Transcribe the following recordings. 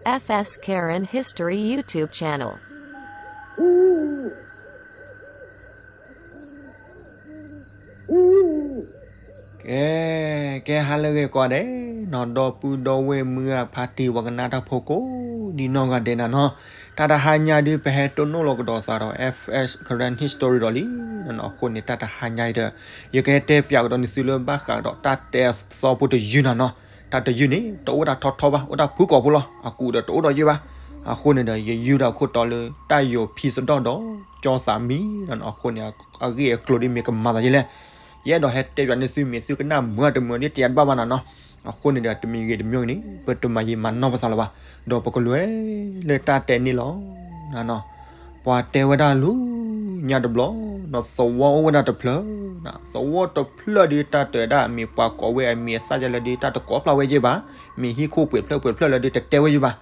F S Karen History YouTube channel. ကဲ, ကဲဟါလၢအဂ့ၤကိးဂၤဒဲးနီၤ, ဒီပုၢ်ဒီဝဲၢ်မုၢ်ဂၢ်ဖါတံၢ် ပှၤကနၣ်တၢ်ဖိကိးဒံနီၢ်ဂၤဒဲးနၤနီၤ, တၢ်တဟါညါဒုး ပဟဲတိၢ်နီၣ်လီၤကဒီးသးဒီး F S Karen History ဒီးလံ, အဃိန့ၣ် တၢ်တဟါညါအံၤဒီး ယကဟဲတဲပၠးကဒီးနသုလၢဘၣ်ဃးဒီးတၢ်တဲအသီဖိတယုၢ်နၤနီၤ, တၢ်တယုၢ်န့ၣ် တအိၣ်တၢ်ထီထီဘၣ်, အိၣ်တၢ်ဖုၣ်ကိာ်ဖိလီၤ, အကူးဒီးတအိၣ်ဒီးယဲၢ်ဘၣ်, အဃိန့ၣ်ဒီး ယယုၢ်ဒီးခိၣ်တီလၢ တၢ်ယိၤဖံသဒီၣ်ဒီး ကၠီသးမံ, အဃိန့ၣ် အဂ့ၢ်အကျိၤဒ်မ့ၢ်ကမၤသးယဲလဲၣ်, ယအဲၣ်ဒိးဟဲတဲပၠးန့ၢ်သုမ့ၢ် သုကနၣ်မုာ်တမုာ်ဒ်တယၤတဘၣ်ဘၣ်နၤနီၤ, အဃိန့ၣ်ဒီး တမံၤဂ့ၤတမံၤဂ့ၤန့ၣ် ပတမၤယံာ်မၤနီၢ်ပသးလၢၤဘၣ်, ဒီးပကလဲၤလၢတၢ်တဲန့ၣ်လီၤနၤနီၤ, ပှၤတဲဝဲဒၣ်လၢညါတဘျီ, သဝီအိၣ်ဝဲဒၣ်တဖျၢၣ်, သဝီတဖျၢၣ်ဒုး တၢ်တဲဝဲဒၣ် မ့ၢ်ပှၤကိးဝဲအမံၤအသၣ်ယဲလၢဒုး တၢ်တကိးဖျါဝဲယဲၢ်ဘၣ်, မ့ၢ်ဟံၣ်ခိၣ်ပှဲၤဖျၢၣ်ပှဲၤဖျၢၣ်လၢဒုးတတဲဝဲယဲၢ်ဘၣ်,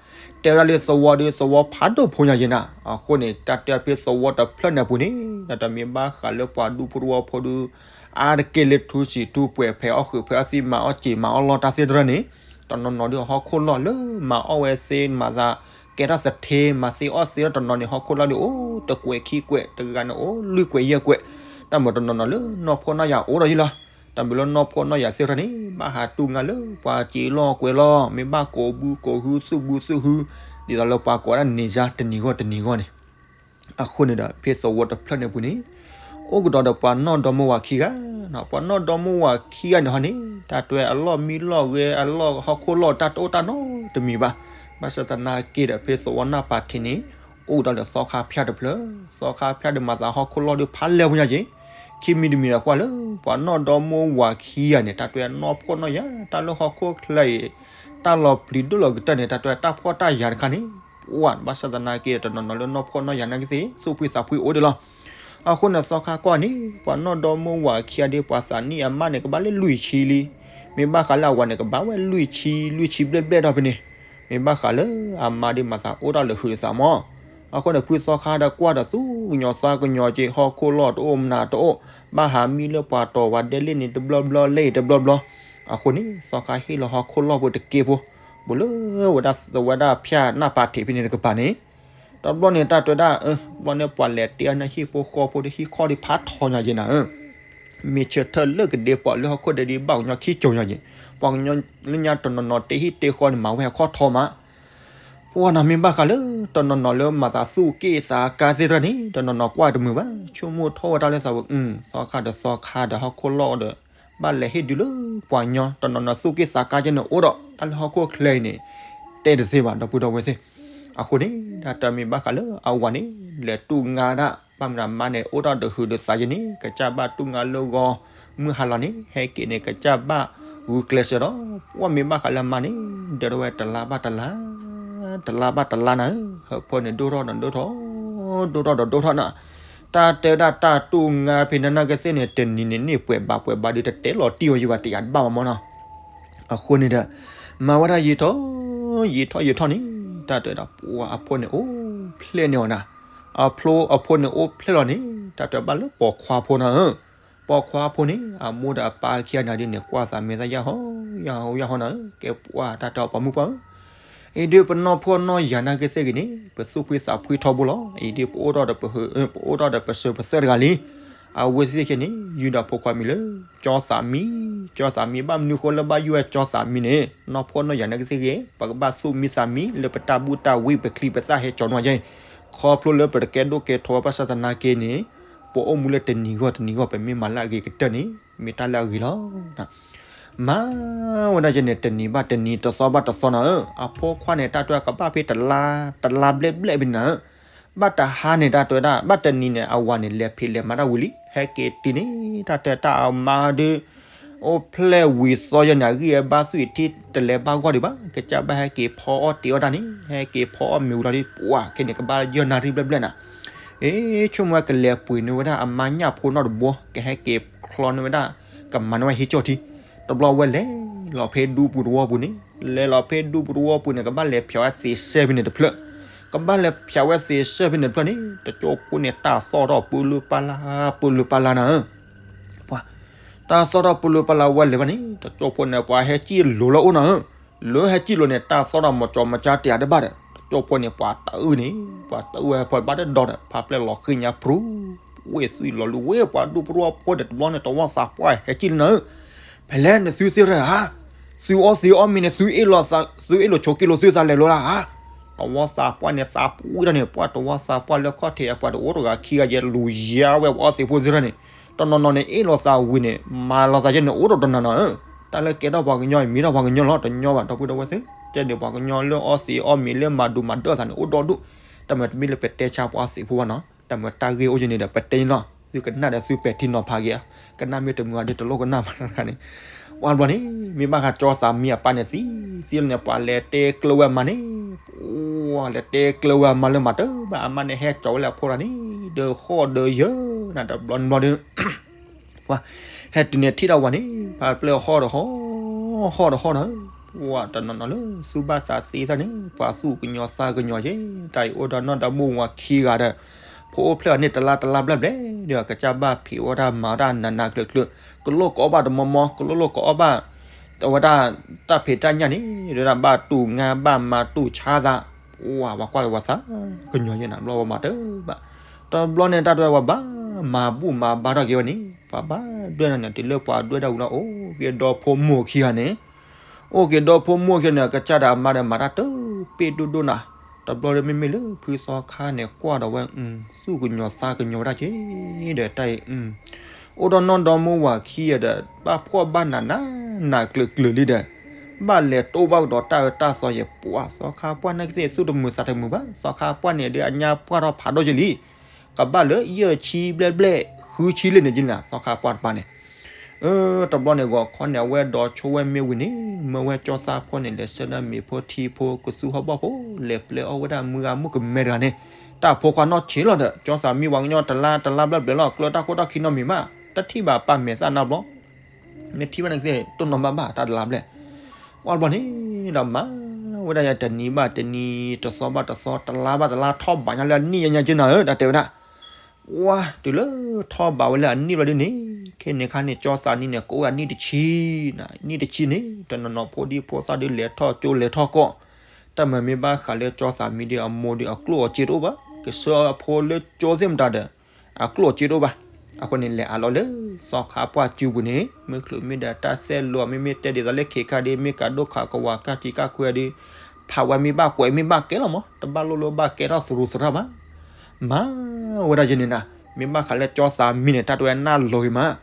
တဲဝဲဒၣ်လၢသဝီဒုး သဝီဖးဒိၣ်ဖိညါယဲၢ်နၤ, အဃိန့ၣ် တၢ်တဲဖဲသဝီတဖျၢၣ်န့ၣ်အပူၤန့ၣ် တၢ်တမ့ၢ်ဘၣ်ဃးလၢပှၤဒူဖိတဝီဖိဒုး အါတက့ၢ်လၢထူစံာ်ထူပှဲၤ ဖဲးအီၣ်ဃုာ်ဖဲးအီၣ်သံ မၤအီၣ်စ့ၤမၤအီၣ်လီၢ်တၢ်သ့ၣ်တဖၣ်န့ၣ်, တနီၤနီၤဒုးဟီၣ်ခိၣ်လီၢ်လၢမၤအီၣ်ဝဲသ့ မၤသးကဲထီၣ်သထ့ မၤသ့အီၣ်သ့ဒီး တနီၤန့ၣ် ဟီၣ်ခိၣ်လီၢ်ဒုးအိၣ်တကွဲးခံကွဲး တဂၤန့ၣ်အိၣ်လွံၢ်ကွဲးယဲၢ်ကွဲး, တၢ်မ့ၢ်တနီၤနီၤလၢနီၢ်ဖှီၣ်နီၢ်ယာ်အိၣ်ဒီးယဲၢ်လီၤ, တၢ်မ့ၢ်လၢနီၢ်ဖှီၣ်နီၢ်ယာ်သ့ၣ်တဖၣ်န့ၣ် ဘၣ်ဟးတူၢ်ငါလၢပှၤစ့လီၢ်ကွဲးလီၢ် မ့ၢ်ဘၣ်ကိးဘုကိးဟု သူၣ်ဘုသူၣ်ဟု, ဒ်သိးလၢပှၤကိးဒၣ်န့ၢ်ယါတနံၤဂီၢ်တနံၤဂီၢ်န့ၣ် အဃိန့ၣ်ဒီး ဖဲသဝီတဖျၢၣ်န့ၣ်အပူၤန့ၣ် အိၣ်ကဒီးဒီးပှၤနီၢ်ဒီမါဝၤခံဂၤ, ပှၤနီၢ်ဒီမါဝၤခံဂၤန့ၣ်ဟီန့ၣ် တၢ်တဲအလီၢ်မံလီၢ်ဂဲၤ အလီၢ်ဟီၣ်ခိၣ်လီၢ် တၢ်တအိၣ်တၢ်နီတမံၤဘၣ်, ဘၣ်ဆၣ်သနာ်က့ဒီး ဖဲသဝီနၢ်ပၤထံးန့ၣ် အိၣ်ကဒီးဒီးသီခါဖၠၣ်တဖျၢၣ်, သီခါဖၠၣ်ဒီးမၤသးဟီၣ်ခိၣ်လီၢ်ဒုးဖးလဲၢ်ဖိညါက့ၤ, ခံမံၤတမံၤဒီးကွၢ်လၢ ပှၤနီၢ်ဒီမါဝၤခံဂၤန့ၣ် တၢ်တဲနီၢ်ဖှီၣ်နီၢ်ယာ် တၢ်လၢဟီၣ်ခိၣ်ချၢအံၤ တၢ်လီၤပျံၤဒိၣ်လီၤကတၢၢ်န့ၣ် တၢ်တဲတၢ်ဖှီၣ်တၢ်ယာ်တခါန့ၣ် ပှၤဘၣ်ဆၣ်သနာ်က့ဒီး တနီၤနီၤလၢနီၢ်ဖှီၣ်နီၢ်ယာ်နာ်က့သ့ၣ် သူၣ်ဖှံသးဖှံအိၣ်ဒံးလီၤ, အဃိန့ၣ်သီခါကွၢ်န့ၣ် ပှၤနီၢ်ဒီမါဝၤခံဂၤဒုး ပှၤသးနံၣ်အမါန့ၣ် ကဘၣ်လၢလွံၢ်ဆံလံ, မ့ၢ်ဘၣ်ဃးလၢအဝၤန့ၣ် ကဘၣ်ဝဲလွံၢ်ဆံ လွံၢ်ဆံဘျဲၣ်ဘျဲၣ်ထီၣ်ဖဲန့ၣ်, မ့ၢ်ဘၣ်ဃးလၢအမါဒုးမၤသးအိၣ်တၢ်လၢဟုးတသးမး, အဃိန့ၣ် ဖုသီခါဒီးကွၢ်ဒီးသူၣ်ကညီၤသးကညီၤက့ၤ ဟီၣ်ခိၣ်လီၢ်တအိၣ်မနုၤတအိၣ်, ဘၣ်ဟးမံလၢပှၤတီၤဝၤဒဲလ့ၣ်န့ၣ်တဘျီဘျီ လဲၣ်အံၤတဘျီဘျီ, အဃိန့ၣ် သီခါဟ့ၣ်လီၤဟီၣ်ခိၣ်လီၢ်ဖိတက့ၢ်ဖိ, ဘူးလၢဝဲဒၣ်သဝီဒၣ်ဖၠၣ်နၢ်ပၤထံးဖဲန့ၣ်တကပၤန့ၣ်, တဘျီန့ၣ် တၢ်တဲဒၣ် ဘျီန့ၣ် ပှၤလဲၤတ့အီၣ်န့ၢ်ဟံၣ်ဖိဃီဖိဒီး ဟံၣ်ခီၣ်ဒုးဖးထီညါက့ၤနၤဧၢ မ့ၢ်ဆၢထၢၣ်လၢကဒ့ပှၤလၢဟီၣ်ခိၣ်ဒဲဒုးဘၣ်ကညီခံကၠိညါက့ၤ, ပှၤကညီလၢညါတနီၤနီၤတ့ဟံၣ်တ့ဃီန့ၣ် မၤဝဲအခီၣ်ထီမး, ပှၤနၤမ့ၢ်ဘၣ်ဃးလၢ တနီၤနီၤလၢမၤသးသူၣ်က့ၣ်သးကါသ့ၣ်တဖၣ်န့ၣ် တနီၤနီၤကွၢ်တမုာ်ဘၣ်, ဆိကမိၣ်ထီၣ်ဝဲတၢ်လၢသးဝဲ, သီခါဒီးသီခါဒီးဟီၣ်ခိၣ်လီၢ်ဒီး ဘၣ်လဲၤဟ့ၣ်ဒုးလၢပှၤကညီ တနီၤနီၤသူၣ်က့ၣ်သးကါကဲန့ၣ်အိၣ်ဒီး တၢ်လၢဟီၣ်ခိၣ်ချၢအံၤန့ၣ် တဲတသ့ဘၣ် ဒီပုၢ်ဒီဝဲၢ်သ့ၣ်, အဃိန့ၣ် တၢ်တမ့ၢ်ဘၣ်ဃးလၢအဝၤန့ၣ် လဲၤတူၢ်ငါဒၣ် ဘၣ်မနုၤမါန့ၣ် အိၣ်ထီၣ်ဒီးဟုးဒီးသးယဲန့ၣ် ကစၢ်ဘၣ်တူၢ်ငါလၢဂီၤ မုၢ်ဟါလီၤန့ၣ် ဟဲက့ၤန့ၣ် ကစၢ်ဘၣ်ဂုာ်ကျဲးစၢးဒီး ပှၤမ့ၢ်ဘၣ်ဃးလၢမါန့ၣ် ဒၢးထီၣ်ဝဲတလါဘၣ်တလါ တလါဘၣ်တလါနၤဧၢ, ဟၢဖၢန့ၣ်ဒိၣ်ထီၣ်ဒီးဒိၣ်ထီၣ် ဒိၣ်ထီၣ်ဒီးဒိၣ်ထီၣ်နၤ, တၢ်တဲဝဲဒၣ်တၢ်တူၢ်ငါဖဲနနာ်က့သ့ၣ်န့ၣ် တနံၤန့ၣ်န့ၢ်ပှဲၤဘးပှဲၤဘးဒီး တတဲလီၤတံၢ်ဝဲယဘၣ် တယာ်တဘၣ်ဘၣ်မနီၤ, အဃိန့ၣ်ဒီး မၤဝဲဒၣ်ယံာ်ထီၣ် ယံာ်ထီၣ်ယံာ်ထီၣ်န့ၣ် တၢ်တဲဝဲဒၣ် ပှၤအဖိန့ၣ်အိၣ်ဖျဲၣ်န့ၢ်အီၤနၤ, အဖိ အဖိန့ၣ်အိၣ်ဖျဲၣ်လီၤန့ၣ် တၢ်တဲဘၣ်လၢပိာ်ခွါဖိနၤဧၢ, ပိာ်ခွါဖိန့ၣ် အမိၢ်ဒီးအပၢ်ခံဂၤနၤဒ်န့ၣ် ကွၢ်သးမဲာ်သၣ်ယၢ်ဟီ ယၢ်ဟီ ယၢ်ဟီနၤဧၢ, ကဲပှၤတၢ်တဲအီၤပှၤမုၣ်ပှၢ်ဧၢ အံၤဒုးပနီၢ်ဖှီၣ်နီၢ်ယာ်နာ်က့သ့ၣ်ဂ့ၤန့ၣ် ပသူၣ်ဖှံသးဖှံထီဘိလီၤ. အံၤဒုးပအိၣ်ထီၣ်ဒီးပဟုး ပအိၣ်ထီၣ်ဒီးပစၢၤပသွဲၣ်တဂၤလံ. အဝဲသ့ၣ်ခဲန့ၣ် ယုၢ်ဒီးဖိခွါမံၤလၢ ကၠီသးမံ, ကၠီသးမံ ဘၣ်မနုၤဃိလၢဘၣ်ယုၢ်ဝဲကၠီသးမံန့ၣ် နီၢ်ဖှီၣ်နီၢ်ယာ်နာ်က့သ့ၣ်ဂ့ၤ ပကဘၣ်သူၣ်မံသးမံလၢပတၢ်ဘူၣ်တၢ်ဝံပချံပသၣ်ဟဲကၠီၤနွံကဲ ခီဖျိလၢပတကဲဒိၣ်ကဲထီဘၣ်ဆၣ်သနာ်က့န့ၣ် ပအိၣ်မူလၢတနံၤဂီၢ်တနံၤဂီၢ် ပမ့ၢ်မၤလၢအဂ့ၤကတၢၢ်န့ၣ် မ့ၢ်တၢ်လၢအဂ့ၤလီၤ. မၤဝဲဒၣ်ယဲန့ၣ် တနံၤဘၣ်တနံၤ တသီဘၣ်တသီနၤဧၢ, အဖိခွါန့ၣ် တၢ်တဲကဘၣ်ဖဲတလါ တလါဘျဲၣ်ဘျဲၣ်ဖဲန့ၣ်နၤဧၢ, ဘၣ်တဟါန့ၣ် တၢ်တဲဝဲဒၣ် ဘၣ်တနံၤန့ၣ် အဝၤန့ၣ် လဲၤဖံးလဲၤမၤတၢ်ဝံၤလံ ဟဲက့ၤတုၤန့ၣ် တၢ်တဲတၢ်အမါဒုး အိၣ်ဖျဲၣ်ဝံၤသီယဲန့ၣ် အဂံၢ်အဘါသွံၣ်ထံတလဲၤဘၣ်ဂီၢ်ဒံးဘၣ် ကစၢ်ဘၣ်ဟဲက့ၤဖီအီၣ်တ့ၤအီၣ်တၢ်န့ၣ် ဟဲက့ၤဖီအီၣ်မ့ၤဝံၤလီၤဒ် ပှၤခဲန့ၣ် ကဘၣ်ယၢၢ်နၣ်ရံၣ်ဘျဲၣ်ဘျဲၣ်နၤ အ့ ဆိကမိၣ်ဝဲကလဲၤပှ့ၤန့ၢ်ဝဲဒၣ်အမါညၣ်ဖိနီၢ်တဘိ ကဟဲက့ၤချီန့ၢ်ဝဲဒၣ် ကမၤန့ၢ်ဝဲဟံးကၠီၣ်ထံ, တဘျီဝဲလဲၤလီၤဖဲဒူပူၤတဝီပူၤန့ၣ်, လဲၤလီၤဖဲဒူပူၤတဝီပူၤန့ၣ် ကဘၣ်လဲၤဖျးဝဲသ့ၣ်စဲဖဲန့ၣ်တဖျၢၣ်, ကဘၣ်လဲၤဖျးဝဲသ့ၣ်စဲဖဲန့ၣ်တဖျၢၣ်န့ၣ် တကၠိဖိန့ၣ် တၢ်သီၣ်ထီၣ်ပူၤလုၢ်ပၢ်လၢ် ပူၤလုၢ်ပၢ်လၢ်နၤဧၢ, ပှၤ တၢ်သီၣ်ထီၣ်ပူၤလုၢ်ပၢ်လၢ်ဝဲလဲၤဘၣ်န့ၣ် တကၠိဖိန့ၣ် ပှၤဟဲစံၣ်လိၤလၢအိၣ်နၤဧၢ လၢဟဲစံၣ်လိၤန့ၣ် တၢ်သီၣ်ဒီးမီၤကၠီမၤကၠါတ့ၢ်အါတဘၣ်ဒီး တကၠိဖိန့ၣ် ပှၤတအုၣ်န့ၣ် ပှၤတအုၣ်ဝဲဖီဘၣ်တဒီဒီး ဖါပျဲၢ်လီၤဃ့ၣ်ညါဖြူ ဝ့ၢ်သွံၣ်လီၤလူၤဝ့ၢ်ပှၤဒူၣ်ပရိၢ်ဖိဒီးတဘျီန့ၣ် တဝီသးပှၢ်ဟဲစံၣ်လီၤနၤဧၢ, ဖဲလဲၣ်နသုသ့ၣ်ရၢဧါ, သုအီၣ်သ့အီၣ်မ့ၤန့ၣ် သုအ့ၣ်လိာ်ဆိးက့လိာ်သုသးလဲၤလိာ်လၢဧါ, တဝီသးပှၢ်န့ၣ် သးပှၢ်တၢ်န့ၣ် ပှၤတဝီသးပှၢ်လၢခီၣ်ထံးအပှၤတအိၣ်တဂၤခံဂၤယဲ လူၤယါဝဲပှၤအီၣ်သ့ၣ်ဖိသ့ၣ်ရၢန့ၣ် တနီၤနီၤန့ၣ် အ့ၣ်လိာ်သးဝံၤန့ၣ် မၤလိာ်သးယဲန့ၣ် အိၣ်ဒီးတနီၤနီၤဧၢ, တၢ်လၢကဲထီၣ်ပှၤကညီအံၤ မ့ၢ်ထီၣ်ပှၤကညီလီၤ တညီဘၣ် ဒီပုၢ်ဒီဝဲၢ်သ့ၣ်, တဲန့ၣ်ပှၤကညီလၢအီၣ်သ့အီၣ်မ့ၤလၢမၤဒူးမၤဒၢၣ်သးန့ၣ် အိၣ်ဒီဒူၣ်, တၢ်မၤတမ့ၢ်လၢပတဲဆါပှၤအီၣ်သ့ၣ်ဖိဘၣ်နီၤ, တၢ်မၤတၢ်ဂ့ၢ်အိၣ်ယဲန့ၣ်ဒီး ပတဲန့ၣ်လီၤ, သုကနၣ်ဒီးသုပဲာ်ထံနီၤဖးက့ၤဧါ, ကနၣ်မ့ၢ်တမုာ်အဒ်တလိၣ်ကနၣ်ဘၣ်တခါန့ၣ်, ပှၤတဘျီန့ၣ် မ့ၢ်ဘၣ်ဃးကၠီသးမံအပၢ်န့ၣ်သံ, သံလီၤန့ၣ် ပှၤလဲၤတဲကျၢၤဝဲအမါန့ၣ် ပှၤလဲၤတဲကျၢၤဝဲအမါလၢမၤတၢ်ဘၣ် အမါန့ၣ်ဟဲကၠီဝဲလၢအဖိတဂၤန့ၣ် ဒီးဃီၣ်ဒီးယၢၤနၤ တဘျီန့ၣ်ဘျီဒီး ပှၤဟဲတုၤန့ၣ်ထံၣ်ဒီးဝၤန့ၣ် ဖါပျဲၢ်ဟီၣ်ဒီးဟီၣ်, ဟီၣ်ဒီးဟီၣ်နၤ, ပှၤတနီၤနီၤလၢသူၣ်ဘၣ်သးသ့သၣ်န့ၣ် ပှၤသူၣ်ကညီၤသးကညီၤက့ၤ, တၢ်အံၤအိၣ်ဒီးနီၢ်ဒီမါဝၤခံဂၤဒီး ဖိအိၣ်ဖျဲၣ်အီၤန့ၣ်တလါတလါဘျဲၣ်ဘျဲၣ်ဒီး ကစၢ်ဘၣ်ဖံးဝဲဒၣ်မၤဝဲဒၣ်နးနးကျၢၤကျၢၤ, ကလိၣ်ကအီၣ်ဘၣ်တမီမီ, ကလိၣ်လိၣ်ကအီၣ်ဘၣ် အဝဲဒၣ်တၢ်ဖံးတၢ်ညၣ်န့ၣ် ဒ်ဝဲဒၣ်ဘၣ်တူၢ်ငါဘၣ်မၤတူၢ်ဆါသး, ပှၤကွၢ်လၢပှၤသးကညီၤယဲနၤ ဘျီဝဲမၤတၢ်ဘၣ်, တဘျီန့ၣ်တၢ်ဒွဲၣ်ဝဲဘၣ်မၤဘူၣ်မၤဘါထီၣ်က့ၤဝဲန့ၣ် ပှၤဘၣ်ဒွဲၣ်နၤန့ၣ် တုၤလၢပှၤဒွဲၣ်ဒၣ်ဝံၤလီၤ အိၣ်က့ၤဒီဖိမိၢ်ခံဂၤန့ၣ် အိၣ်က့ၤဒီဖိမိၢ်ခံဂၤန့ၣ် ကစၢ်ဒီးအမါဒီးမၤတၢ်တပ့ၢ်ဒိၣ်ဒိၣ်နၤ, တဘျီဒီးမ့မ့ၢ်လၢဖုသီခါန့ၣ် ကွၢ်ဒီးဝဲ သူၣ်ကညီၤသးကညီၤဝဲဒၣ်က့ၤ ဒီးတၢ်အံၤ အိၣ်ဒီးနီၢ်ဒီမါဝၤခံဂၤဒီး ဘၣ်ဖှီၣ်ဘၣ်နးနးနးကျၢၤကျၢၤလံဒီး ဘၣ်လဲၤတိၢ်ဘၣ်ကဒီးတၢ်အၢတၢ်သီယဲ ပှၤသီခါပှၢ်န့ၣ်ကသ့ၣ်သူၣ်တမုာ်သးတမုာ်ဘၣ်, သီခါပှၢ်န့ၣ်ဒီး အညါပှၢ်ထီၣ်ဖးဒိၣ်က့ၤလံ, ကဘၣ်လၢယဲၢ်ဆံဘျဲၣ်ဘျဲၣ် ဃုဆံလံန့ၣ်က့ၤနၤ သီခါပှၢ်တပၤန့ၣ် အၢ တဘျီန့ၣ် ဂီၤခီန့ၣ် အဝဲဒီးဆိဝဲမ့ၢ်ဝံၤန့ၣ် မၢဝဲကၠီသးဖိန့ၣ် လဲၤဆှၢလၢမ့ၤဖိထံဖိ ကသူဟီၣ်ဘီၣ်ဖိ လဲၤပျဲအီၣ်ဝဲဒၣ်မုၢ်ဂၤမုၣ်ကမဲတဂၤန့ၣ် တၢ်ဖိခွါနီၢ်ဆံးလီၤဒီး ကၠီသးမံဝၤကညီတလါတလါဘျဲၣ်ဘျဲၣ်လီၤ ကျၢတၢ်ခိၣ်တၢ်ခံနီတမံၤမး တထံၣ်ဘၣ်ပၢ်မဲာ်သၣ်နီတဘျီ မ့ၢ်ထံၣ်ဘၣ်န့ၣ်ကသ့ၣ် တိၢ်နီၣ်ဘၣ်ဘၣ်တၢ်တလါဘျဲၣ် ပှၤတဘျီန့ၣ်ဒီး မၤဝဲဒၣ်ယဲတနံၤဘၣ်တနံၤ တသီဘၣ်တသီ တလါဘၣ်တလါ ထီၣ်ဘးညါလၢအနံၣ်ညါညါက့နၤဧၢ တၢ်တဲဝဲဒၣ် ဝါ တုၤလၢထီၣ်ဘးဝဲလၢအနံၣ်ဘျီဒ်န့ၣ် ခဲန့ၣ်ခါန့ၣ် ကၠီသးနံန့ၣ် ကအိၣ်ဝဲဒၣ်နံၣ်တဆံ, နံၣ်တဆံန့ၣ် တနီၤနီၤဖိဒံဖိသၣ်ဒုးလဲၤထီၣ်ကၠိလဲၤထီၣ်ကီၢ်, တၢ်မၤမ့ၢ်ဘၣ်ဃးလၢကၠီသးမံဒီးအမိၢ်ဒီးအကျိၣ်အစ့တအိၣ်ဘၣ်, ကဆှၢအဖိလၢကၠိသ့ၣ်မတၤဒီး အကျိၣ်အစ့တအိၣ်ဘၣ်, အဃိန့ၣ် လဲၤအးလီၤလၢသီခါပှၢ်စုပူၤန့ၣ် မ့ၢ်ချုးမ့ၢ်ဒီးတၢ်သဲၣ်လိာ် မ့မ့ၢ်တဲဒ်သိးလၢခဲခါဒ် မ့ၢ်ကးဒိၣ်ခးကဝၤကၢ်စံကၢ်ခွဲးဒ် ဖးဝဲမ့ၢ်ဘၣ်ကွဲးမ့ၢ်ဘၣ်ကဲလီၤမး, တဘၣ်လိၣ်လၢဘၣ်ကဲထီၣ်သရူးသရၣ်ဘၣ်. မၤဝဲဒၣ်ယဲန့ၣ်နၤ, မ့ၢ်ဘၣ်ဃးလၢကၠီသးမံန့ၣ် တၢ်တဝဲနၢ်လီၤဂ့ၤမး,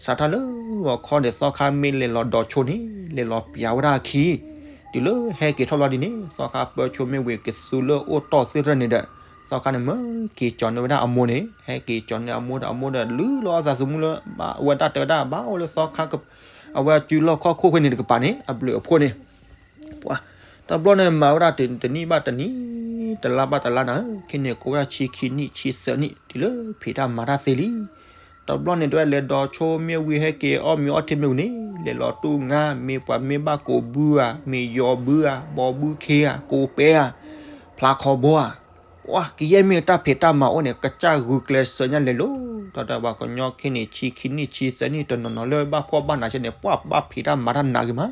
စးထီၣ်လၢဂီၤခီန့ၣ် သီခါမ့ၢ်လဲၤလီၤဒီးဆိန့ၣ် လဲၤလီၤပျးဝဲဒၣ်အခံ, တုၤလၢဟဲက့ၤထီၣ်ဘျီဒ်န့ၣ် သီခါပၢဆိမ့ၢ်ဝံၤကသူလၢအိၣ်တီၢ်သ့ၣ်တဖၣ်န့ၣ်ဒီး သီခါန့ၣ်မၢက့ၤကၠီၤန့ၢ်ဝဲဒၣ်အမိၢ်န့ၣ် ဟဲက့ၤကၠီၤန့ၢ်အမိၢ်ဒီးအမိၢ်ဒီးလုၢ်လီၤအသးသမူလၢ ဘၣ်ဝဲဒၣ်တဲဝဲဒၣ်ဘၣ်အိၣ်လၢသီခါ အဝဲအစုလီၢ်ခီၣ်ခိၣ်ဃ့န့ၣ်တကပၤန့ၣ် အဘျုးအဖှိၣ်န့ၣ် ပှၤ တဘျီန့ၣ်မၤဝဲဒၣ်တနံၣ်ဘၣ်တနံၣ် တလါဘၣ်တလါနၤ, ခဲန့ၣ်ကိးဝဲဒၣ်ဆံခံနံၣ်ဆံသၢနံၣ် တုၤလၢဖံးတၢ်မၤတၢ်သ့လံ. တဘျီန့ၣ် တဝဲလဲၤဒီးဆိမ့ၢ်ဝံၤဟဲက့ၤအီၣ်မ့ၤအီထံမ့ၢ်ဝံၤန့ၣ် လဲၤလီၤတူၢ်ငါ မ့ၢ်ပှၤမ့ၢ်ဘၣ်ကိးဘုဧါ မ့ၢ်ယီၤဘုဧါ ဘီဘုခ့ဧါ ကိးပဲဧါ ဖျါခီဘီဧါ ပှၤကယဲၢ်မ့ၢ်တၢ်ဖံးတၢ်မၤအိၣ်န့ၣ် ကစၢ်ဂုာ်ကျဲးစၢးညါလဲၤလိၤ ဒီးတၢ်ပှၤကညီခဲန့ၣ် ဆံခံနံၣ်ဆံသၢနံၣ် တနီၤနီၤလၢဘၣ်ဖှီၣ်ဘၣ်နးဆဲန့ၣ် ပှၤဘၣ်ဖံးတၢ်မၤတၢ်နးဂ့ၤမး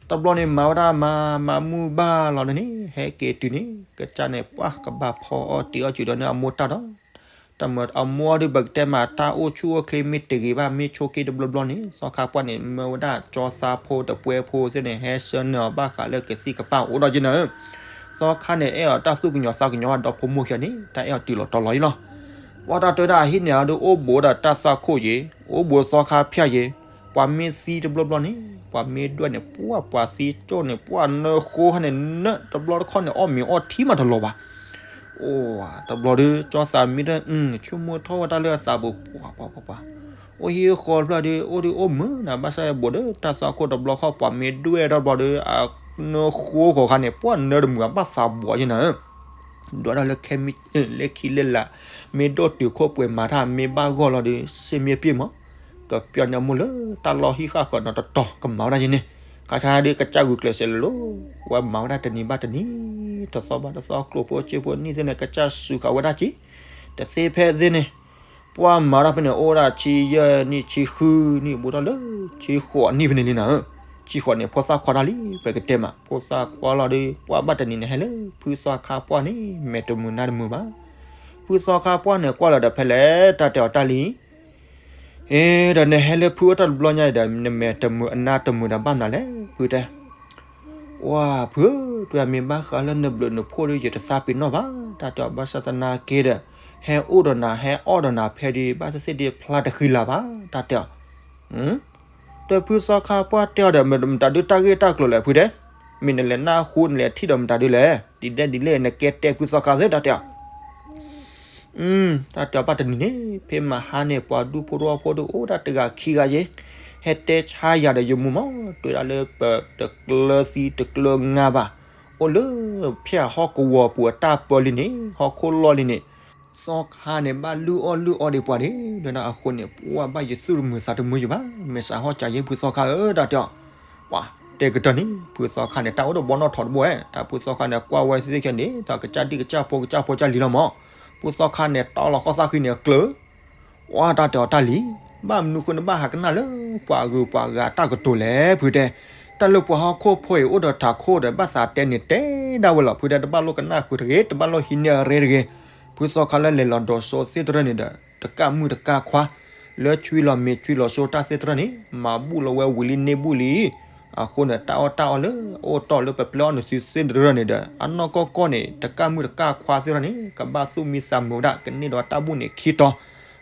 တဘျီန့ၣ်မၤဝဲဒၣ်မၤ မၤမုၢ်ဘၣ်လီၤန့ၣ် ဟဲက့ၤတုၤန့ၣ် ကစၢ်န့ၣ် ပှၤကဘၣ်ဖီအီၣ်တ့ၤအီၣ်စူၤဒီးန့ၣ်အမိၢ်တၢ်ဒီး တၢ်မၤအမိၢ်အီၤဒုး ပကတဲမး တၢ်အိၣ်ဆူၣ်အိၣ်ချ့မ့ၢ်တဂ့ၤဘၣ် မ့ၢ်ဆိးက့တဘျီဘျီန့ၣ် သီခါပှၢ်န့ၣ် မၢဝဲဒၣ်ကၠီသးဖိတပှဲဖိသ့ၣ်န့ၣ် ဟဲဆှၢနုာ်အီၤဘၣ်ဃးလၢကသံၣ်ကပၢ်အိၣ်ဒီးက့နၤဧၢ သီခါန့ၣ် အဲၣ်အီၤတၢ်သူၣ်ကညီၤသးကညီၤဘၣ်ဒီဖိမိၢ်ခံဂၤန့ၣ် တၢ်အဲၣ်အီၤတုၤလီၤတီၤလီၤအံၤလီၤ. ပှၤတၢ်တဲဝဲဒၣ်အဟံၣ်န့ၣ်အဒုး အိၣ်ဘူးဒီးတၢ်သွၣ်ခိၣ်က့ၤ အိၣ်ဘူးသီခါဖၠၣ်က့ၤ ပှၤမ့ၢ်သံတဘျီဘျီန့ၣ် ပှၤမ့ၢ်ဒွဲၣ်န့ၣ် ပှၤပှၤသံကၠိၣ်န့ၣ် ပှၤနၢဃိခါန့ၣ် နၢတဘျီတခီၣ်န့ၣ် အီၣ်မ့ၤအီထံမးတလီၤဘၣ် အိၣ်တဘျီဒီး ကၠီသးမံဒီး ဆိကမိၣ်ထီၣ်ဝဲတၢ်လၢအသးပူၤ ပှၤပှၤပှၤပှၤ အိၣ်ဟံၣ်ဃီတဖျၢၣ်ဒီး အိၣ်ဒုးအိၣ်မုာ်နၤ ဘၣ်ဆၣ်ဘူးဒီး တၢ်သွၣ်ခိၣ်တဘျီခီၣ် ပှၤမ့ၢ်ဒွဲၣ်ထီၣ်ဘျီဒီး အနၢဃိဃီခါန့ၣ် ပှၤနၢတမုာ်ဘၣ်သးဘှီယဲနၤဧၢ ဒွဲၣ်ထီၣ်လၢ လၢခံလၢလာ် မ့ၢ်ဒိၣ်တုာ်ခိၣ်ပှဲၤမၤတၢ်မ့ၢ်ဘၣ်ဂီၢ်လီၤဒီး စ့မ့ၢ်ပ့ၢ်မး ကပျီန့ၢ်အမိၢ်လၢတၢ်လီၢ်ဟံၣ်ဃၣ်ဃၢၤနီတတီၤ ကမၤဝဲဒၣ်ယဲန့ၣ် ခါဆါဒုးကစၢ်ဂုာ်ကျဲးစၢးလၢလိၤ ဝဲမၤဝဲဒၣ်တနံၤဘၣ်တနံၤ တသီဘၣ်တသီ ကျိၣ်ဖိစ့ဖိနံၣ်သ့ၣ်န့ၣ် ကစၢ်စူးဃာ်ဝဲဒၣ်က့ၤ တသ့ဖဲသ့ၣ်န့ၣ် ပှၤမၤတၢ်ဖဲန့ၣ် အိၣ်ဝဲဒၣ်ဆံယဲၢ်နံၣ် ဆံဃုနံၣ် ဘူးထီၣ်လၢ ဆံဃိးနံၣ်ဖဲန့ၣ်လံနၤဧၢ ဆံဃိးန့ၣ် ဖိသၣ်ခွါတၢ်လံ ပကတဲမး ဖိသၣ်ခွါလီၤဒီး ပှၢ်ဘၣ်တနံၤန့ၣ်ဟဲလၢ ဖုသီခါပှၢ်န့ၣ် မဲာ်တမုာ်နါတမုာ်ဘၣ်. ဖုသီခါပှၢ်န့ၣ် ကွၢ်လီၤဒီးဖဲလဲၣ် တၢ်တဲအီၤတၢ်လံ အ့ ဒီးနဟဲလၢဖုအအိၣ်တၢ်တဘျီညါအံၤဒီး နမဲာ်တမုာ်အနါတမုာ်ဒီးဘၣ်နၤလဲၣ် ဖုတဲ. ဝါ ဖုဧၢ, တုၤအမ့ၢ်ဘၣ်ဃးလၢနဘျုးနဖှိၣ်ဒီး ယတသးပ့ၤနီၣ်ဘၣ် တၢ်တဲအီၤ. ဘၣ်ဆၣ်သနာ်က့ဒီး ဟဲအိၣ်ဒီးနၤ ဟဲအီၣ်ဒီးနၤဖဲဒံး ဘၣ်သ့ၣ်သ့ၣ်ဒံးဖျါတဃံလၤဘၣ် တၢ်တဲအီၤ. ဒီးဖုသီခါပှၢ်တဲအီၤဒီး မတၤဒုးတၢ်ဂ့ၢ်တၢ်ကျိၤလဲၣ် ဖုတဲ. မ့ၢ်နလဲၤနၢ်ဟူနလဲၤထံၣ်ဒီးမတၤဒုးလဲၣ် ဒ်လဲၣ်ဒ်လဲၣ် နကဲတဲဖုသီခါသ့ တၢ်တဲအီၤ. တၢ်တဲအီၤဘၣ်တနံၤန့ၣ် ဖဲမဟါန့ၣ် ပှၤဒူဖိတဝီဖိဒီး အိၣ်ဒၣ်တဂၤခံဂၤယ့ၣ် ဟဲတဲဆါယၤဒီးယမိၢ်မး တဲဒၣ်လၢပတကျၢၤသံတကျၢၤငါဘၣ် အိၣ်လၢဖဲအဟီၣ်ကဝီၤပူၤအတၢ်ပၢလံန့ၣ် ဟီၣ်ခိၣ်လီၢ်လံန့ၣ် သီခါန့ၣ် ဘၣ်လုၢ်အီၣ်လုၢ်အီဒံးပှၤဒံး ဒီးအဃိန့ၣ် ပှၢ်ဘၣ်ယသူၣ်တမုာ်သးတမုာ်ယဘၣ် မ့ၢ်စးဟီၣ်စးယ့ၣ်ဖုသီခါဧၢ တၢ်တဲအီၤ. ပှၤတဲကတၢၢ်န့ၣ် ဖုသီခါန့ၣ် တၢ်အိၣ်ဒီးဘီနီၣ်ထိးတဘိဝဲ တၢ်ဖုသီခါန့ၣ် ကွၢ်ဝဲသ့ၣ်ခဲန့ၣ် တၢ်ကစၢ်ဒံၣ်ကစၢ်ဖိကစၢ်ဖိကစၢ်လံၤလီၤမး ဖုသီခါန့ၣ် တီလီၤဃီသၣ်ဃံန့ၣ်အကျၢၤ ဝါ တၢ်တဲအီၤတၢ်လံၤ ဘၣ်မနုၤဃိနဘၣ်ဟးကနၣ်လၢပှၤဂုၤပှၤဂၤတၢ်ကတိၤလဲၣ် ဖုတဲ. တၢ်လၢပှၤဟီၣ်ခိၣ်ဖိအံၤအိၣ်ဒီးထးခိၣ်ဒီး ဘၣ်သးတဲန့ၣ်တဲဒၣ်ဝဲလီၤ ဖုတဲ တဘၣ်လိၣ်ကနၣ်ဃုာ်တဂ့ၤ တဘၣ်လိၣ်ဟံးန့ၢ်အရ့တဂ့ၤ. ဖုသီခါလၢလဲၤလီၤဒီးစိသ့ၣ်တရၢန့ၣ်ဒီး တကၣ်မုၣ်တကၣ်ခွါ လၢဆွံလီၤမ့ၤဆွံလီၤစိတၢ်သ့ၣ်တရၢန့ၣ် မၤဘူၣ်လီၤဝဲဝံၤလံန့ၢ်ဘူၣ်လံ အဃိန့ၣ် တၢ်အီၣ်တၢ်အီလၢအအိၣ်တီၢ်လၢပပျဲအီၣ်နုာ်သုသ့ၣ်တရၢန့ၣ်ဒီး အနီၢ်ကီၢ်ကီၢ်န့ၣ် တကၣ်မုၣ်တကၣ်ခွါသ့ၣ်တရၢန့ၣ် ကဘၣ်သူၣ်မံသးမုာ်ဝဲဒၣ် ကန့ၢ်ဒီးတၢ်ဘူၣ်န့ၣ်ခံတီၤ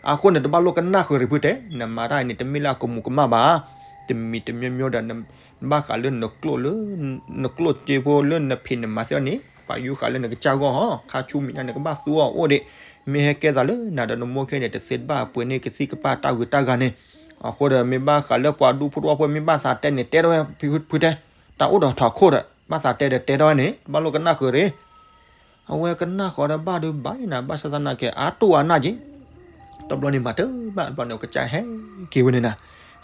အဃိန့ၣ် တဘၣ်လိၣ်ကနၣ်ဃုာ်ရံၤဖုတဲ နမၤတၢ်အံၤန့ၣ် တမ့ၢ်လၢအကမူးကမၣ်ဘၣ် တမံၤတမံၤမံၤဒီး နဘၣ်ဃးလၢနကျိၣ်လၢ နကျိၣ်စ့ဖိလၢနဖံးနမၤသ့ၣ်တရၢန့ၣ် ပာ်ယူၤဃာ်လၢနကစၢ်ဂီၢ်ဟီ ခါဆူမဲာ်ညါန့ၣ် ကဘၣ်သူအီၤအိၣ်ဒံး မ့ၢ်ဟဲကဲသးလၢနၤဒီးနမိၢ်ခဲန့ၣ် တသ့တဘၣ်ပှ့ၤန့ၢ်ကသံၣ်ကပၢ်တၢ်ဂုၤတၢ်ဂၤန့ၣ် အဃိဒီးမ့ၢ်ဘၣ်ဃးလၢပှၤဒူဖိတဝီဖိ မ့ၢ်ဘၣ်သးတဲန့ၣ် တဲထီၣ်ဝဲဖုတဲ တၢ်အိၣ်ဒီးထးခိၣ်ဒီး ဘၣ်သးတဲဒီးတဲထီၣ်ဝဲန့ၣ် တဘၣ်လိၣ်ကနၣ်ဃုာ်ရံၤ အဝဲကနၣ်ဃီဒီးဘၣ်ဒုးဘၣ်အံၤနၤ ဘၣ်ဆၣ်သနာ်က့ အါတိၢ်အါနၢ်က့ၤ တဘျီန့ၣ်မၤတဘၣ် တဘျီန့ၣ်ကစၢ်ဟဲက့ၤဝဲန့ၣ်နၤ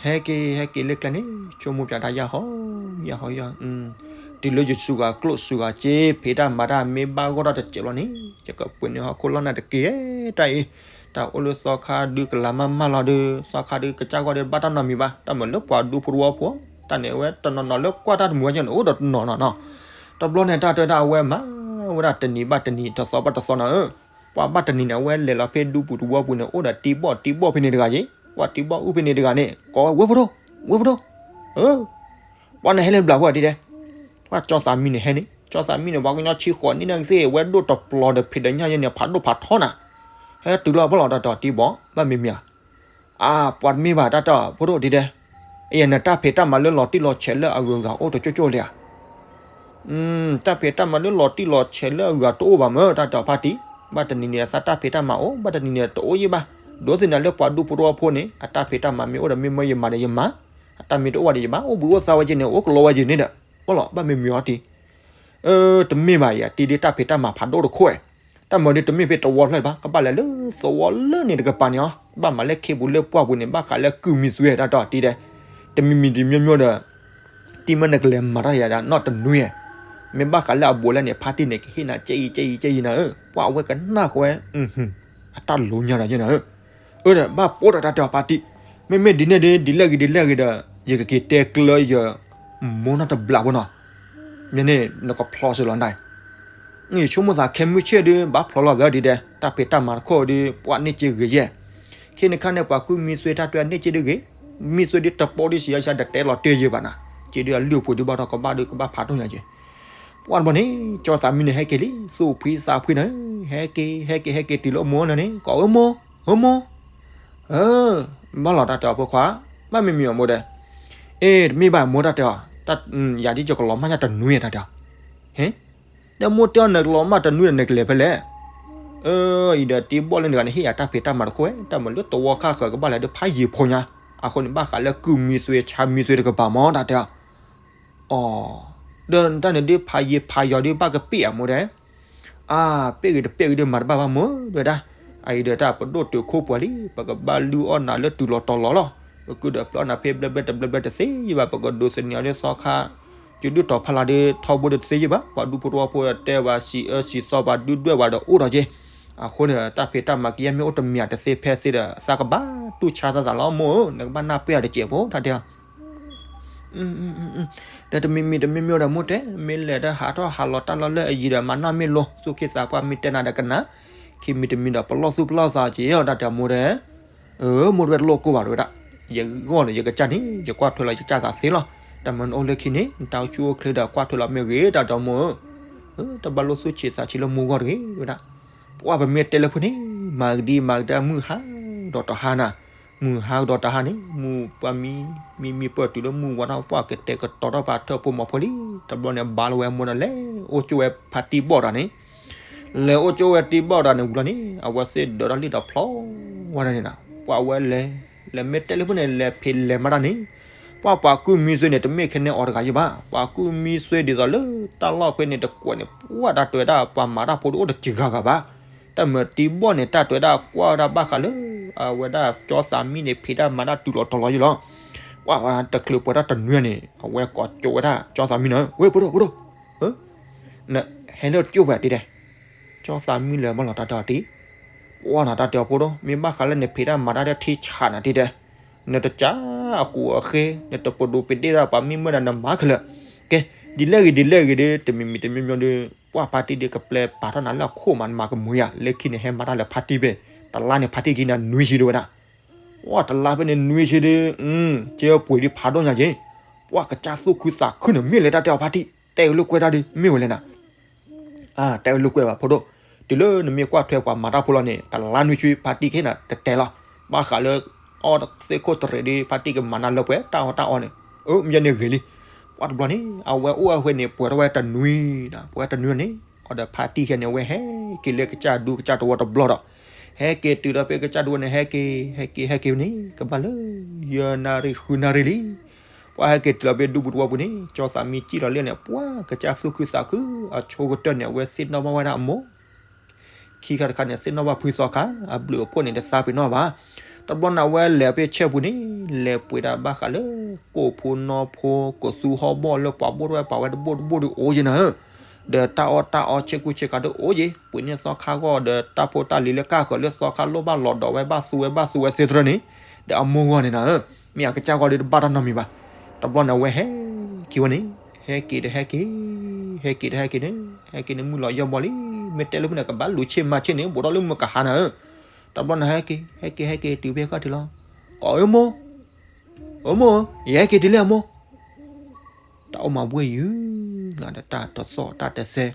ဟဲက့ၤ ဟဲက့ၤလၢကျဲန့ၣ် ဆိကမိၣ်ပၠးတၢ်ယၢ်ဟီ ယၢ်ဟီယၢ် တုၤလၢယစူးဂၤကျိၣ်စူးဂၤစ့ ဖံးတၢ်မၤတၢ်မ့ၢ်ဘၣ်ဂီၢ်ထီၣ်တစဲးဘျီန့ၣ် ယကပှ့ၤန့ၢ်ဟီၣ်ခိၣ်လီၢ်နၢ်တက့ၢ် တၢ်အံၤ တၢ်အိၣ်လၢသီခါဒုးကလၤမၢ်မၢ်လီၤဒီး သီခါဒုးကစၢ်ဂီၢ်ဒီးဘၣ်တၢ်နီတမံၤဘၣ် တၢ်မၤလၢပှၤဒူဖိတဝီဖိ တၢ်န့ၣ်အဝဲတနီၤနီၤလၢကွၢ်တၢ်တမုာ်ဝဲကဲန့ၣ် အိၣ်ဒီးတနီၤနီၤနီၤ တဘျီန့ၣ်တၢ်တဲဒၣ်အဝဲမၤဝဲဒၣ်တနံၤဘၣ်တနံၤ တသီဘၣ်တသီနီၤဧၢ ပှၤဘၣ်တနံၤန့ၣ် အဝဲလဲၤလီၤဖဲဒူပူၤတဝီပူၤန့ၣ် အိၣ်ဒီးတံၤဘီၣ်တံၤဘီၣ်ဖဲန့ၣ်တဂၤယ့ၣ် ပှၤတံၤဘီၣ်အုၣ်ဖဲန့ၣ်တဂၤန့ၣ် ကိးဝဲ ဝ့ၢ်ဖိဒိၣ် ဝ့ၢ်ဖိဒိၣ် ပှၤန့ၣ်ဟဲလၢဘျးဖိဒ်တဲ ပှၤကၠီသးမံန့ၣ်ဟဲန့ၣ် ကၠီသးမံန့ၣ် ပှၤကညီဆံဃိးနံၣ်န့ၣ်သ့ၣ် ဝဲဒိၣ်တပျီၤဒီးဖံးဒီးညၣ်ယဲန့ၣ် ဖးဒိၣ်ဖးထီနၤ ဟဲတုၤလီၤဖဲလီၤတၢ်တီၤတံၤဘီၣ် ဘၣ်မ့မ့ၢ်ဧါ အါ ပှၤတမ့ၢ်ဘၣ်တၢ်တီၤဖိဒိၣ်ဒ်တဲ အံၤ နတၢ်ဖံးတၢ်မၤလၢလီၤတံၢ်လီၤဆဲးလၢအဂုၤအဂၤအိၣ်တကၠိကၠိလံဧါ တၢ်ဖံးတၢ်မၤလၢလီၤတံၢ်လီၤဆဲးလၢအဂုၤအဂၤတအိၣ်ဘၣ်မၢ် တၢ်တီၤဖါတံၢ် ဘၣ်တနံၤန့ၣ် သးတၢ်ဖံးတၢ်မၤအိၣ် ဘၣ်တနံၤန့ၣ်တအိၣ်ယံၣ်ဘၣ် ဒိးသန့ၤလၢပှၤဒူဖိတဝီဖိန့ၣ် အတၢ်ဖံးတၢ်မၤမ့ၢ်အိၣ်ဒီးမ့ၢ်မၢယမၤဒီးယမၤ အတၢ်မ့ၢ်တအိၣ်ဘၣ်ဒီးယဘၣ် အိၣ်ဘှံးအိၣ်သါဝဲက့ၤန့ၣ် အိၣ်ကလီဝဲက့ၤန့ၣ်ဒီး ပလီၤ ဘၣ်မ့မ့ၢ်အီၤတံၢ် တမ့ၢ်ဘၣ်ယၤ တံၤဒုးတၢ်ဖံးတၢ်မၤဖးဒိၣ်တခိၣ်ဧါ တၢ်မၤဒုးတမ့ၢ်ဖဲတဝီဖျၢၣ်ဘၣ် ကဘၣ်လဲၤလၢသဝီလၢန့ၣ်တကပၤန့ၣ်အီၤ ကဘၣ်မၤလၢခ့ပူၤလၢပှၢ်ပူၤန့ၣ် ဘၣ်ဃးလၢကုၢ်မံသွဲတၢ်တီၤတံၢ်ဒဲး တမံၤမံၤတမံၤမံၤဒီး တံၤမ့ၢ်နကလဲၤမၤတၢ်ယၤဒၣ်နီၢ်တနွံဧါ မ့ၢ်ဘၣ်ဃးလၢအဘူးလဲၣ်န့ၣ် ဖါတံၢ်န့ၣ် ကဟ့ၣ်နၤကဲအံၤကဲအံၤကဲအံၤနၤဧၢ ပှၤအဝဲကနၣ်ဃီဝဲ အတၢ်လိၤညါဒီးယဲနၤဧၢ အၢ ဘၣ်ပိာ်ဒီးတၢ်တဲအီၤဖါတံၢ် မ့မ့ၢ်ဒ်န့ၣ်ဒ် ဒ်လဲၣ်ဂ့ၤဒ်လဲၣ်ဂ့ၤဒီး ယကက့ၤတဲကျၢၤယမိၢ်နီၢ်တဘျးဖိနီၤ ညါန့ၣ် နကဖျီစၢၤလီၤနၤ ယဆိကမိၣ်သးခဲမုၢ်ဆ့ၣ်ဒုး ဘၣ်ဖျီလီၤသးဒ်ဒဲး တၢ်ဖံးတၢ်မၤတခိၣ်ဒုး ပှၤန့ၢ်စ့ဂ့ၤယဲၢ် ခဲန့ၣ်ခါန့ၣ် ပှၤကုၢ်မံသွဲတၢ်တဲန့ၢ်စ့ဒုးဂ့ၤ မံသွဲဒုးတပိာ်ဒုးစံးယါစံးဒီးတဲလီၤတ့ၢ်ယဲၢ်ဘၣ်နၤ စ့ဒုးအလုၢ်အပှ့ၤဒုးဘၣ်ထီၣ်ကဘၣ်ဒုးကဘၣ်ဖးဒိၣ်ညါက့ၤ ပှၤတဘျီန့ၣ် ကၠီသးမံန့ၣ် ဟဲက့ၤလံ သူၣ်ဖှံသးဖှံနၤ ဟဲက့ၤ ဟဲက့ၤ ဟဲက့ၤတုၤလၢအမိၢ်န့ၣ် ကိးဝဲမိၢ် ဟၢမိၢ် ဘၣ်လီၤတၢ်တဲအီၤဖိခွါ ဘၣ်မ့မ့ၢ်အီၤမိၢ်ဒီး အ့ တမ့ၢ်ဘၣ်မိၢ်တၢ်တဲအီၤ ယၤဒ်ယကလီၤမၢ်ညါတနွံတၢ်တဲအီၤ ဟ့ ဒီးမိၢ်တဲအီၤ နကလီၤမၢ်တနွံဒီးနကလဲၤဖဲလဲၣ် အံၤဒီးတံၤဘီၣ်လၢနဂၤန့ၣ် ဟ့ၣ်ယၤတၢ်ဖံးတၢ်မၤတခိၣ်ဝဲ တၢ်မၤလၢသဝီခါဃၢၤကဘၣ်လဲၤဒုးဖးယံၤဖိညါ အဃိန့ၣ် ဘၣ်ဃးလၢကုၢ်မံသွဲဆါမံသွဲတကပၤမၢ်တၢ်တဲအီၤ အီၤ ဒီးနတၢ်န့ၣ်ဒုးဖးယံၤဖးယီၤဒုးဘၣ်ကပ့ၢ်အမိၢ်ဒီး အါ ပ့ၢ်ဂ့ၤတပ့ၢ်ဂ့ၤဒုးမၤတဘၣ်ဘၣ်မိၢ်ဒီးဒၣ် အအံၤဒီးတၢ်ပဒိၣ်တုာ်ခိၣ်ပှၤလံ ပကဘၣ်လုၢ်အီၣ်နၤလၢတုၤလီၤတီၤလီၤလီၤ ပကုၢ်ဒီးပျီနၤဖဲဘျဲဘျဲတဘျဲဘျဲတသ့ယဲၢ်ဘၣ် ပကဒိးသန့ၤအီၤလၢသီခါ ယဒုၣ်တီၤဖးလၢ်ဒုးထီဘိဒုးတသ့ယဲၢ်ဘၣ် ပှၤဒူဖိတဝီဖိတဲဝဲစံးအၢစံးသီပှၤဒုးဒွဲၣ်ဝဲဒီးအိၣ်ဒီးက့ အဃိန့ၣ် တၢ်ဖံးတၢ်မၤကယဲၢ်မ့ၢ်အိၣ်တမံၤတသ့ဖဲသ့ဒီး သးကဘၣ်တူၢ်ဆါသးသးလီၤမိၢ်ဧၢ နကဘၣ်နၢ်ပၢၢ်အီၤတစဲးဖိတၢ်တဲအီၤ ဒီးတမံၤမံၤတမံၤမံၤဒီးမိၢ်တဲ မ့ၢ်လဲၤဒီးဟးထီၣ်ဟးလီၤတၢ်လီၢ်လၢအယံၤဒီး မၤနီၣ်မ့ၢ်လိ သူၣ်က့သးပှၢ်မ့ၢ်တဲနၤဒီးကနၣ်, ခံမံၤတမံၤဒီးပလီၢ်သူၣ်ပလီၢ်သးက့ၤအီၤ တၢ်တဲအမိၢ်တဲ မိၢ်တဝဲတလိၣ်ကိၢ်ဘၣ်တဝဲဒၣ်, ယဂီၢ်န့ၣ် ယကစၢ်န့ၣ် ယကွၢ်ထွဲလီၤယကစၢ်သးသ့လီၤ. တၢ်မၤနအိၣ်လၢခံန့ၣ် နတၢ်အိၣ်ဆူၣ်အိၣ်ချ့ဒီးကွၢ်ထွဲလီၤမ့ၢ်ဂ့ၤ တၢ်တဲအမိၢ်ဧၢ, တဘၣ်လိၣ်သူၣ်ဆံးသးဆံးလၢမိၢ်ဂီၢ်တဂ့ၤ တဝဲဒၣ်. ပှၢ်ပမ့ၢ်တဲလၢဖုန့ၣ် မၤကဒံမၤကဒါမုၢ်ဟါဒီးတဟါနၤ, မုၢ်ဟါဒီးတဟါန့ၣ် မုၢ်ပှၢ်မံ မံမံပၢၢ်တုၤလၢမုၢ်ဝါထီၣ်ပှၢ်ကတဲာ်ကတီၤထီၣ်ပာ်ထၢၣ်ဖိမီၤဖိလံ, တဘျီန့ၣ် ဘါလီၤဝဲအမိၢ်ဒီးလဲၤအိၣ်ကၠိဝဲဖါတံၢ်ဘီၣ်တၢ်န့ၣ် လဲၤအိၣ်ကၠိဝဲတံၢ်ဘီၣ်တၢ်န့ၣ်ဝံၤလီၤန့ၣ် အဝဲသ့ၣ်ဒၢးတၢ်လံၣ်ဒီးဖျီဝဲဒၣ်န့ၣ်နၤ, ပှၢ်ဝဲလဲၤ လဲၤမ့ၢ်တဲလၢဖုန့ၣ် လဲၤဖံးလဲၤမၤတၢ်န့ၣ်, ပှၢ်ပှၤကူၣ်မံသွ့န့ၣ် တမ့ၢ်ခဲန့ၣ်အီၤတဂၤယဘၣ်, ပှၤကူၣ်မံသွ့ဒ်သိးလၢတၢ်လီၢ်ဖဲန့ၣ်တကွဲးန့ၣ် ပှၢ်တၢ်တဲဝဲဒၣ်ပှၤမၤတၢ်ဖိတအိၣ်တစှၤဂၤဂၤဘၣ်. တၢ်မၤတံၢ်ဘီၣ်န့ၣ် တၢ်တဲဝဲဒၣ်ကွၢ်ဝဲဒၣ်ဘၣ်ဃးလၢ အဝဲဒၣ်ကၠီသးမံန့ၣ် ဖံးတၢ်မၤတၢ်တုၤလီၤတီၤလီၤယလီၤ. ပှၢ်တချုးပှဲၤတၢ်တနွံန့ၣ် အဝဲကိးကၠိဝဲဒၣ်ကၠီသးမံန့ၣ် ဝဲဖိဒိၣ်ဖိဒိၣ် နဟဲလၢကၠိဝဲတံၢ်တဲ ကၠီသးမံလၢမၢလီၤတၢ်တဲအီၤတံၢ်, ပှၢ်နၤတၢ်တဲအီၤဖိဒိၣ် မ့ၢ်ဘၣ်ဃးလၢနဖံးတၢ်မၤတၢ်ဒီးထံဆးနၤတံၢ်တဲ, နတကးအဃိအဃ့ နတပဒိးပဒ့ၣ်ဒၣ်ပှၤမံမုၢ်ဒီးနမၤခဲလၢာ်, ကဲ, ဒ်လဲၣ်ဂ့ၤဒ်လဲၣ်ဂ့ၤဒီး တမံၤမံၤတမံၤမံၤဒီး ပှၢ်ဖါတံၢ်ဒ်ကပျဲပာ်ထီၣ်နၤလၢအခိၣ်မး နမၤကမုာ်ယၤ လၢခံန့ၣ်ဟဲမၤတၢ်လၢဖါတံၢ်ဖဲ တလါန့ၣ်ဖါတံၢ်ကံနၤနွံဆံဒိၣ်ဝဲဒၣ် ပှၢ်တလါဖဲန့ၣ်နွံဆံဒီး ကဲပှ့ၤဒ်ဖးဒိၣ်ညါက့ၤ, ပှၢ်ကစၢ်သူၣ်ခုသးခုန့ၣ် မ့ၢ်လဲၤတၢ်တဲအီၤဖါတံၢ် တဲအလိာ်ကွဲတၢ်ဒီး မ့ၢ်ဝဲလဲၣ်နၤ, တဲအလိာ်ကွဲဘၣ်ဖိဒိၣ်, တုၤလၢနမ့ၢ်ကွၢ်ထွဲပှၤမၤတၢ်ဖိလီၤန့ၣ် တလါနွံဆံဖါတံၢ်ကဟ့ၣ်နၤ တတဲလီၤ, ဘၣ်ဃးလၢ အီၣ်သ့ၣ်ခိၣ်တရံးဒီး ဖါတံၢ်ကမၤနၤလၢပှဲၤတၢ်အီၣ်တၢ်အီန့ၣ်, အၢ မ့ၢ်န့ၣ်ဂ့ၤလံ, ပှၢ်တဘျီန့ၣ် အဝဲအိၣ်ဝဲန့ၣ် ပှဲၤထီၣ်ဝဲတနွံ, ပှဲၤတနွံန့ၣ် အီၤဒီးဖါတံၢ်ခဲန့ၣ် အဝဲဟဲက့ၤလၢကစၢ်ဒူကစၢ်တဝီတဘျီဒီး, ဟဲက့ၤတုၤဒီးဖဲကစၢ်တဝီန့ၣ် ဟဲက့ၤ ဟဲက့ၤ ဟဲက့ၤန့ၣ် ကဘၣ်လၢ ယဲၢ်နၣ်ရံၣ်ဃုနၣ်ရံၣ်လံ, ပှၢ်ဟဲက့ၤတုၤလီၤဖဲဒူပူၤတဝီပူၤန့ၣ် ကၠီသးမံစံၣ်လီၤလၢန့ၣ် ပှၢ်ကစၢ်သူၣ်ခုသးခု, အဆိကတၢၢ်န့ၣ် အဝဲသ့ၣ်နီၣ်ဘၣ်ဝဲဒၣ်အမိၢ် ခံခါတခါန့ၣ် သ့ၣ်နီၣ်ဘၣ်ဖုသီခါ, အဘျုးအဖှိၣ်န့ၣ် တသးပ့ၤနီၣ်ဘၣ်. တဘျီန့ၣ် အဝဲလဲၤဖဲဆဲပူၤန့ၣ် လဲၤပှ့ၤဒၣ်ဘၣ်ဃးလၢ ကိၣ်ဖိနီဖိ ကသူဟီၣ်ဘီၣ်လၢပှၤဘိၣ်ထီၣ်ဝဲပာ်ဝဲတဘိၣ်တဘိၣ်ဒီးအိၣ်ယဲနၤဧၢ, ဒီးတၢ်အီၣ်တၢ်အီဆ့ကူဆ့ကၤဒီးအိၣ်ယဲ, ပှ့ၤန့ၢ်သီခါဂီၢ်ဒီးတၢ်ဖိတၢ်လံၤလၢကၢ်ဃၢၤလၢသီခါလိၣ်ဘၣ်လီၤဒီးဝဲဘၣ်သူဝဲဘၣ်သူဝဲသ့တရၢန့ၣ်, ဒီးအမိၢ်ဂီၢ်န့ၣ်နၤဧၢ, မ့ၢ်အကစၢ်ဂီၢ်ဒီးတဘၣ်တၢ်နီတမံၤဘၣ်. တဘျီန့ၣ် အဝဲဟဲက့ၤဝဲန့ၣ် ဟဲက့ၤဒီးဟဲက့ၤ, ဟဲက့ၤဒီးဟဲက့ၤန့ၣ်, ဟဲက့ၤန့ၣ်မုၢ်လီၤယီၢ်ဘီလံ, မ့ၢ်တဲလၢမုၢ်န့ၣ် ကဘၣ်လူၤဆ့မၤဆ့န့ၣ် ဘူးထီၣ်လၢမုၢ်ကဟါနၤဧၢ, တဘျီန့ၣ် ဟဲက့ၤ ဟဲက့ၤ ဟဲက့ၤတုၤဖဲဃီတုၤလီၤ, ကိးအၢမိၢ်, အၢမိၢ်, ယဟဲက့ၤတုၤလံအမိၢ်, တၢ်အိၣ်မၤဘှ့ၣ်ယုၢ်လီၤဒီးတၢ်တသီၣ်တၢ်တသဲ,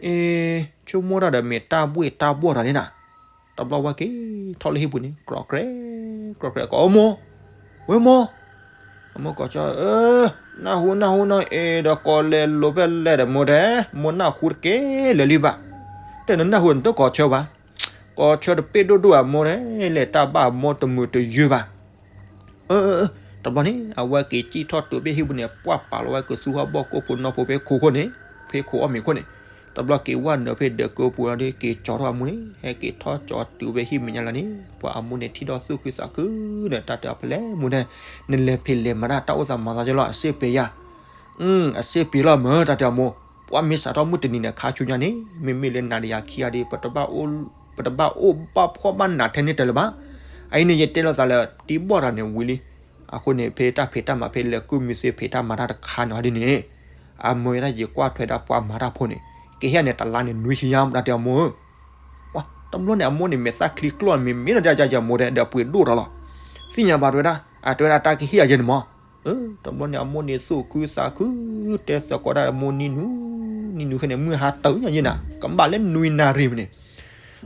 အ့, ဆိကမိၣ်တၢ်ဒီးမ့ၢ်တၢ်ဘှ့ၣ်တၢ်ဘှီၣ်တၢ်န့ၣ်နၤ, တဘျီဝဲက့ၤထီၣ်လၢဟံၣ်ပူၤန့ၣ် ကြီကြဲ, ကြီကြဲ ကိးအၢမိၢ်, ဝဲမိၢ်, အမိၢ်ကိးကၠီ, နၢ်ဟူနၢ်ဟူနီၤ, အ့ဒီးကိးလဲၤလိာ်ဖဲလဲၣ်ဒီးမိၢ်တဲ, မိၢ်နၢ်ဟူတက့ၢ်လၢာ်လံဘၣ်, တဲနနၢ်ဟူနတကိးဆၢဘၣ်, ကိးဆၢတပ့ၢ်ဒိၣ်ဒိၣ်အမိၢ်တဲ, လဲၤတၢ်ဘၣ်အမိၢ်တမုာ်တယုၢ်ဘၣ် တဘျီန့ၣ် အဝဲက့ၤစံၣ်ထီၣ်တုၤဖဲဟံၣ်ပူၤန့ၣ် ပှၢ်ပာ်လီၤဝဲကသူဟီၣ်ဘီၣ်ကိၣ်ဖိနီဖိဖဲခိၣ်ခိၣ်န့ၣ်, ဖဲခိၣ်အီၣ်မ့ၤခိၣ်န့ၣ်, တဘျီက့ၤဝဲနုာ်ဖဲဒၢးကိပူၤလီၤဒီး က့ၤကၠီထီၣ်အမိၢ်န့ၣ်, ဟဲက့ၤထီၣ်ကၠီတုၤဖဲဟံၣ်မဲာ်ညါလီၤန့ၣ်, ပှၤအမိၢ်န့ၣ်ထံၣ်ဒီးသူၣ်ခုသးခုန့ၣ် တၢ်တဲအီၤဖဲလဲၣ်မိၢ်ဒဲ, နလဲၤဖံးလဲၤမၤတၢ်တၢ်အိၣ်သးမၤသးကလီၤ အစ့ပ့ၤယၤ အစ့ပ့ၤလီၤမ့ၢ် တၢ်တဲအမိၢ်, ပှၤမ့ၢ်စးထီၣ်မုၢ်တနံၤန့ၣ် ခါဆူညါန့ၣ် မ့မ့ၢ်လၢနၤဒီးယၤခံဂၤဒီး ပတဘၣ်အိၣ်ဘၣ်ဖှီၣ်ဘၣ်နးထဲန့ၣ်တၢ်လၢၤဘၣ်. အအံၤန့ၣ် ယတဲလိာ်သးလၢ တံၢ်ဘီၣ်တၢ်န့ၣ်ဝံၤလံ. အဃိန့ၣ် ဖဲတၢ်ဖံးတၢ်မၤဖဲလဲၤကူၣ်မံၤသ့ဖံးတၢ်မၤတၢ်တခါန့ၣ်ဟီဒ်န့ၣ် အမိၢ်ဝဲဒၣ်ယကွၢ်ထွဲဒၣ်ပှၤမၤတၢ်ဖိန့ၣ် ကဟ့ၣ်န့ၣ် တလါန့ၣ် နွံဆံယါ တၢ်တဲအမိၢ်ဧၢ. တဘျီန့ၣ် အမိၢ်န့ၣ် မဲာ်သၣ်ချံကျိၣ် မ့မ့ၢ်ဒီးယၤယၤယမိၢ်ဒီး အပှ့ၤဒိၣ်ထီၣ်လီၤ. သ့ၣ်ညါဘၣ်တဲဝဲဒၣ် အတဲဝဲဒၣ်တၢ်ကဟ့ၣ်အယဲန့ၣ်မး. တဘျီန့ၣ် အမိၢ်န့ၣ်သူၣ်ခုသးခု တဲသကိးဒၣ်အမိၢ်နံၤနူၤ နံၤနူၤဖဲန့ၣ် မုၢ်ဟါတၢၢ်ညါယဲနၤ ကဘၣ်လၢနွံနၣ်ရံၣ်မးန့ၣ်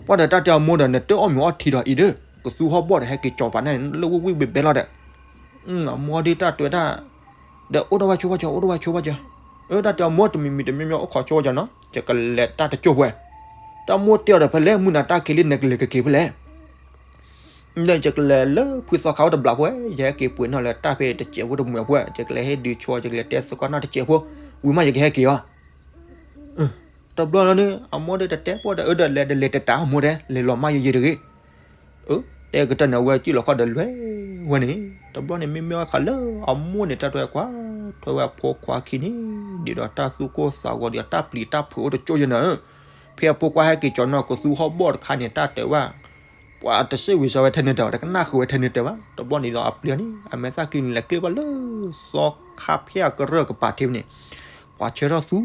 ပှၤဒီးတၢ်တဲအမိၢ်ဒီး နတအီၣ်မ့ၤအီထံဒီးအံၤဒီး ကသူဟီၣ်ဘီၣ်ဒီး ဟဲက့ၤကၠီၤပာ်န့ၣ် လၢဝံၣ်ဝံၣ်ဘဲဘဲလီၤဒီး အမိၢ်ဒ်တၢ်တဲဝဲဒၣ် ဒီးအိၣ်ဒီးဝဲဆိဘၣ်ကၠီ အိၣ်ဒီးဝဲဆိဘၣ်ကၠီ. တၢ်တဲအမိၢ်တမံၤမံၤတမံၤမံၤ အိၣ်ခိးဆိဘၣ်ကၠီနီၤ ယကလဲၤတၢ်တကၠိၢ်ဖဲ တၢ်မိၢ်တဲအီၤဒီး ဖဲလဲၣ်မုၢ်နၤတၢ်က့ၤလံ နကလဲၤကက့ၤဖဲလဲၣ် ဒီးယကလဲၤလၢဖုသီခါအိၣ်တဘျီဖိ ယဟဲက့ၤပှ့ၤနီၣ်လၢတၢ်ဖဲတစဲးဖိတမုာ်ဖိ ယကလဲၤဟ့ၣ်ဒုးဆိ ယကလဲၤတဲသကိးနီၣ်တစဲးဖိ ဝံၤမးယကဟဲက့ၤအီၤ. တဘျီလီၤန့ၣ် အမိၢ်ဒီးတတဲပိာ်ဒီး အၢ ဒီးလဲၤတလဲၤတတၢ် အမိၢ်ဒီး လဲၤလီၤမးယံာ်ယံာ်တဂ့ၤ. တဲကတၢၢ်န့ၣ် အဝဲစံၣ်လီၤခီၣ်ဒီးလွဲၢ်ဝဲန့ၣ် တဘျီန့ၣ် မ့မ့ၢ်ဝဲဃးလၢအမိၢ်န့ၣ် တၢ်တဲကွၢ်ထွဲဝဲအဖိခွါခံန့ၣ် ဒ်ဒီးတၢ်သူၣ်ကိၢ်သးဂီၤဒီး တၢ်ပျံၤတၢ်ဖုးအိၣ်တကၠိၢ်ယဲနၤဧၢ. ဖဲအဖိခွါဟဲက့ၤကၠီၤနီၢ်ကသူဟီၣ်ဘီၣ်တခါန့ၣ် တၢ်တဲဝဲ ပှၤတစ့ၣ်ဝံၤစီဝဲထဲန့ၣ်တၢ်ဘၣ်, တကနၣ်ဃုာ်ဝဲထဲန့ၣ်တၢ်ဘၣ်. တဘျီန့ၣ်ဒီးအပျ့ၤန့ၣ် အမဲာ်သၣ်ကျံန့ၣ် လဲၤကျ့ဘၣ်လၢ သီခါဖၠၣ်ကရၢၢ်ကပၤထံးန့ၣ်, ပှၤဆၢထၢၣ်သူ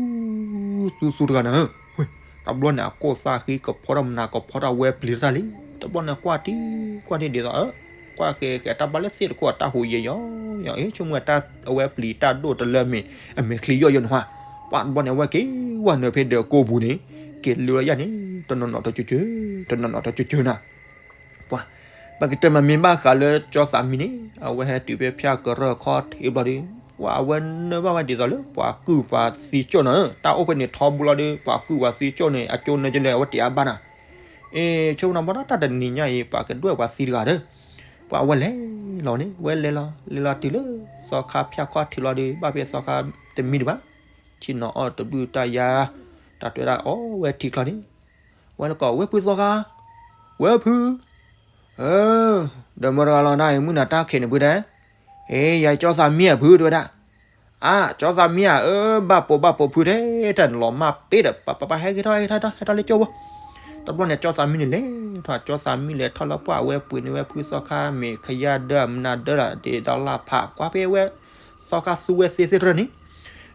သူသူတဂၤန့ၣ်, တဘျီန့ၣ် အကိၢ်သၣ်ဃံကဖီထီၣ်မနၤကဖီထီၣ်ဝဲပျံၤတၢ်လံ. တဘျီန့ၣ်ကွၢ်ထံ ကွၢ်ထံဒ်သိး ကွၢ်က့ၤက့ၤတၢ်ဘၣ်လၢသ့ၣ်တခိၣ်အတၢ်ဟူးယဲယီၤ, ယဆိကမိၣ်ဝဲပျံၤတၢ်ဒိၣ်တလၢမ့ၢ် အမဲာ်ချံယီၢ်ယီၢ်န့ၣ်ဟါ, ပှၤတဘျီန့ၣ် အဝဲက့ၤဝဲနုာ်ဖဲဒီးကိာ်ပူၤန့ၣ်, က့ၤလၢလီၤယၤန့ၣ် တနီၤနီၤတကၠၢကၠၢ, တနီၤနီၤတကၠၢကၠၢနၤ ပှၤ, ပကတဲမ့ၢ်ဘၣ်ဃးလၢကၠီသးမံန့ၣ် အဝဲဟဲတုၤဖဲဖၠၣ်ကရၢၢ်ခီၣ်ထံးဘျီဒီး, ပှၤအဝဲနၢ်ဘၣ်ဝဲဒ်သိးလၢ ပှၤကုၢ်ပှၤသံကၠိၣ်နီၤ, တၢ်အိၣ်ဖဲန့ၣ်ထီဘိလီၤဒီး ပှၤကုၢ်ပှၤသံကၠိၣ်န့ၣ် အကၠိနၢကၠိလဲၣ် အဝဲတဲအါဘၣ်နၤ, အ့ ဆိကမိၣ်ဘၣ်ဒီးတၢ်တနံၤညါအံၤ ပှၤကဒွဲၣ်ပှၤသံတဂၤဒီး, ပှၤအဝဲလဲၤလီၤန့ၣ် ဝဲလဲၤလီၤ လဲၤလီၤတုၤလၢ သီခါဖၠၣ်ခီၣ်ထံးလီၤဒီး ဘၣ်ဖဲသီခါတမံဒံးဘၣ်, ဆ့ၣ်နီၤအီၣ်တဘျုးတၢ်ယါ, တၢ်တဲဝဲဒၣ်အီၣ်ဝဲထံချီန့ၣ် ဝဲလၢကီး ဝဲဖုသီခါ, ဝဲဖု, ဒီးမတၤတဂၤလီၤဒၣ်အံၤ မုၢ်နၤတၢ်ခံးန့ၣ်ဖုတဲ, အ့ ယၤကၠီသးမံဧါဖုတဲဝဲဒၣ်, အါ ကၠီသးမံဧါ အၢ ဘၣ်ပိာ်ဘၣ်ပိာ်ဖုထဲ တၢ်နလီၤမၢ်ပ့ၤဒီး ပပပဟဲက့ၤထီၣ်ဟဲက့ၤထီၣ်ဟဲထီၣ်လၢကၠိဘိ, တဘျီန့ၣ် ကၠီသးမံန့ၣ်လဲၤထီၣ် ကၠီသးမံလဲၤထီၣ်လၢပှၢ်ဝဲပှ့ၤန့ၢ်ဝဲဖုသီခါမ့ၢ်ခယၢဒၢမနၤဒၢလီၤ ဒ်သိးလၢဖး ကွၢ်ဖဲဝဲ သီခါသူဝဲသ့သ့တရၢၢ်န့ၣ်,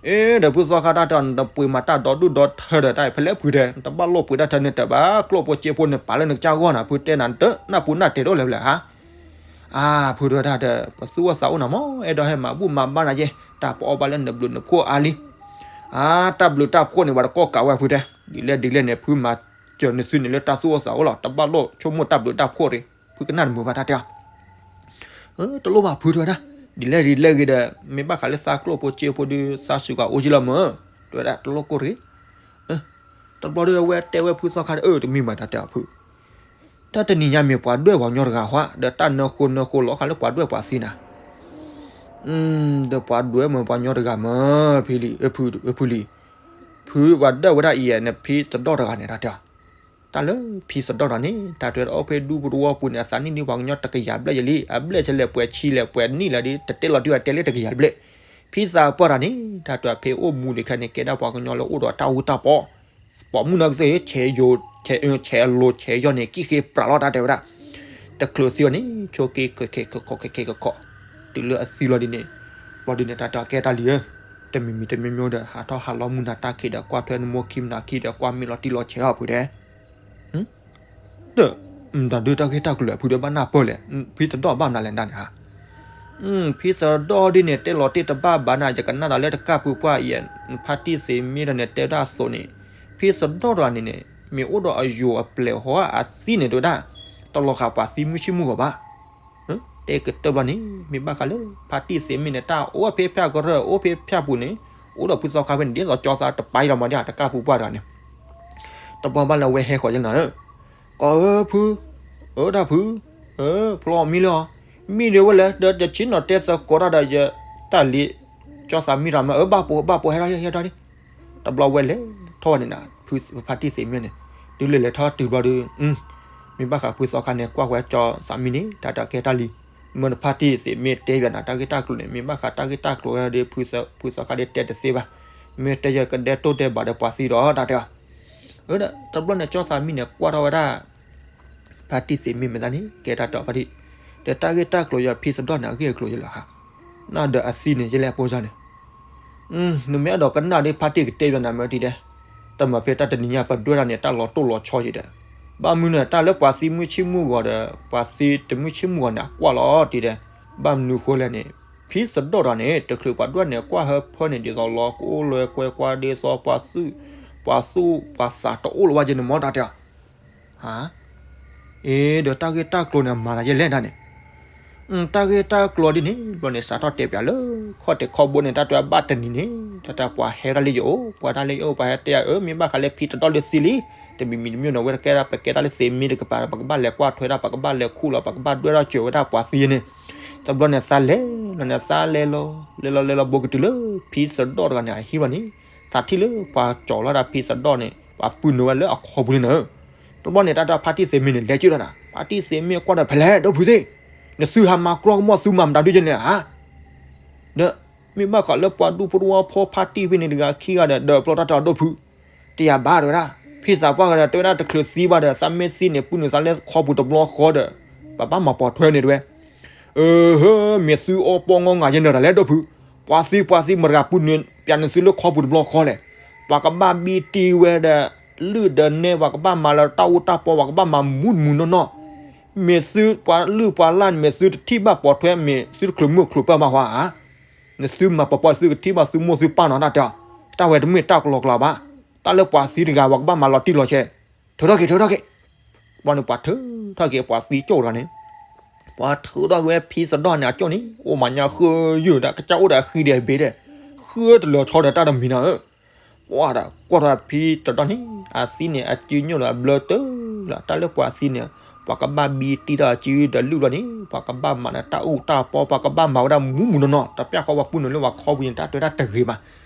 အ့ ဒီးဖုသီခါတၢ်တဲအီၤ နတပှ့ၤမၤတၢ်ဒီဒူၣ်ဒီထၢဒီးတၢ်အံၤ ဖဲလဲၣ်ဖုတဲ နတဘၣ်လိၣ်ပှ့ၤတၢ်ထဲန့ၣ်တၢ်ဘၣ် ကျိၣ်ဖိစ့ဖိန့ၣ် ပာ်လၢနကစၢ်ဂီၢ်နၤ ဖုတဲနၤတနၢ်ပူၤနၢ်တဲာ်တအိၣ်လၢၤဖဲလဲၣ်ဧါ, အါ ဖုတဲဝဲဒၣ်ဒီး ပသူၣ်အိၣ်သးအိၣ်နၤမး အဲၣ်ဒိးဟဲမၤဘူၣ်မၤဘါနၤယဲ တၢ်ပအီၣ်ဘၣ်လၢနဘျုးနဖှိၣ်အါလံ, အါ တၢ်ဘျုးတၢ်ဖှိၣ်န့ၣ် ပှၤတကီၢ်ကးဝဲဖုတဲ ဒ်လဲၣ်ဒ်လဲၣ်န့ၣ် ဖုမၤစၢၤနသုန့ၣ်လၢတၢ်သူၣ်အိၣ်သးအိၣ်လီၤ တဘၣ်လိၣ်ဆိကမိၣ်တၢ်ဘျုးတၢ်ဖှိၣ်တဂ့ၤ ဖုကနၣ်တမုာ်ဘၣ်တၢ်တဲအီၤ တလိၣ်ဘၣ်ဖုတဲဝဲဒၣ်, ဒ်လဲၣ်ဒ်လဲၣ်ဂ့ၤဒီး မ့ၢ်ဘၣ်ဃးလၢသးကျိၣ်ဖိစ့ဖိဒီး သးစူၤကအိၣ်ယံလီၤမၢ်, တဲဝဲဒၣ်တလိၣ်ကိၢ်တဂ့ၤ, တဘျီဒီးအဝဲတဲဝဲဖုသီခါဒီး အၢ တမ့ၢ်မးတၢ်တဲအီၤဖု, တၢ်တနံၤညါမ့ၢ်ပှၤဒွဲၣ်ပှၤကညီတဂၤဟါ, ဒီးတၢ်နၢဃိနၢဃိလီၤဃာ်လၢပှၤဒွဲၣ်ပှၤသံနၤ, ဒီးပှၤဒွဲၣ်မၢ်ပှၤကညီတဂၤမၢ်, ဖံလံၤ, ဖုလံၤ, ဖုပှၤဒွဲၣ်ဝဲဒၣ်အံၤ နဖံသဒီၣ်တဂၤန့ၣ် တၢ်တဲအီၤ တၢ်လၢဖံသဒီၣ်တဂၤန့ၣ် တၢ်တဲအီၤအိၣ်ဖဲဒူပတဝီပူၤန့ၣ် အသးနံၣ်ဒုးပှၤကညီတကယၤဘျဲၣ်ယဲလံ, အဘျဲၣ်ဆဲလဲၣ်ပှဲၤဆံလဲၣ်ပှဲၤနံၣ်လၢၤဒီး တတဲလီၤတံၢ်ဘၣ်တဲလၢတကယၤဘျဲၣ်, ဖံသးပှၢ်တဂၤန့ၣ် တၢ်တဲအီၤဖဲအိၣ်မူဒံးခဲန့ၣ် ကဲဒၣ်ပှၤကညီလၢအိၣ်ဒီးတၢ်အူတၢ်ပီ, ပိာ်မုၣ်နီၢ်ကစၢ် ဆဲးယိၤ, ဆဲးအလိၤဆဲးယီၢ်န့ၣ် ကံၣ်ဃ့ပြးလီၤတၢ်တဲဝဲဒၣ်, တချုးသံအီၤန့ၣ် ဆိက့ၤခဲကခီခဲကခီ, တုၤလၢအသံလီၤဒ်န့ၣ်, ဘျီဒ်န့ၣ် တၢ်တဲအီၤကဲတၢ်လံဧၢ, တမံၤမံၤတမံၤမံၤဒီး ဟးထီၣ်ဟးလီၤမုၢ်နၤတၢ်ခံးဒီး ကွၢ်ထွဲနမိၢ်ခံမနၤခံဒီး ကွၢ်မ့ၢ်လီၤတံၢ်လီၤဆဲးအီၤဖုတဲ ဒီး မတၤဒုးတၢ်ဂ့ၢ်တၢ်ကျိၤလဲၣ် ဖုဒီးဘၣ်နၢ်ပၢၢ်လဲၣ်, ဖံသဒီၣ်ဘၣ်မနုၤလဲၣ်ဒၣ်န့ၣ်ဧါ, ဖံသဒီၣ်ဒ်န့ၣ် တဲလီၤတံၢ်တဘၣ်ဘၣ်နၤ ယကနၣ်ဒီးလၢတကၢ်ပူၤပှၢ်အံၤ, ဖါတံၢ်သ့ၣ်မ့ၢ်ဒီးန့ၣ် တဲဝဲဒၣ်အသိးန့ၣ်, ဖံသဒီၣ်တဂၤန့ၣ်န့ၣ် မ့ၢ်အိၣ်ဒီးအယိာ်အပျဲၢ်ဟီအသံန့ၣ်တဲဝဲဒၣ်, တလီၤဃာ်ပှၤသံမုၢ်ဆ့ၣ်မုၢ်ဂီၤဘၣ် တဲကတၢၢ်ဘျီန့ၣ် မ့ၢ်ဘၣ်ဃးလၢ ဖါတံၢ်သ့ၣ်မ့ၢ်န့ၣ် တၢ်အိၣ်ဖဲဖၠၣ်ကရၢၢ် အိၣ်ဖဲဖၠၣ်ပူၤန့ၣ်, အိၣ်ဒီးဖုသီခါဖဲန့ၣ် ဒ်သိးကၠီသးတပာ်အံၤလီၤမးဒ် တကၢ်ပူၤပှၢ်တဂၤန့ၣ်, တဘျီဘၣ်လၢအဝဲဟဲဃီၤယဲလီၤ, ကီးဧၢဖု, အၢတၢ်ဖု, ဖျီမံလၢအီၤ, မံဒ်ဝဲလဲၣ် ဒီးယဆ့ၣ်နီၤတဲသကိးတၢ်ဒီး ယတၢ်လံ, ကၠီသးမံတၢ်မး အၢဘၣ်ပိာ်ဘၣ်ပိာ်ဟဲထီၣ်ဟဲထီၣ်ဒ် တဘျီဝဲလဲၤထီၣ်ဝဲန့ၣ်နၤ, ဖါတံၢ်သ့ၣ်မ့ၢ်န့ၣ်, တုၤလၢလဲၤထီၣ်တုၤဘျီဒီး, မ့ၢ်ဘၣ်ဃးဖုသီခါန့ၣ် ကွၢ်ဃီကၠီသးမံန့ၣ် တၢ်တၢ်ကဲတၢ်လံ, မ့ၢ်ဖါတံၢ်သ့ၣ်မ့ၢ်တဲယၤနၤ တၢ်ဂ့ၢ်တၢ်ကျိၤန့ၣ် မ့ၢ်ဘၣ်ဃးတၢ်ဂ့ၢ်တၢ်ကျိၤဝဲဒီး ဖုသီခါဒ်တဲတသ့ဘၣ်, မ့ၢ်တဲယၤကဒဲတိၢ်ဒဲးဘးဒီးပှၤသံဒီးတၢ်တဲအီၤ, တဘျီန့ၣ် ကၠီသးမံန့ၣ် ကွၢ်ထီၣ်ဝဲဒၣ် ဖါတံၢ်သ့ၣ်မ့ၢ်မ့ၢ်သးန့ၣ် ကဲတၢ်တဲအီၤဖါတံၢ်, ဒီးတၢ်ဂ့ၢ်တၢ်ကျိၤယဖံသဒီၣ်န့ၣ် အဂ့ၢ်အကျိၤယလီၤဧါ, နဒီးအသံန့ၣ် ယလဲၣ်အပိစၢ်န့ၣ်, နမ့ၢ်အဲၣ်ဒိးကနၣ်ဒီးဖါတံၢ်ကတဲယၤနၤမ့ၢ်တံၢ်ဒဲး, တမၤဖဲတၢ်တနံၤညါပဒွဲၣ်တၢ်န့ၣ် တၢ်လီၤတိၢ်လီၤဆီယံၤဒီး, ဘၣ်မနုၤန့ၣ် တၢ်လၢပှၤသံမုၢ်ဆ့ၣ်မုၢ်ဂီၤဒီး ပှၤသံတမုၢ်ဆ့ၣ်မုၢ်ဂီၤန့ၣ် အကွၢ်လီၤတံၢ်ဒဲး, ဘၣ်မနုၤဃိလဲၣ်န့ၣ်, ဖံသဒီၣ်တဂၤန့ၣ် တချုးပှၤဒွဲၣ်န့ၣ် ကွၢ်ဟၢဖၢန့ၣ် ဒ်သိးလီၤကအိၣ်လၢကွဲကွၢ်ဒ်သိးပှၤသူၣ်, ပှၤသူၣ်ပှၤသးတအိၣ်လၢၤဘၣ်ယဲန့ၣ်မ့ၢ်တၢ်တဲအီၤ အ့ ဒီးတၢ်ဂ့ၢ်တၢ်ကျိၤန့ၣ် မၤသးယဲလဲၣ်ဒၣ်န့ၣ်, တၢ်ဂ့ၢ်တၢ်ကျိၤဒ်န့ၣ် ဘျီန့ၣ် စးထီၣ်တဲပၠးလၢ ခီၣ်တဲာ်ခီၣ်ဘိန့ၣ် တၢ်တဲဘၣ်တနံၤန့ၣ် တၢ်တဲပှၤဟဲဒၣ်လၢယအိၣ် ပှၤဒၣ်လၢယအိၣ် ပှၤဟဲတဲယၤအၢ မ့ၢ်ဘၣ်ဃးလၢဖံသဒီၣ်လၢသံလံ, တမံၤမံၤတမံၤနီၤ ဝဲတကဲဒၣ် ပကဲဒၣ်လၢသ့ၣ်မ့ၢ်တကပၤ ပကဘၣ်လဲၤကွၢ်ထွဲဒၣ် ပကဘၣ်လဲၤခူၣ်လီၤ ပကဘၣ်ဒွဲၣ်ထီၣ်စၢၤဝဲဒၣ်ပှၤသံန့ၣ်, တဘျီန့ၣ် သးလဲၤလီၤန့ၣ် သးလဲၤလီၤ လဲၤလီၤလဲၤလီၤ ဘူးကတုၤလၢ ဖံသဒီၣ်တဂၤန့ၣ် အဟံၣ်ဘၣ်န့ၣ်, သးထံၣ်လၢ ပှၤကၠီၤလီၤဒၣ်ဖံသဒီၣ်န့ၣ် ပှၤပုၢ်နုာ်ဝဲလၢအခီပူၤန့ၣ်နၤ, တဘျီန့ၣ် တၢ်တဲဖါတံၢ်သ့ၣ်မ့ၢ်န့ၣ် လဲၤကၠုၢ်လီၤနၤ ဖါတံၢ်သ့ၣ်မ့ၢ်ကွၢ်ဒီး ဖဲလဲၣ် ဒီပုၢ်သ့ၣ်, နသုဟးမၤကျီကမီၣ်သုမၤမတၤဒုးယဲန့ၣ်ဧါ, ဒီး မ့ၢ်ဘၣ်ဃးလၢပှၤဒူဖိတဝီဖိဖါတံၢ်ဖဲန့ၣ်တဂၤခံဂၤဒီး ဒီးပျီတၢ်တဲအီၤဒီပုၢ်, တယၤဘၣ်တဲဝဲဒၣ်, ဖံသးပှၢ်ဂၤဒီး တဲဝဲဒၣ်တချုးသံဘၣ်ဒီး သးမ့ၢ်သံန့ၣ် ပုၢ်နုာ်သးလၢခီပူၤတဘျီဃီဒီး ပဘၣ်မၤပိာ်ထွဲန့ၣ်တဲဝဲ. အၢ မ့ၢ်သုအီပီၣ်ငီၢ်ငါယဲနၢၤတၢ်လဲၣ်ဒီပုၢ်, ပှၤသံပှၤသံမတၤတဂၤ ပုၢ်နုာ်ပျးနသုလၢခီပူၤတဘျီဃီလဲၣ်. ပှၤကဘၣ်ဘံတံၢ်ဝဲဒီး လုၢ်ဒီးနဲ ပှၤကဘၣ်မၤလၢတၢ်အူတၢ်ပီ ပှၤကဘၣ်မၤမူးမူးနီၢ်နီၢ်. မ့ၢ်သုပှၤလုၢ်ပှၤလၢ်န့ၣ် မ့ၢ်သုတထံၣ်ဘၣ်ပိာ်ထွဲ မ့ၢ်သုတချုးမုၢ်ချုးပၢၢ်ဘၣ်ဟါဧါ. နသုမၤပိာ်ထွဲသုကထံၣ်ဘၣ်သုမိၢ်သုပၢ်နီၤ တၢ်တဲအီၤ, တၢ်ဝဲတမ့ၢ်တၢ်ကလီကလီဘၣ်. တၢ်လၢပှၤသံတဂၤ ပှၤကဘၣ်မၤလီၤတံၢ်လီၤဆဲး, ထုးထီၣ်က့ၤ ထုးထီၣ်က့ၤ. ဘျီန့ၣ်ပှၤထုးထီၣ်က့ၤပှၤသံကၠိၣ်တဂၤန့ၣ်, ပှၤထုးထီၣ်က့ၤဝဲဖံသဒီၣ်န့ၣ်အကၠိၣ်န့ၣ် အိၣ်မၤညါဃုယုၢ်ဒီး ကစၢ်အိၣ်ဒီးအဃံဒီးဘ့ဒီး ဃုတလၢၤဆီဒီးတၢ်တမံၤနီၤဧၢ. ပှၤဒီးကွၢ်ထီၣ်ဖံသဒီၣ်န့ၣ် အသံန့ၣ် အစုညိၣ်လီၤအဘျၢတၢၢ်လီၤ. တၢ်လၢပှၤသံန့ၣ် ပှၤကဘၣ်ဘံတံၢ်ဒီးစုဒီးလုၢ်လီၤန့ၣ် ပှၤကဘၣ်မၤဒီးတၢ်အူတၢ်ပီ ပှၤကဘၣ်မၤဝဲဒၣ်မူးမူးနီၢ်နီၢ်. တၢ်ပျၢ်ဃီပှၤပုၢ်နုာ်လၢပှၤခီပူၤန့ၣ် တၢ်တဲဝဲဒၣ်တဂ့ၤဘၣ်.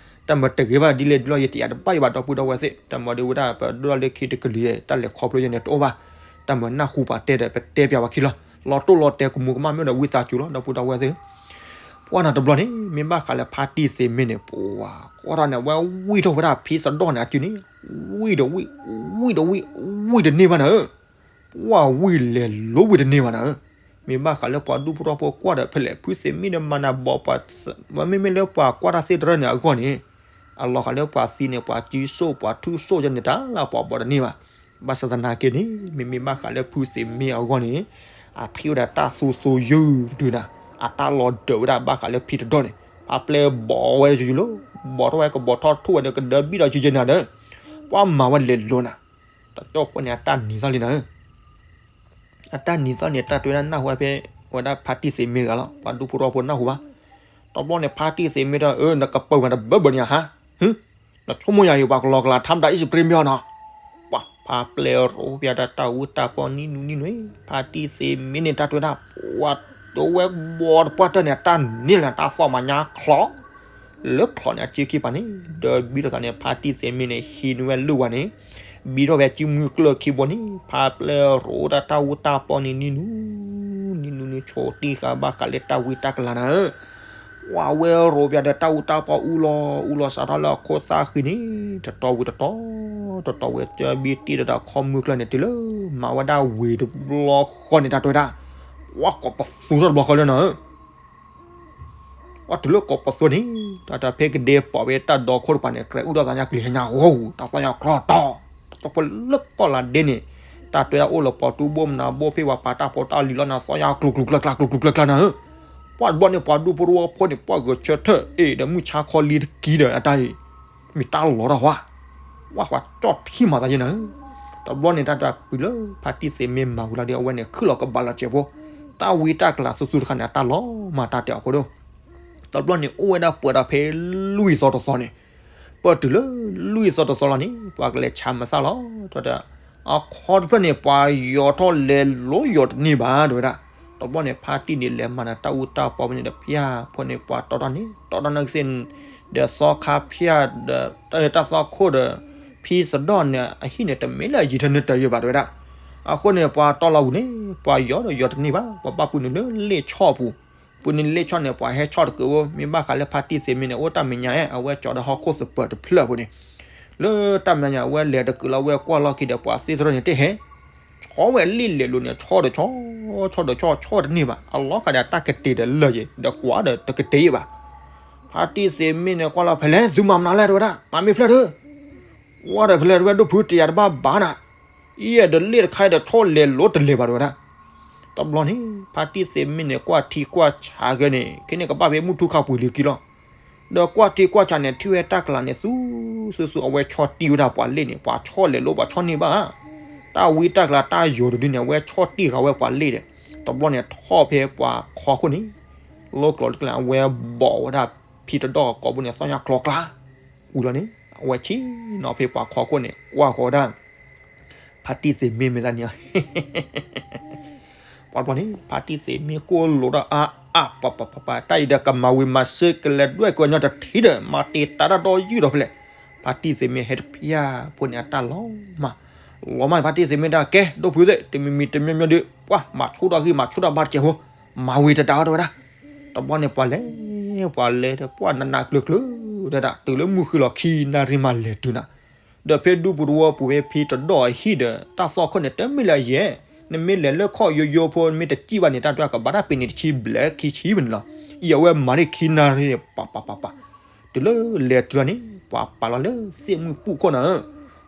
တၢ်မၤတဂ့ၤဘၣ်ဒ်လဲၣ်ဒ်လဲၣ် ယတယာ်တဘၣ်ယဘၣ် ဒီပုၢ်ဒီဝဲၢ်သ့ၣ်, တၢ်မၤဒ်ဝဲဒၣ်ပဒိၣ်လၢခံတကလုာ် တၢ်လဲၤခီဖျိယဲန့ၣ်တအိၣ်ဘၣ်. တၢ်မၤနၢ်ဟူပှၤတဲဒီး ပတဲပျးဝဲခံလီၤ. လီၤတိၢ်လီၤတဲကမူးကမၣ်မ့ၢ်အိၣ်ဒီးဝံသးစူၤလီၤ ဒီပုၢ်ဒီဝဲၢ်သ့ၣ်. ပှၢ်နၤတဘျီန့ၣ် မ့ၢ်ဘၣ်ဃးလၢဖါတံၢ်သ့မ့ၢ်န့ၣ် ပှၤကွၢ်ထီၣ်န့ၣ် အဝဲဝံၢ်ထီၣ်ဝဲဒၣ်ဖံသဒီၣ်န့ၣ် အစုန့ၣ် ဝံၢ်ဒီးဝံၢ်, ဝံၢ်ဒီးဝံၢ်, ဝံၢ်တန့ၢ်ဘၣ်နၤဧၢ. ပှၢ်ဝံၢ်လဲၤလိဝံၢ်တန့ၢ်ဘၣ်နၤဧၢ. မ့ၢ်ဘၣ်ဃးလၢပှၤဒူၣ်ဖိထၢဖိကွၢ်ဒီး ဖဲလဲၣ်ဖုသ့မ့ၢ်ဒီးမၤနၤဘီးပှၤ, မ့မ့ၢ်လၢပှၤကွၢ်တၢ်သ့တရၢၢ်န့ၣ်အဂီၢ်န့ၣ်, အလီၤဃာ်လၢပှၤသံန့ၣ် ပှၤစုစိၣ် ပှၤထူၣ်စိၣ်ယဲန့ၣ် တၢ်လၢပှၤဘီးတန့ၢ်ဘၣ်. ဘၣ်ဆၣ်သနာ်က့န့ၣ် မ့မ့ၢ်ဘၣ်ဃးလၢဖုသ့မ့ၢ်အဂီၢ်န့ၣ်, အထံၣ်ဝဲဒၣ်တၢ်သူသူယုၢ်ဒုးနၤ, အတၢ်လီၤဒၢးဝဲဒၣ်ဘၣ်ဃးလၢဖံသဒီၣ်န့ၣ် ဖါပျဲၢ်ဘီးဝဲယုၢ်လီၤ, ဘီးထီၣ်ဝဲကဘီးထီၣ်ထူၣ်ဝဲဒီးကဒၢဘံၣ်ဒီးစုယဲနၤဒီး, ပှၢ်မၤဝဲလဲၤလိနၤ. တကၠိၣ်ဖိန့ၣ် အတၢ်နံၤသီၣ်လံနၤဧၢ. အတၢ်နံၤသီၣ်န့ၣ် တၢ်တဲဝဲဒၣ်နၢ်ဟူဖဲ ဝဲဒၣ်ဖါတံၢ်သ့မ့ၢ်တဂၤလီၤ. ပှၤဒူၣ်ဖိထၢဖိနၢ်ဟူဘၣ်. တဘျီန့ၣ် ဖါတံၢ်သ့မ့ၢ်ဒီး အၢ နကပၢၤမးတဘၢဘၢန့ၣ်ဧါဟါ, နဆိကမိၣ်ယၤအံၤ ပှၤကလီကလးထါမတၤအံၣ်စပရ့မ့ၢ်အီၤနီၤ. ပှၤဖါပျဲၢ်ရိဖဲဒီးတၢ်အူတၢ်ပီနံၤနူနံၤနွံ, ဖါတံၢ်သ့မ့ၢ်န့ၣ် တၢ်တဲဝဲဒၣ် ပှၤတဲဝဲဘီတပှၢ်တၢၢ်န့ၣ် အတၢ်န့ၢ်လၢတၢ်သီၣ်မၤညါချီ လၢချီန့ၣ် အစုခံပၤန့ၣ် ဒီးဘံထီၣ်သးန့ၣ် ဖါတံၢ်သ့မ့ၢ်န့ၣ် ဟံးန့ၢ်ဝဲလုၢ်ဝဲန့ၣ်, ဘံထီၣ်ဝဲစုမုၢ်ကျၢၢ်ခံဘိန့ၣ် ဖါပျဲၢ်ရိဒၣ်တၢ်အူတၢ်ပီန့ၣ် နံၤနူ နံၤနူနံၤ ဆိးတံၢ်ဃာ်ဘၣ်ဃးလၢတၢ်ဝံတၢ်ကလၤနၤဧၢ. ပှၤဝဲရိဖဲဒီးတၢ်အူတၢ်ပီအူလီၤ အူလီၤစးထီၣ်လၢအခိၣ်သၣ်ဃံန့ၣ် တတီၤဝံၤတတီၤ, တတီၤဝံၤ ကၢဘံတံၢ်ဒီးတၢ်ခီမုၢ်ကျၢၢ်န့ၣ် တုၤလၢမၤဝဲဒၣ်ဝံၤတဘျီဃီန့ၣ် တၢ်တဲဝဲဒၣ် ပှၤကိးပသူထီၣ်တဘျီဃီလၢနၤဧၢ. ပှၤတုၤလၢကိးပသူန့ၣ် တၢ်တၢ်ဖဲကဒဲပိာ်ဝဲတၢ်ဒီခိၣ်တပၤန့ၣ် ကြဲးအူထီၣ်သးညါကျံၤဟဲညါဂီၢ်ဂူၤ တၢ်သီၣ်ညါကျီတီၤ, တၢ်ကီဖိလၢကီၢ်လၢဒ့န့ၣ် တၢ်တဲဝဲဒၣ်အိၣ်လၢပှၤတူၢ်ဘိၣ်မနၤဘိၣ်ဖဲ ပှၤပာ်တၢ်ဖိတၢ်လံၤလီၤနၤ သီၣ်ညါကျိၤကျိၤကျါကျါ ကျိၤကျိၤကျါကျါနၤဧၢ. ပှၤတဘျီန့ၣ် ပှၤဒူၣ်ဖိတဝီဖိန့ၣ် ပှၤဂဲၤဆၢထၢၣ်အ့ၣ်ဒီးမုၢ်ဆါခီလံတကံဒီး အတၢ်အံၤ မ့ၢ်တၢ်လီၤတၢ်ဟီ, ပှၤဃီကၠီၣ်ထံမၤသးယဲနၤဧၢ. တဘျီန့ၣ် တၢ်တၢ်ပှၤလၢဖါတံၢ်သ့မ့ၢ်မၤဝံၤလီၤဒီး အဝဲန့ၣ်ခုၣ်လီၤကဘၣ်လီၤစဲးဖိ, တၢ်ဝံတၢ်ကလၤသူသူတခါန့ၣ် အတၢ်လီၤမၢ်တၢ်တဲအီၤဖိဒိၣ်. တဘျီန့ၣ် အိၣ်ဝဲဒၣ်ပှဲၤဒီးဖဲလွံၢ်သီတသီန့ၣ်, ပတုၤလၢလွံၢ်သီတသီလီၤန့ၣ် ပှၤကလဲၤဆါမၤသၣ်လီၤ တဲဝဲဒၣ်, အခီတဖျၢၣ်န့ၣ် ပှၤယီၤထီၣ်လဲၤလိယီၤတန့ၢ်ဘၣ် တဲဝဲဒၣ်. တဘျီန့ၣ် ဖါတံၢ်န့ၣ် လဲၤမၤနၤတၢ်အူတၢ်ပီဖဲန့ၣ်ဒီး ဖၠၣ်ဖိန့ၣ် ပှၤတီတီန့ၣ် တီတီန့ၣ်ကသ့ၣ် ဒီးသီခါဖၠၣ်ဒီး တၢ်သီခိၣ်ဒီး ဖံသဒီၣ်န့ၣ် အဟံၣ်န့ၣ် တမ့ၢ်လၢအယံၤထဲန့ၣ်တယုၢ်ဘၣ် တဲဝဲဒၣ်. အဃိန့ၣ် ပှၤတီလီၤဝံၤန့ၣ် ပှၤယီၤဒီးယီၤတန့ၢ်ဘၣ် ပှၤဘၣ်ပုၢ်နုာ်လၢလ့ၣ်ဆီၣ်ပူၤ, ပုၢ်နုာ်လ့ၣ်ဆီၣ်န့ၣ် ပှၤဟဲဆီၣ်တက့ၢ်ဧိၤ မ့ၢ်ဘၣ်ဃးလၢဖါတံၢ်သ့မ့ၢ်န့ၣ် အိၣ်တၢ်မဲာ်ညါဧါ အဝဲကၠီဒီးဟီၣ်ခိၣ်သပၢၤတဖျၢၣ်ဖိန့ၣ် လၢတၢ်မဲာ်ညါ အဝဲလဲၤတကုာ်လီၤ အဝဲကွၢ်လီၢ်ခံဒီး ပှၤသ့ၣ်သရၢၣ်န့ၣ်တဟဲ ဆီၣ်ဝဲလ့ၣ်လဲၤလိၤန့ၣ် ဆီၣ်ဒီးဆီၣ်, ဆီၣ်ဒီးဆီၣ်, ဆီၣ်တန့ၢ်ဘၣ်. အလီၤဃာ်ဒီးတၢ်ကတ့ၤဒီးလၢာ်ယံၤ ဒီးကွၢ်ဒီးတကတ့ၤဘၣ်. ဖါတံၢ်သ့မ့ၢ်န့ၣ် ကွၢ်လီၤဖဲလဲၣ် သုမၤမနုၤလဲၣ် တဲဝဲဒၣ်, မၤမ့ၢ်ဖျၢၣ်ဒၢ, ဝဲဒီးဖဲလဲၣ် တဲဝဲ ဒိၣ်ဖုတယာ်တဘၣ်ဘၣ်နၤ, အံၤဒီးလ့ၣ်တခါဒီးဆီၣ်လဲၤလိၤတလဲၤဘၣ် တဲဝဲဒၣ်. တဘျီန့ၣ် ဖါတံၢ်သ့မ့ၢ်န့ၣ် ကွၢ်ထံကွၢ်ဆးဂ့ၤန့ၣ် ခဲန့ၣ်ကဘၣ်ဖဲမုၢ်ထူၣ်ခါပူၤလံခံလီၤ. ဒီးကွၢ်ထံကွၢ်ဆးန့ၣ် ထံၣ်ဝဲတၢ်ကလၤန့ၣ် သူသူသူ အဝဲဆီၣ်တံၢ်ဝဲဒၣ်ပှၤလ့ၣ်န့ၣ် ပှၤဆီၣ်လဲၤလိၤ ပှၤဆီၣ်န့ၢ်ဘၣ်ဧါ. တၢ်ဝံတၢ်ကလၤတၢ်ယိာ်တဒုန့ၣ် အဝဲဆီၣ်တံၢ်ဃာ်ဝဲပှၤလ့ၣ်ဒီး တဘျီန့ၣ် ထီၣ်ဖဲပှၤခီခိၣ်န့ၣ် လီၢ်ကျိၤတကျဲ အဝဲဘီးဝဲဒၣ်ဖံသဒီၣ်ကိးဘိန့ၣ် သီၣ်ညါကျီကျါ ဝံၤလီၤန့ၣ် အဝဲဆ့ၣ်နီၤဖဲပှၤခီခိၣ်န့ၣ် ကွၢ်ဃီၤဝဲဒၣ် ဖါတံၢ်သ့မ့ၢ်မ့ၢ်သးန့ၣ် ပှၤဘျီန့ၣ် ဖါတံၢ်သ့မ့ၢ်ကိၢ်လိာ်ဒီး အါအါပၤပၤပၤပၤ တၢ်အံၤဒီးကမၤဝံၤမၤစ့ၢ် ကလဲၤဒွဲၣ်ကွံာ်ညီတထံၣ်ဒီး မၤတ့ၢ်တၢ်တၢ်ဒီယုၢ်ဒီးဖဲလဲၣ်. ဖါတံၢ်သ့မ့ၢ်ဟဲတဖၠၣ်ဖိန့ၣ် အတၢ်လီၤမၢ်, လီၤမၢ်န့ၣ် ဖါတံၢ်သ့မ့ၢ်ဒၣ်ကဲ ဒိၣ်ဖုသ့ၣ် တမံၤမံၤတမံၤမံၤဒီး ပှၤမၤဆူၣ်တၢ်ဂံၢ် မၤဆူၣ်တၢ်ဘါတစဲးဖိ, မၤဝံၤတဒၣ်အီၤ တဲဝဲဒၣ်. တဘျီန့ၣ် ပှၤလဲၤ ပှၤလဲၤဒီး ပှၤနးနးကျၢၤကျၢၤ တဲဒၣ် တုၤလၢမုၢ်ဃုလီၤခံနၣ်ရံၣ်မးလဲၤတုၤနၤ ဒီးဖဲဒူပူၤတဝီပူၤဖဲဖံတဒီၣ်အဟံၣ်ဒီး တၢ်သီၣ်ခိၣ်န့ၣ် တမ့ၢ်လၢအယဲၢ်, နမ့ၢ်လဲၤလၢခီၣ်ယိယိဖိ နမ့ၢ်တစံၣ်ဘၣ်န့ၣ် တၢ်တဲကဘၣ်တၢ်ပ့ၤန့ၣ်တဆံဘျဲၣ်ခံဆံမ့ၢ်န့ၣ်လီၤ. အံၤအဝဲမၤန့ၢ်ခံနၣ်ရံၣ် ပၤပၤပၤပၤ တုၤလၢလဲၤတုၤလီၤန့ၣ် ပှၤပာ်လီၤလၢသ့ၣ်မုၢ်ပူၣ်ခိၣ်နၤဧၢ,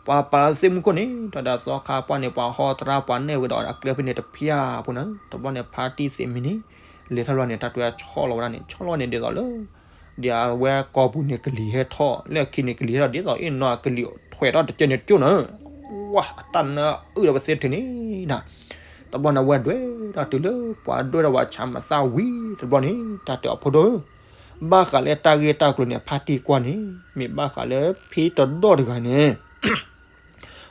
ပှၤပာ်လီၤသ့ၣ်မုၢ်ခိၣ်န့ၣ် တၢ်ဒၣ်သီခါပှၢ်န့ၣ် ပှၤဟီတရါပှၤနဲၣ်ဝဲဒီး အကျဲဖဲန့ၣ်တဖျၢၣ်ဖိနၤဧၢ, တဘျီန့ၣ် ဖါတံၢ်သ့ၣ်မံၤန့ၣ် လဲၤထီၣ်လီၤန့ၣ် တၢ်တဲဆီလီၤဝဲဒၣ်န့ၣ် ဆီလီၤန့ၣ်ဒ်သိးလၢ ဒီးအဝဲကိာ်ပူၤန့ၣ်ကလံၤဟဲထီၣ် လၢခံန့ၣ်ကလံၤဟဲထီၣ် ဒ်သိးအ့ၣ်နီၤအကလံၤထွဲးထီၣ်တကဲန့ၣ်ကၠိနၤဧၢ, ဝါ အတၢ်နၢအုၣ်ဒီးပသ့ထုးန့ၣ်နၤ, တဘျီန့ၣ် အဝဲဒွဲၣ်ထီၣ်တုၤလၢပှၤဒွဲၣ်ထီၣ်ဝဲဆၣ်မသၣ်ဝံၤ တဘျီန့ၣ် တၢ်တဲအီၤဖိဒိၣ်ဧၢ, ဘၣ်ဃးလၢတၢ်ဂ့ၢ်တၢ်ကျိၤန့ၣ် ဖါတံၢ်ကွၢ်န့ၣ် မ့ၢ်ဘၣ်ဃးလၢဖံတဒီၣ်တဂၤန့ၣ်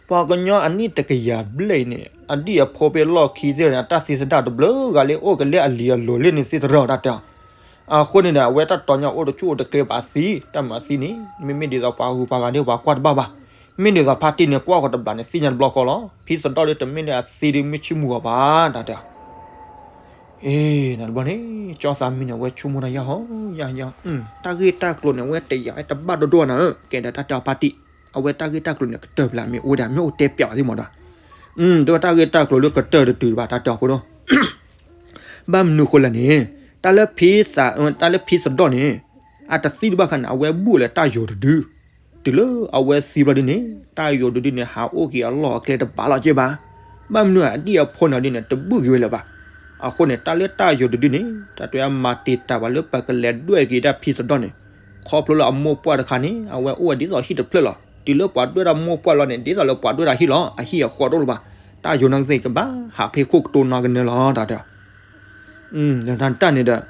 ပှၤကညီအနံၣ်တကယၤဘျဲၣ်အံၤန့ၣ် အဒံၣ်အဖိဖဲလီၢ်ခံသ့ၣ်န့ၣ် အတၢ်သံသဒၣ်တဘျုးဂၤလၢအိၣ်ကလဲၣ်အလံၤအလိၤလၢန့ၣ်သ့ၣ်တရၢၢ်တၢ်တဲအီၤ, အဃိန့ၣ်ဒီး အဝဲတၢ်တီညါအိၣ်တဆူၣ်အိၣ်တကျဲဘၣ်သံ, တၢ်မၤသံန့ၣ် မ့မ့ၢ်ဒ်သိးပှၤဂုၤပှၤဂၤဒ်ပှၤကွၢ်တဘၣ်ဘၣ်, မ့ၢ်ဒ်သိးဖါတံၢ်န့ၣ် ကွၢ်ဃီၤတဘျီန့ၣ် သ့ၣ်ညါတဘျီဃီလီၤ, ဖံသဒီၣ်ဒ်တမ့ၢ်လၢအသံဒ်မ့ၢ်ဆ့ၣ်မူၤအီၤဘၣ်တၢ်တဲအီၤ, အ့ နတဘျီန့ၣ် ကၠီသးမံန့ၣ် အဝဲဆိကမိၣ်တၢ်ယၢ်ဟီ ယၢ်ယၢ်, တၢ်ဂ့ၢ်တၢ်ကျိၤန့ၣ် အဝဲတယာ်တဘၣ်ဒိၣ်ဒိၣ်နၤဧၢ, ကဲဒီးတၢ်တဲအီၤဖါတံၢ် အဝဲတၢ်ဂ့ၢ်တၢ်ကျိၤန့ၣ် ကတၢၢ်ဖျါမ့ၢ်အိၣ်ဝဲဒၣ် မ့ၢ်အိၣ်တဲပျးဝဲသ့ၣ်မးဒီး, တဝဲတၢ်ဂ့ၢ်တၢ်ကျိၤလၢကတၢၢ်တတုၤဘၣ်တၢ်တဲအီၤဖိဒိၣ်, ဘၣ်မနုၤဃိလဲၣ်န့ၣ်, တၢ်လၢဖံသး, တၢ်လၢဖံသဒီၣ်န့ၣ်, အတသံတဘၣ်ခါန့ၣ် အဝဲဘူၣ်လၢတၢ်ယိၤတဒု, တုၤလၢအဝဲသံဘျီဒ်န့ၣ် တၢ်ယိၤတဒုန့ၣ် ဟးအိၣ်က့ၤအလီၢ်အကျဲတဘၣ်လီၤက့ဘၣ်, ဘၣ်မနုၤအဒံၣ်အဖိန့ၣ်ဒ်န့ၣ် တဘူၣ်က့ၤဝဲလၢၤဘၣ်, အဃိန့ၣ် တၢ်လၢတၢ်ယိၤတဒုန့ၣ် တၢ်တဲအမၤတံာ်တာ်ဘၣ်လၢပကလဲၤဒွဲၣ်က့ၤဒၣ်ဖံသဒီၣ်န့ၣ်, ခီဖျိလၢအမိၢ်ပှၢ်တခါန့ၣ် အဝဲအိၣ်ဝဲဒ်သိးဟံၣ်တဖျၢၣ်လီၤ, တုၤလၢပှၤဒွဲၣ်ဒၣ်မိၢ်ပှၢ်လီၤန့ၣ် ဒ်သိးလၢပှၤဒွဲၣ်ဒၣ်ဟံၣ်လီၤ, အဟံၣ်အဃီတအိၣ်လၢၤဘၣ်, တၢ်ယိၤနီၢ်ကသ့ၣ်ကဘၣ်ဟးဖဲခိၣ်ကတိၤနီၢ်ကနၢလီၤတၢ်တဲအီၤ တၢ်န့ၣ်ဒီး,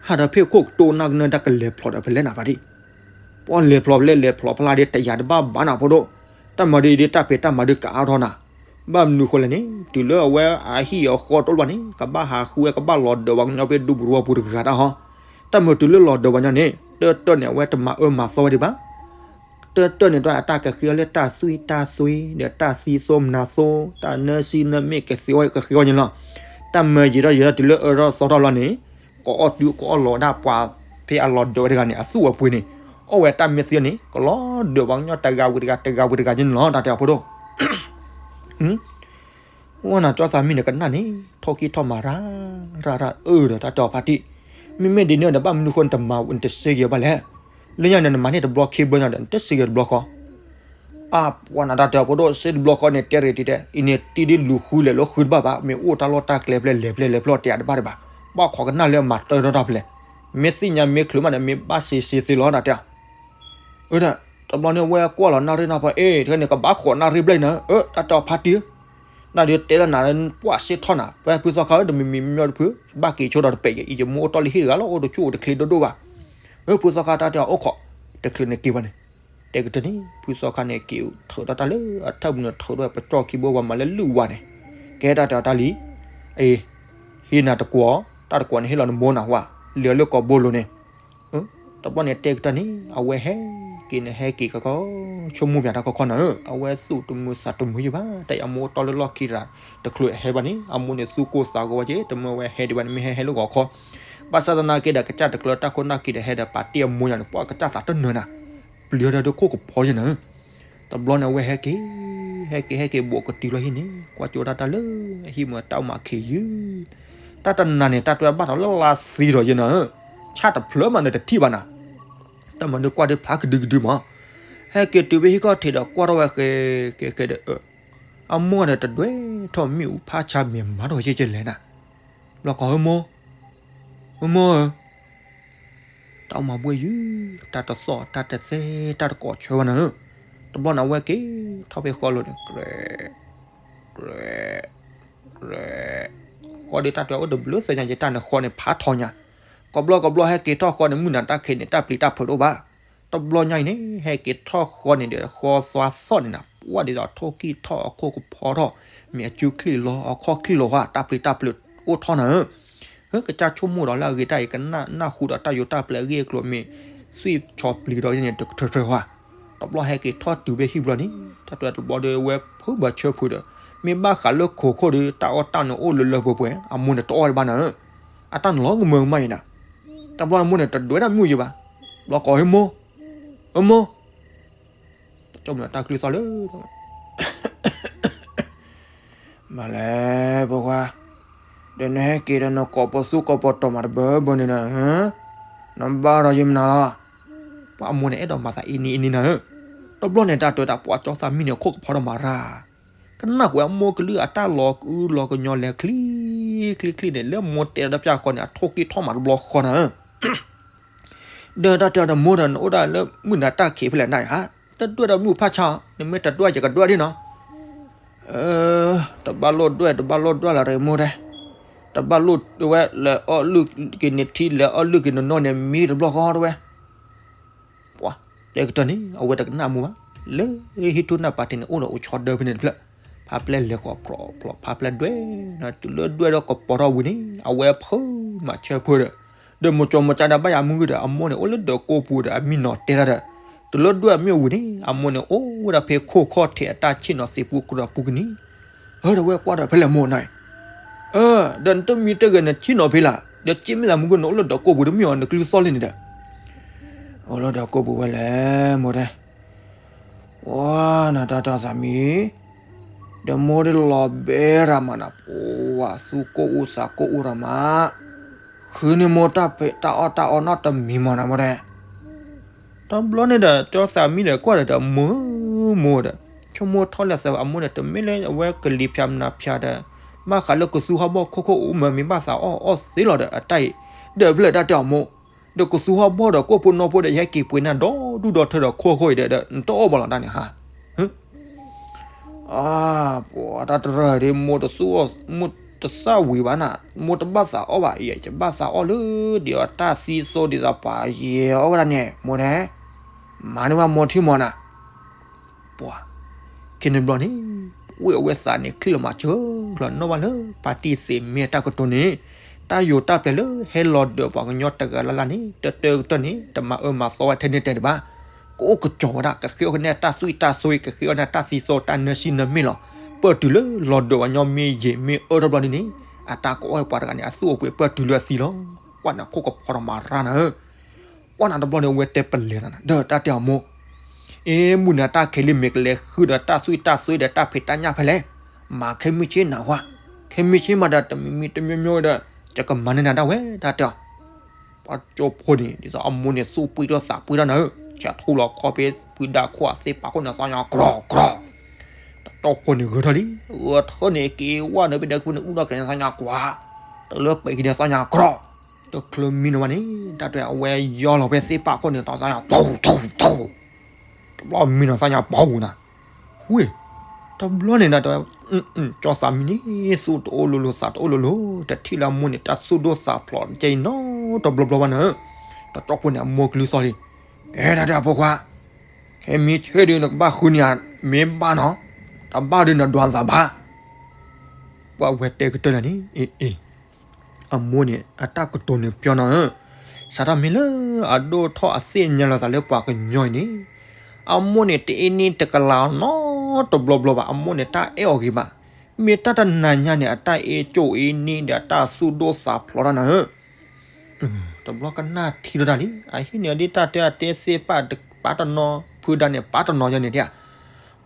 ဟးဒီးဖဲခိၣ်ကတိၤနီၢ်ကနၢတၢ်ကလဲၤဖျိးဒီးဖဲလဲၣ်နၤဖါတံၢ်, ပှၤလဲၤဖျိးဖဲလဲၣ်လဲၤဖျိးဖဲလဲၣ်ဒ်တယာ်တဘၣ်ဘၣ်နၤဖိဒိၣ်, တၢ်မၤဒ်အံၤဒ်တၢ်ဖံးတၢ်မၤဒ်ကအါထီၣ်နၤ, ဘၣ်မနုၤဃိလဲၣ်န့ၣ် တုၤလၢအဝဲအဟံၣ်အဃီတအိၣ်လၢၤဘၣ်န့ၣ် ကဘၣ်ဟးဃုဝဲကဘၣ်လီၤဒၢးပှၤကညီဖဲဒူပူၤတဝီပူၤတဂၤတၢ်ဟီ, တၢ်မုာ်တုၤလၢလီၤဒၢးပှၤကညီန့ၣ် တၢၢ်တၢၢ်န့ၣ် အဝဲတမၤအၢမၤသီဝဲဒံးဘၣ် တၢၢ်တၢၢ်န့ၣ်ဒီး အတၢ်ကဃ့အီၤလၢတၢ်သွံၣ်တၢ်သွံၣ် ဒီးတၢ်သံသိမနၤသိ တၢ်နၢစံနၢမ့ၢ်ကသ့အီၤ ကဃ့အီၤန့ၣ်လီၤ. တၢ်မၤယံာ်ထီၣ်ယံာ်ထီၣ်တုၤလၢအၢထီၣ်သီထီၣ်လီၤန့ၣ် ကအီၣ်တုၤကအီၣ်လီၤဒၣ်ပှၤဖဲအလီၤဒၢးဝဲတဂၤန့ၣ် အသူၣ်အပှ့ၤန့ၣ် အီၣ်ဝဲတၢ်မ့ၢ်သံန့ၣ် ကလီၤဒၢးပှၤကညီတဂၤဝံၤတဂၤ တဂၤဝံၤတဂၤန့ၣ်လီၤ တၢ်တဲအီၤဖိဒိၣ် ဝဲနၤကၠီသးမံန့ၣ် ကနၣ်န့ၣ် ထီၣ်ကံၢ်ထီၣ်မၤရၣ်ရၣ်ရၣ်အၢဒီး တၢ်တဲအီၤဖါတံၢ်, မ့မ့ၢ်ဒ်န့ၣ်ဒီး ဘၣ်မနုၤဃိ နတမၤ နတစ့ဂ့ၤဘၣ်လဲၣ်. လၢညါန့ၣ် နမၤန့ၢ်တဘျီခံဘျီညါဒီး နတစ့ဂ့ၤတဘျီဃီ. အါ ပှၤနၤတၢ်တဲအီၤဖိဒိၣ် စ့တဘျီဃီန့ၣ် တဲရ့ၤတံၢ်တဲ အံၤန့ၣ် တံၢ်ဒ်လူၤဃုလဲၤလၢဃုတဘၣ်ဘၣ် မ့ၢ်အိၣ်တၢ်လီၢ်တၢ်ကျဲဖျဲၣ် လဲၤဖျဲၣ်လဲၤဖျီၣ်တဲအတဘၣ်တဘၣ်, ဘၣ်ခိးကနၣ်လၢမၤတၢ်ထီၣ်တၢ်ဖဲလဲၣ်. မ့ၢ်သ့ၣ်ညါမ့ၢ်ချုးမးဒီး မ့ၢ်ဘၣ်စ့စ့သ့လီၤ တၢ်တဲအီၤ အၢ တဘျီန့ၣ် ဝဲကွၢ်လီၤနၣ်ရံၣ်နၢ်ဖီ အ့ တခါန့ၣ် ကဘၣ်ဃိးနၣ်ရံၣ်ဘျဲၣ်နၤ အၢ တၢ်တဲအီၤဖါတံၢ်ဧၢ, နၣ်ဒုးတဲလၢနၤ ပှၢ်စ့ထီၣ်နၤ ပှဲၤဖုသီခါဧၢ တမံၤမံၤမံၤမံၤတဖု ဘၣ်က့ၤဆိဒီးတပဲာ်ယဲ အံၤယမိၢ်အိၣ်တီၢ်လံဟံၣ်တဂၤလီၤ အိၣ်တဆူၣ်အိၣ်တချ့ဒိၣ်ဒိၣ်ဘၣ်, အၢ ဖုသီခါတၢ်တဲအီၤအိၣ်ခိး တချုးန့ၣ်က့ၤဘၣ်န့ၣ်, တဲကတၢၢ်န့ၣ် ဖုသီခါန့ၣ်က့ၤထုးထီၣ်တၢ်လၢအထၢၣ်ပူၤန့ၣ် ထုးထီၣ်ပကၠီၣ်ခံဘိဝဲမၤလၢလုၢ်ဝါန့ၣ်, ကဲတၢ်တဲအီၤတၢ်လံ, အ့ ဟ့ၣ်နၤတကွီၢ်, တၢ်တကွီၢ်န့ၣ်ဟ့ၣ်လီၤနမိၢ်နၤဝဲ, လဲၤလၢကိာ်ဘိလိၤန့ၣ်, တဘျီန့ၣ်တဲကတၢၢ်န့ၣ် အဝဲဟဲက့ၤန့ၣ် ဟဲက့ၤကခီ ဆိကမိၣ်ပၠးတၢ်ခီခီနၤဧၢ, အဝဲသူၣ်တမုာ်သးတမုာ်ယံၤဘၣ်, တၢ်အံၤအမိၢ်အိၣ်တီၢ်လၢလီၢ်ခံတဂၤ တချုးဟဲဘၣ်န့ၣ် အမိၢ်န့ၣ်သူၣ်ကိၢ်သးဂီၤဝဲက့ၤ တမၢဝဲဟဲဒံးဘၣ်န့ၣ် မ့ၢ်ဟဲဟဲလၢဂီၤခီ, ဘၣ်ဆၣ်သနာ်က့ဒီးကစၢ်တကျၢၤတၢ်ခိၣ်နၢ်က့ၤဒီးဟဲဒီးပာ်တ့ၢ်အမိၢ်ယၤန့ၣ် ပှၤကစၢ်သးတနၢၤနၤ, ပျံၤထီၣ်ဒီးခိၣ်ကဖီယဲနၤဧၢ တဘျီန့ၣ် အဝဲဟဲက့ၤ, ဟဲက့ၤ ဟဲက့ၤ ဘူးကတုၤလီၤဟံၣ်န့ၣ် ကွၢ်ကၠိတၢ်တၢ်လၢဟံၣ်မ့ၢ်တၢ်အိၣ်မးခံယုၢ်, တၢ်တနၤန့ၣ် တၢ်တဲဘၣ်ထီၣ်လၢလါသံဒီးယဲနၤဧၢ, ဆၣ်တဖျၢၣ်မးနတထံၣ်ဘၣ်နၤ, တၢ်မၤဒုးကွၢ်ဒုးဖျါကဒုကဒုမး, ဟဲက့ၤတုၤဖဲဟံၣ်ခီၣ်ထံးဒီးကွၢ်ထီၣ်ဝဲဃဲကဲကဲဒီး, အမိၢ်ဒီးတဒွဲၣ်ထီၣ်မ့ၣ်အူဖးဆါမ့ၢ်မၤထီၣ်ဝဲကဲကဲလဲၣ်နၤ, ဘျီကိးဧၢမိၢ်, ဧၢမိၢ်ဧၢ တၢ်အိၣ်မးဘှ့ၣ်ယုၢ်, တၢ်တသီၣ်တၢ်တသဲ တၢ်တကိးဆၢဘၣ်နၤဧၢ, တဘျီန့ၣ် အဝဲက့ၤထီၣ်ဖဲဃီလိၤန့ၣ် ကြဲး, ကြဲး, ကြဲး, ဃီဒီးတၢ်တဲအိၣ်တဘျုးသၢညါယတၢ်န့ၣ်ဃီန့ၣ်ဖးထီညါ, ကဘျီကဘျီဟဲက့ၤထီၣ်ဃီန့ၣ် မုၢ်နၤတၢ်ခံးန့ၣ် တၢ်ပျံၤတၢ်ဖုးတအိၣ်ဘၣ်, တဘျီညါအံၤန့ၣ် ဟဲက့ၤထီၣ်ဃီန့ၣ်ဒီး ဃီသွါသီၣ်န့ၣ်နၤ ပှၢ်ဒ်သိးထိၣ်ကံၢ်ထီၣ်အခိၣ်ကဖီထီၣ်, မ့ၢ်အစုချံၣ်လီၤ အခီၣ်ချံၣ်လီၤဃါ တၢ်ပျံၤတၢ်ဖုးအိၣ်ထီၣ်နၤဧၢ ဟၢ ကစၢ်ဆိကမိၣ်ဒီးလၢအဂ့ၤတၢ်အံၤ ကနၣ်နၢ်ဟူဒီးတၢ်ယိးတၢ်ပျဲအဂ့ၢ်အကျိၤမ့ၢ် သွံၣ်ဆီပျံၤဒီးန့ၣ် တကထၢထၢဝါ, တဘျီဟဲက့ၤထီၣ်တုၤဖဲဟံၣ်ဘျီန့ၣ် တၢ်တဲတဘျီဒီးဝဲဖုဘၣ်ဆၢဖုဒီး မ့ၢ်ဘၣ်ဃးလၢခိးခိၣ်ဒီး တၢ်အီၣ်တၢ်နုာ်အိၣ်လၢလၢပှဲၤပှဲၤ အမိၢ်န့ၣ်တအီၣ်ဘၣ်နၤဧၢ, အတၢ်နုာ်လီၤကမၢကမၣ်အံၤနၤ, တဘျီအမိၢ်န့ၣ်တဒွဲဒၣ်မ့ၣ်အူယံၤဘၣ်, ဘျီကိးဟဲမိၢ်, ဟဲမိၢ် တ ကၠီမုၢ်နၤတၢ်ကလုၢ်သီၣ်လၢ မၤလဲၣ် ဖိခွါ, ဒီးနဟဲက့ၤဒီးနကိးပသူကိးပတီၢ်မးတဘၢဘၢန့ၣ်ဒီး, နဘၣ်ဒီးယမနၤလီၤ. ပှၤအမိၢ်န့ၣ်အဲၣ်ဒိးမၤသးအံၤနံၤအံၤနံၤနၤဧၢ, တဘျီန့ၣ်တၢ်တဲဝဲဒၣ် ပှၤကၠီသးမံန့ၣ် ခိၣ်ကဖီထီၣ်မၤရၢ်, ကနၣ်ဃုာ်အမိၢ်ကလုၢ်အတၢ်လီၤကုလီၤကညီလဲၤချံ ချံချံန့ၣ် လၢမိၢ်တဲဒီးတပျၢ်ဃီန့ၣ် အထိၣ်က့ၤထီၣ်မးတဘျီဃီနၤဧၢ ဒီးတၢ်တဲအီၤဒီး မိၢ်ဒီး နအိၣ်ဒၣ်လၢမုၢ်နၤတၢ်ခံးဖဲလဲၣ်နၤဧါ, တဒွဲၣ်ဒီးမုၢ်ဖးဆါ, နမ့ၢ်တဒွဲၣ်ယကဒွဲၣ်ဒ်နီၤ. တဘၣ်လိၣ်ဒွဲၣ် တဘၣ်လိၣ်ဒွဲၣ်လၢၤတဂ့ၤမိၢ်တဲ, တဘၣ်လိၣ်ဒွဲၣ် လဲၤအီၣ်လုၢ်က့ၤန့ၢ်ထံ လဲၤအီၣ်လုၢ်က့ၤနနီၢ်န့ၣ် မံတဘျီဃီတဲဝဲ ပှၤတဲကတၢၢ်န့ၣ် အဝဲတကနၣ်မူဘၣ်, လၢဟံၣ်ထူၣ်နၢ်ပာ်တ့ၢ်န့ၣ် အိၣ်ဒီးအိၣ်ဆီဒၢဖဲန့ၣ်တဖျၢၣ်, ဖးပျဲလဲၤဃီၤဖျိးဖျိး ဖးပျဲဒွဲၣ်, တုၤလၢဒွဲၣ်ဒီးကပီၤထီၣ်ဝံၤန့ၣ် အဝဲဖုးမၤဆၢဖုးဒီး, ဒီးမိၤကၠီမိၤကၠါဒီးဘၣ်ယၤမုၢ်ဂ့ၤဒီး အမိၢ်န့ၣ်အိၣ်လၢဒၢးကိးပူၤဒီး အမံနီၤတဲတၢ်ဒီး, တုၤလၢဒွဲၣ်အမ့ၢ်ဝံၤန့ၣ် အမိၢ်န့ၣ်အိၣ်ဝဲဒၣ်ဖဲခိၣ်ခီၣ်ထံးအတၢ်ဆ့ၣ်နီၤသ့ၣ်ပူၤကဒီးပူၤကနံၤ, ဒီးဝဲကွၢ်ဒီးဖဲလဲၣ်မိၢ်နၤ ဒီးနတမံတဂ့ၤနဆ့ၣ်နီၤဖဲလၢ်, ဒီးက့မ့ၢ်သးမုၢ်ဂ့ၤ နအိၣ်လၢဒၢးကိးပူၤတမ့ၢ်အီၤ နကလုၢ်သီၣ်လံန့ၣ်ဒီး, အိၣ်လၢဒၢးကိးပူၤဝဲလဲၣ်မိၢ်တဲ, ပှၤနတၢ်တီသးမံ, ဒီးမိၢ်ဒ်လီၤဘဲရၤမးနၤ ပှၤသူၣ်ကိၢ်အူသးကိၢ်အူရၤမး, ဃုန့ၢ်မိၢ်တၢ်ဖံးတၢ်အီၣ်တၢ်အီနီတမံၤမးနၤမိၢ်တဲ တဘျီန့ၣ်ဒီး ကၠီသးမံဒီးကွၢ်ဒီး မိၢ်, မိၢ်ဒီး, ဆိကမိၣ်ထီၣ်လၢသးအမိၢ်န့ၣ် တမ့ၢ်လၢအဝဲကလံၤဖၠးမနၤဖၠးဒီး, ဘၣ်ဃးလၢကသူဟီၣ်ဘီၣ်ခိၣ်ခိၣ်အိၣ်မး မ့ၢ်ဘၣ်သးအီၣ်အီၣ်သ့လီၤဒီး အတၢ်အံၤ, ဒီးဖဲလဲၣ်တၢ်တဲအီၤမိၢ်, ဒီးကသူဟီၣ်ဘီၣ်ဒီးကိၣ်ဖိနီၢ်ဖိဒီး ယဟဲက့ၤပှ့ၤနၢ်ဒီဒူၣ်ဒီထၢဒီးခိၣ်ခိၣ်အံၤဒီး နတအီၣ်ဘၣ်လီၤတၢ်န့ၣ်ဟါ အါ, ပှၤတၢ်တရၢၢ်ဒ်မိၢ်တသူၣ်, မိၢ်တသၣ်ဝံၤဘၣ်နၤ, မိၢ်တဘၣ်သးအီၣ်ဘၣ်အံၤ ယဘၣ်သးအီၣ်လၢဒ်အီၤတၢ်သံသိဒ်သိးပှၤယဲၤအီၣ်ဝဲဒၣ်န့ၣ် မိၢ်တဲ, မၤန့ၢ်ဘၣ်မိၢ်ထံမီၤနၤ, ပှၤ, ခဲန့ၣ်ဘျီန့ၣ်, ဝဲအဝဲသးန့ၣ် ချံၣ်လီၤမၤစၢၤလီၤနီၣ်ဘၣ်လၢ ပၣ်တံၢ်သ့ၣ်မ့ၢ်တၢ်ကတိၤန့ၣ်, တၢ်ယိၤတၢ်ပျဲလၢဟဲလီၤဒၢးပှၤကညီတဂၤလၢ်လၢ်န့ၣ် တတၢၢ်ကတၢၢ်န့ၣ် တမၤအၢမၤသီဝဲထဲန့ၣ်တဲတဘၣ်, ကအိၣ်ကစီၤဝဲဒၣ် ကဃ့အီၣ်ကန့ၢ်တၢ်သွံၣ်တၢ်သွဲ ကဃ့အီၣ်န့ၢ်တၢ်သံသိတၢ်နၢဆံနၢမ့ၢ်လီၤ, ပၢၢ်တုၤလၢလီၤဒၢးပှၤကညီမ့ၢ်ယံာ်မ့ၢ်အၢထီၣ်ဘျီဒ်န့ၣ်, အတၢ်ကအီၣ်ပှၤတဂၤန့ၣ် အသူၣ်အပှ့ၤပၢၢ်တုၤလၢအသံလီၤ, ကွၢ်နၤခိၣ်ကဖီထီၣ်မၤရၢ်နၤဧၢ ပှၤနၤတဘျီန့ၣ် အဝဲတဲပလဲၤနၤ ဒီးတၢ်တဲအီၤမိၢ်, အ့ မုၢ်နၤတၢ်ခဲလံ မ့ၢ်ကလဲၤဃုဒီးတၢ်သွံၣ်တၢ်သွဲဒီးတၢ်ဖံးတၢ်ညၣ်ဖဲလဲၣ်, မၤခဲမုၢ်ဆ့ၣ်နၤဝဲ, ခဲမုၢ်ဆ့ၣ်မးဒီးတမံၤမံၤတမံၤမံၤဒီး ယကမၤန့ၢ်နၤဒၣ်ဝဲ တၢ်တဲအီၤ, ပှၤကၠီဖိန့ၣ် ဒ်သိးအမိၢ်န့ၣ်သူၣ်ပှ့ၤထီၣ်သးပှ့ၤထီၣ်နၤဧၢ, ဆဲးထူလီၤခီဖဲ ပှၤဒၣ်ခိၣ်အသ့ၣ်ပာ်ခိၣ်န့ၣ် သးညါကြီကြီ တၢ်ကၠီဖိန့ၣ်ဂဲၤထီၣ်လံ, ဂဲၤထီၣ်န့ၣ်က့ၤဝဲန့ၣ်ဖဲဒီး ဖုန့ၣ်အူဒီးကလဲၤန့ၣ်သးညါကွၢ်, တလၢပှဲၤခံန့ၣ်သးညါကြီ, တချုးမံနီၤဘၣ်န့ၣ် တၢ်တဲအဝဲယီလီၤဖဲသ့ၣ်ပာ်ခိၣ်န့ၣ် သးညါပူၤထူထူ, တဘျီမံနီၤသးညါပူၤနၤ, ဝ့ၢ်, တဘျီန့ၣ်ဒီး ကၠီသးမံန့ၣ် သူၣ်တအိၣ်လိၤလိၤ သးတအိၣ်လိၤလိၤ တထံၣ်လၢအမိၢ်န့ၣ် တၢ်သူၣ်ဒိၣ်သးဖျိးကဲအံၤနီတဘျီဘျီဘၣ်နၤဧၢ, တၢ်ကၠီဖိန့ၣ် အမိၢ်ကလုၢ်သီၣ်လံ, အဲ တၢ်တဲအဖိခွါ, ခဲမုၢ်ဆ့ၣ်ဒုးနကဘၣ်ဃုန့ၢ်ဧါ, မ့ၢ်ဘၣ်နီၤ, တဘၣ်ဒုးနဒွးသးဘၣ် ပှၤဝဲတဲကတၢၢ်လၢန့ၣ်, အ့ အ့ အမိၢ်န့ၣ် အတၢ်ကတိၤန့ၣ်ပျီနီၤဧၢ, စးထီၣ်မ့ၢ်လၢအဒိၣ်ထီၣ်အသ့ၣ်ညါလီၤသးလၢပှၤကညီအံၤန့ၣ်, အမိၢ်န့ၣ် တအ့န့ၢ်တကလးနီတဘျီဘျီဘၣ်, အမိၢ်န့ၣ် တၢ်အဲၣ်အီၤဂ့ၤမး, မ့ၢ်တၢ်တနၤညါန့ၣ် အတၢ်အ့ၣ်ကၠိၣ်အ့ၣ်န့ၢ်ဒီးအတၢ်သူၣ်ဒိၣ်သးဖျိးတၢ်နၤဧၢ တဘျီကနၣ်ထံထီၣ်တၢ်လံ, အဟံၣ်န့ၣ်ဒ်တၢ်တဲအတဲသ့ၣ်ပာ်တပာ်တနီၤ, ဖုဒါန့ၣ်ပာ်တနီၤယဲန့ၣ်ဒၣ်,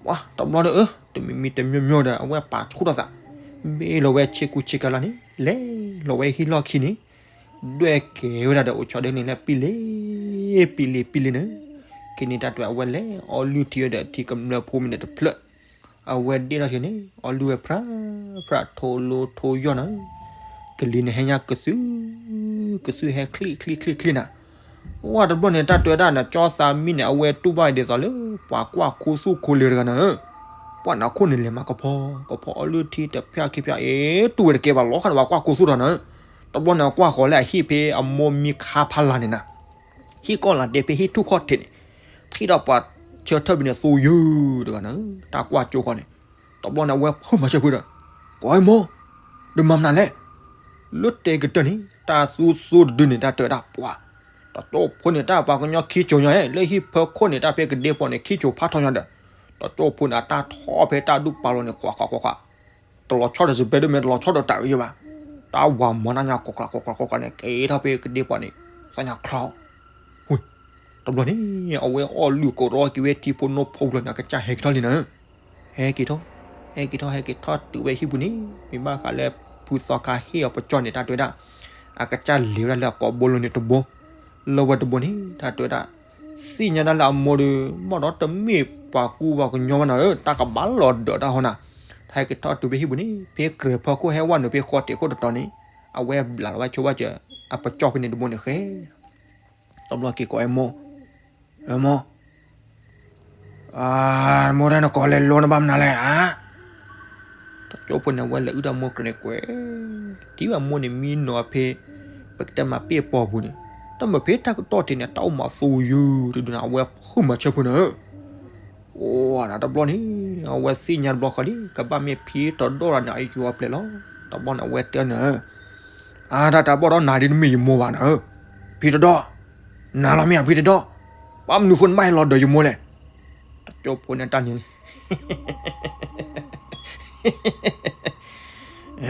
ပှၤတဘျီဒီး တမံၤမံၤတမံၤမံၤဒီး အဝဲပာ်ဆူၣ်ထီၣ်သး, ဘ့ၣ်လီၤဝဲဆ့ကူဆ့ကၤလီၤန့ၣ် လဲၤလီၤဝဲဟံၣ်လီၢ်ခံန့ၣ်, ဒွဲၣ်ကဲဝဲဒၣ်ဒီးအိၣ်ဆီဒၢန့ၣ်လၢပံလ့ၤ, ပံလ့ၤ ပံလ့ၤန့ၣ်, ခဲန့ၣ်တၢ်တဲအဝဲလဲၤအီလုၢ်ထံဝဲဒီးထံကမျၢၢ်ဖိမ့ၢ်န့ၣ်တဖျၢၣ် အဝဲဒ့ၣ်ထီၣ်က့ၤန့ၣ် အီလုၢ်ဝဲဖြၣ်ဖြၣ်ထိလိထိယီၢ်နၤ, ကလံၤန့ၣ်ဟဲညါကသု, ကသုဟဲချံချံချံချံနၤ, ဝဲတဘျီန့ၣ် တၢ်တဲဝဲဒၣ်န့ၣ် ကၠီသးမံန့ၣ် အဝဲတူၢ်ဘၣ်ဒ်သိးလၢ ပှၤကွၢ်ခူသူၣ်ခူလ့ၤတဂၤနၤဧၢ, ပှၤနၤခိၣ်န့ၣ်လဲၤမၤကဖီ, ကဖီအီလုၢ်ထံတဖျၢၣ်ခံဖျၢၣ်အံၤ တူၢ်ဝဲတကဲဘၣ်လီၤဃးန့ၣ် ပှၤကွၢ်ခူသူၣ်တဂၤနၤဧၢ, တဘျီန့ၣ် အကွၢ်ဃီၤလၢအဟံၣ်ဖဲအမိၢ်မံခါဖးလၢ်န့ၣ်နၤ ဟံၣ်ကီၢ်လၢ်ဒဲးဖဲဟံၣ်ထူၣ်ခီၣ်ထံးန့ၣ်, ထံၣ်ဒီးပှၤဆၢထၢၣ်ဘ့ၣ်န့ၣ် သိယုၢ်တဂၤန့ၣ်, တၢ်ကွၢ်ကၠိဃီန့ၣ်, တဘျီန့ၣ် အဝဲဖုးမၤစၢၤဖုးဒီး, ကွၢ်မိၢ်, ဒီးမၤမနုၤလဲၣ်, လၢတဲကတၢၢ်န့ၣ် တၢ်သူသူတဒုန့ၣ် တၢ်တဲဝဲဒၣ်ပှၤ, တကၠိဖိန့ၣ် တၢ်ပှၤကညီခံစိၤညါ လၢဟံၣ်ဖၢခိၣ်န့ၣ် တၢ်ဖဲကဒ့ပီၤန့ၣ် ခံစိၤဖးထီညါဒီး, တကၠိဖိန့ၣ် အတၢ်ထီၣ်ဖဲတၢ်ဒူၣ်ပာ်လီၤန့ၣ် ကွၢ်ကွၢ်ကွၢ်ကွၢ် တလီၤဆီဒီး စပဲဒၣ်မ့ၢ်တလီၤဆီဒီးတၢ်အုးယဲဘၣ်, တၢ်ဝၤမၤနၢ်ညါ ကွၢ်ကွၢ်ကွၢ်ကွၢ်ကွၢ်န့ၣ် က့ၤထီၣ်ဖဲကဒ့ပီၤန့ၣ် သးညါချီ, ဝ့ၢ်, တဘျီန့ၣ် အဝဲအီၣ်လုၢ်ကရီက့ၤဝဲထံဖိနီၢ်ဖိကျိၤန့ၣ် အကစၢ်ဟဲက့ၤထီၣ်လံနၤဧၢ. ဟဲက့ၤထီၣ်, ဟဲက့ၤထီၣ် ဟဲက့ၤထီၣ်တုၤဝဲဟံၣ်ပူၤန့ၣ် မ့ၢ်ဘၣ်ဃးလၢ ဖုသီခါဟ့ၣ်အီၤပကၠီၣ်န့ၣ် တၢ်တဲဝဲဒၣ် အကစၢ်လဲၤဝဲဒၣ်လၢအကိာ်ဘိလိၤန့ၣ်တဘိ, လၢဝဲတဘိန့ၣ် တၢ်တဲဝဲဒၣ် သ့ၣ်ညါဒၣ်လၢအမိၢ်ဒီး ဘၣ်ဒီးတမ့ၢ်ပှၤကူပှၤကညီဘၣ်နၤဧၢ, တၢ်ကဘၣ်လီၤဒၢးတၢ်ဟီနၤ. တၢ်ဟဲက့ၤထီၣ်တုၤဖဲဟံၣ်ပူၤန့ၣ် ဖဲကြဲၤဖီခိၣ်ဟဲဝဲနုာ်ဖဲဃီတ့ၢ်ခိၣ်တတီၤန့ၣ် အဝဲဘျးလီၤဝဲဆိဘၣ်စၢၤ အပကၠီၣ်ဖဲန့ၣ်တဘိန့ၣ်ဃဲ တဘျီက့ၤကိးဝဲမိၢ်, မိၢ်, မိၢ်ဒၣ်နကိးလဲၤလိနဘၣ်မနုၤလဲၣ်ဧါ. တကၠီၣ်ဖိန့ၣ် အဝဲလဲၤအုၣ်တၢ်မိၢ်ကြဲၤန့ၣ်ကွဲး, ထံၣ်ဘၣ်မိၢ်န့ၣ်မံနီၤဖဲ ပကတဲမၤပ့ၢ်ပီၤပူၤန့ၣ်, တၢ်မၤဖဲတၢ်ကတီၢ်တ့ၢ်န့ၣ် တၢ်အိၣ်မၤသူယုၢ်တဒုန့ၣ် အဝဲဖုၣ်မၤဆၢဖိနၤဧၢ. အိၣ်နၤတဘျီန့ၣ် အဝဲသ့ၣ်ညါတဘျီဃီလံ ကဘၣ်မ့ၢ်ဖံတဒီၣ်ဒီးန့ၣ် အယိၤအပျဲၢ်လီၤ. တဘျီန့ၣ် အဝဲတဲနၤဧၢ, အါတၢ်တၢ်ဘီၣ်ဒီးနၤဒ်တမ့ၢ်ယမိၢ်ဘၣ်နၤဧၢ, ဖံတဒီၣ်, နၤလီၤမ့ၢ်ဧါဖံတဒီၣ်, ဘၣ်မနုၤဃိနဘၣ်ဟဲလီၤဒၢးယမိၢ်လဲၣ်. တကၠီၣ်ဖိန့ၣ်တၢ်န့ၣ်လံ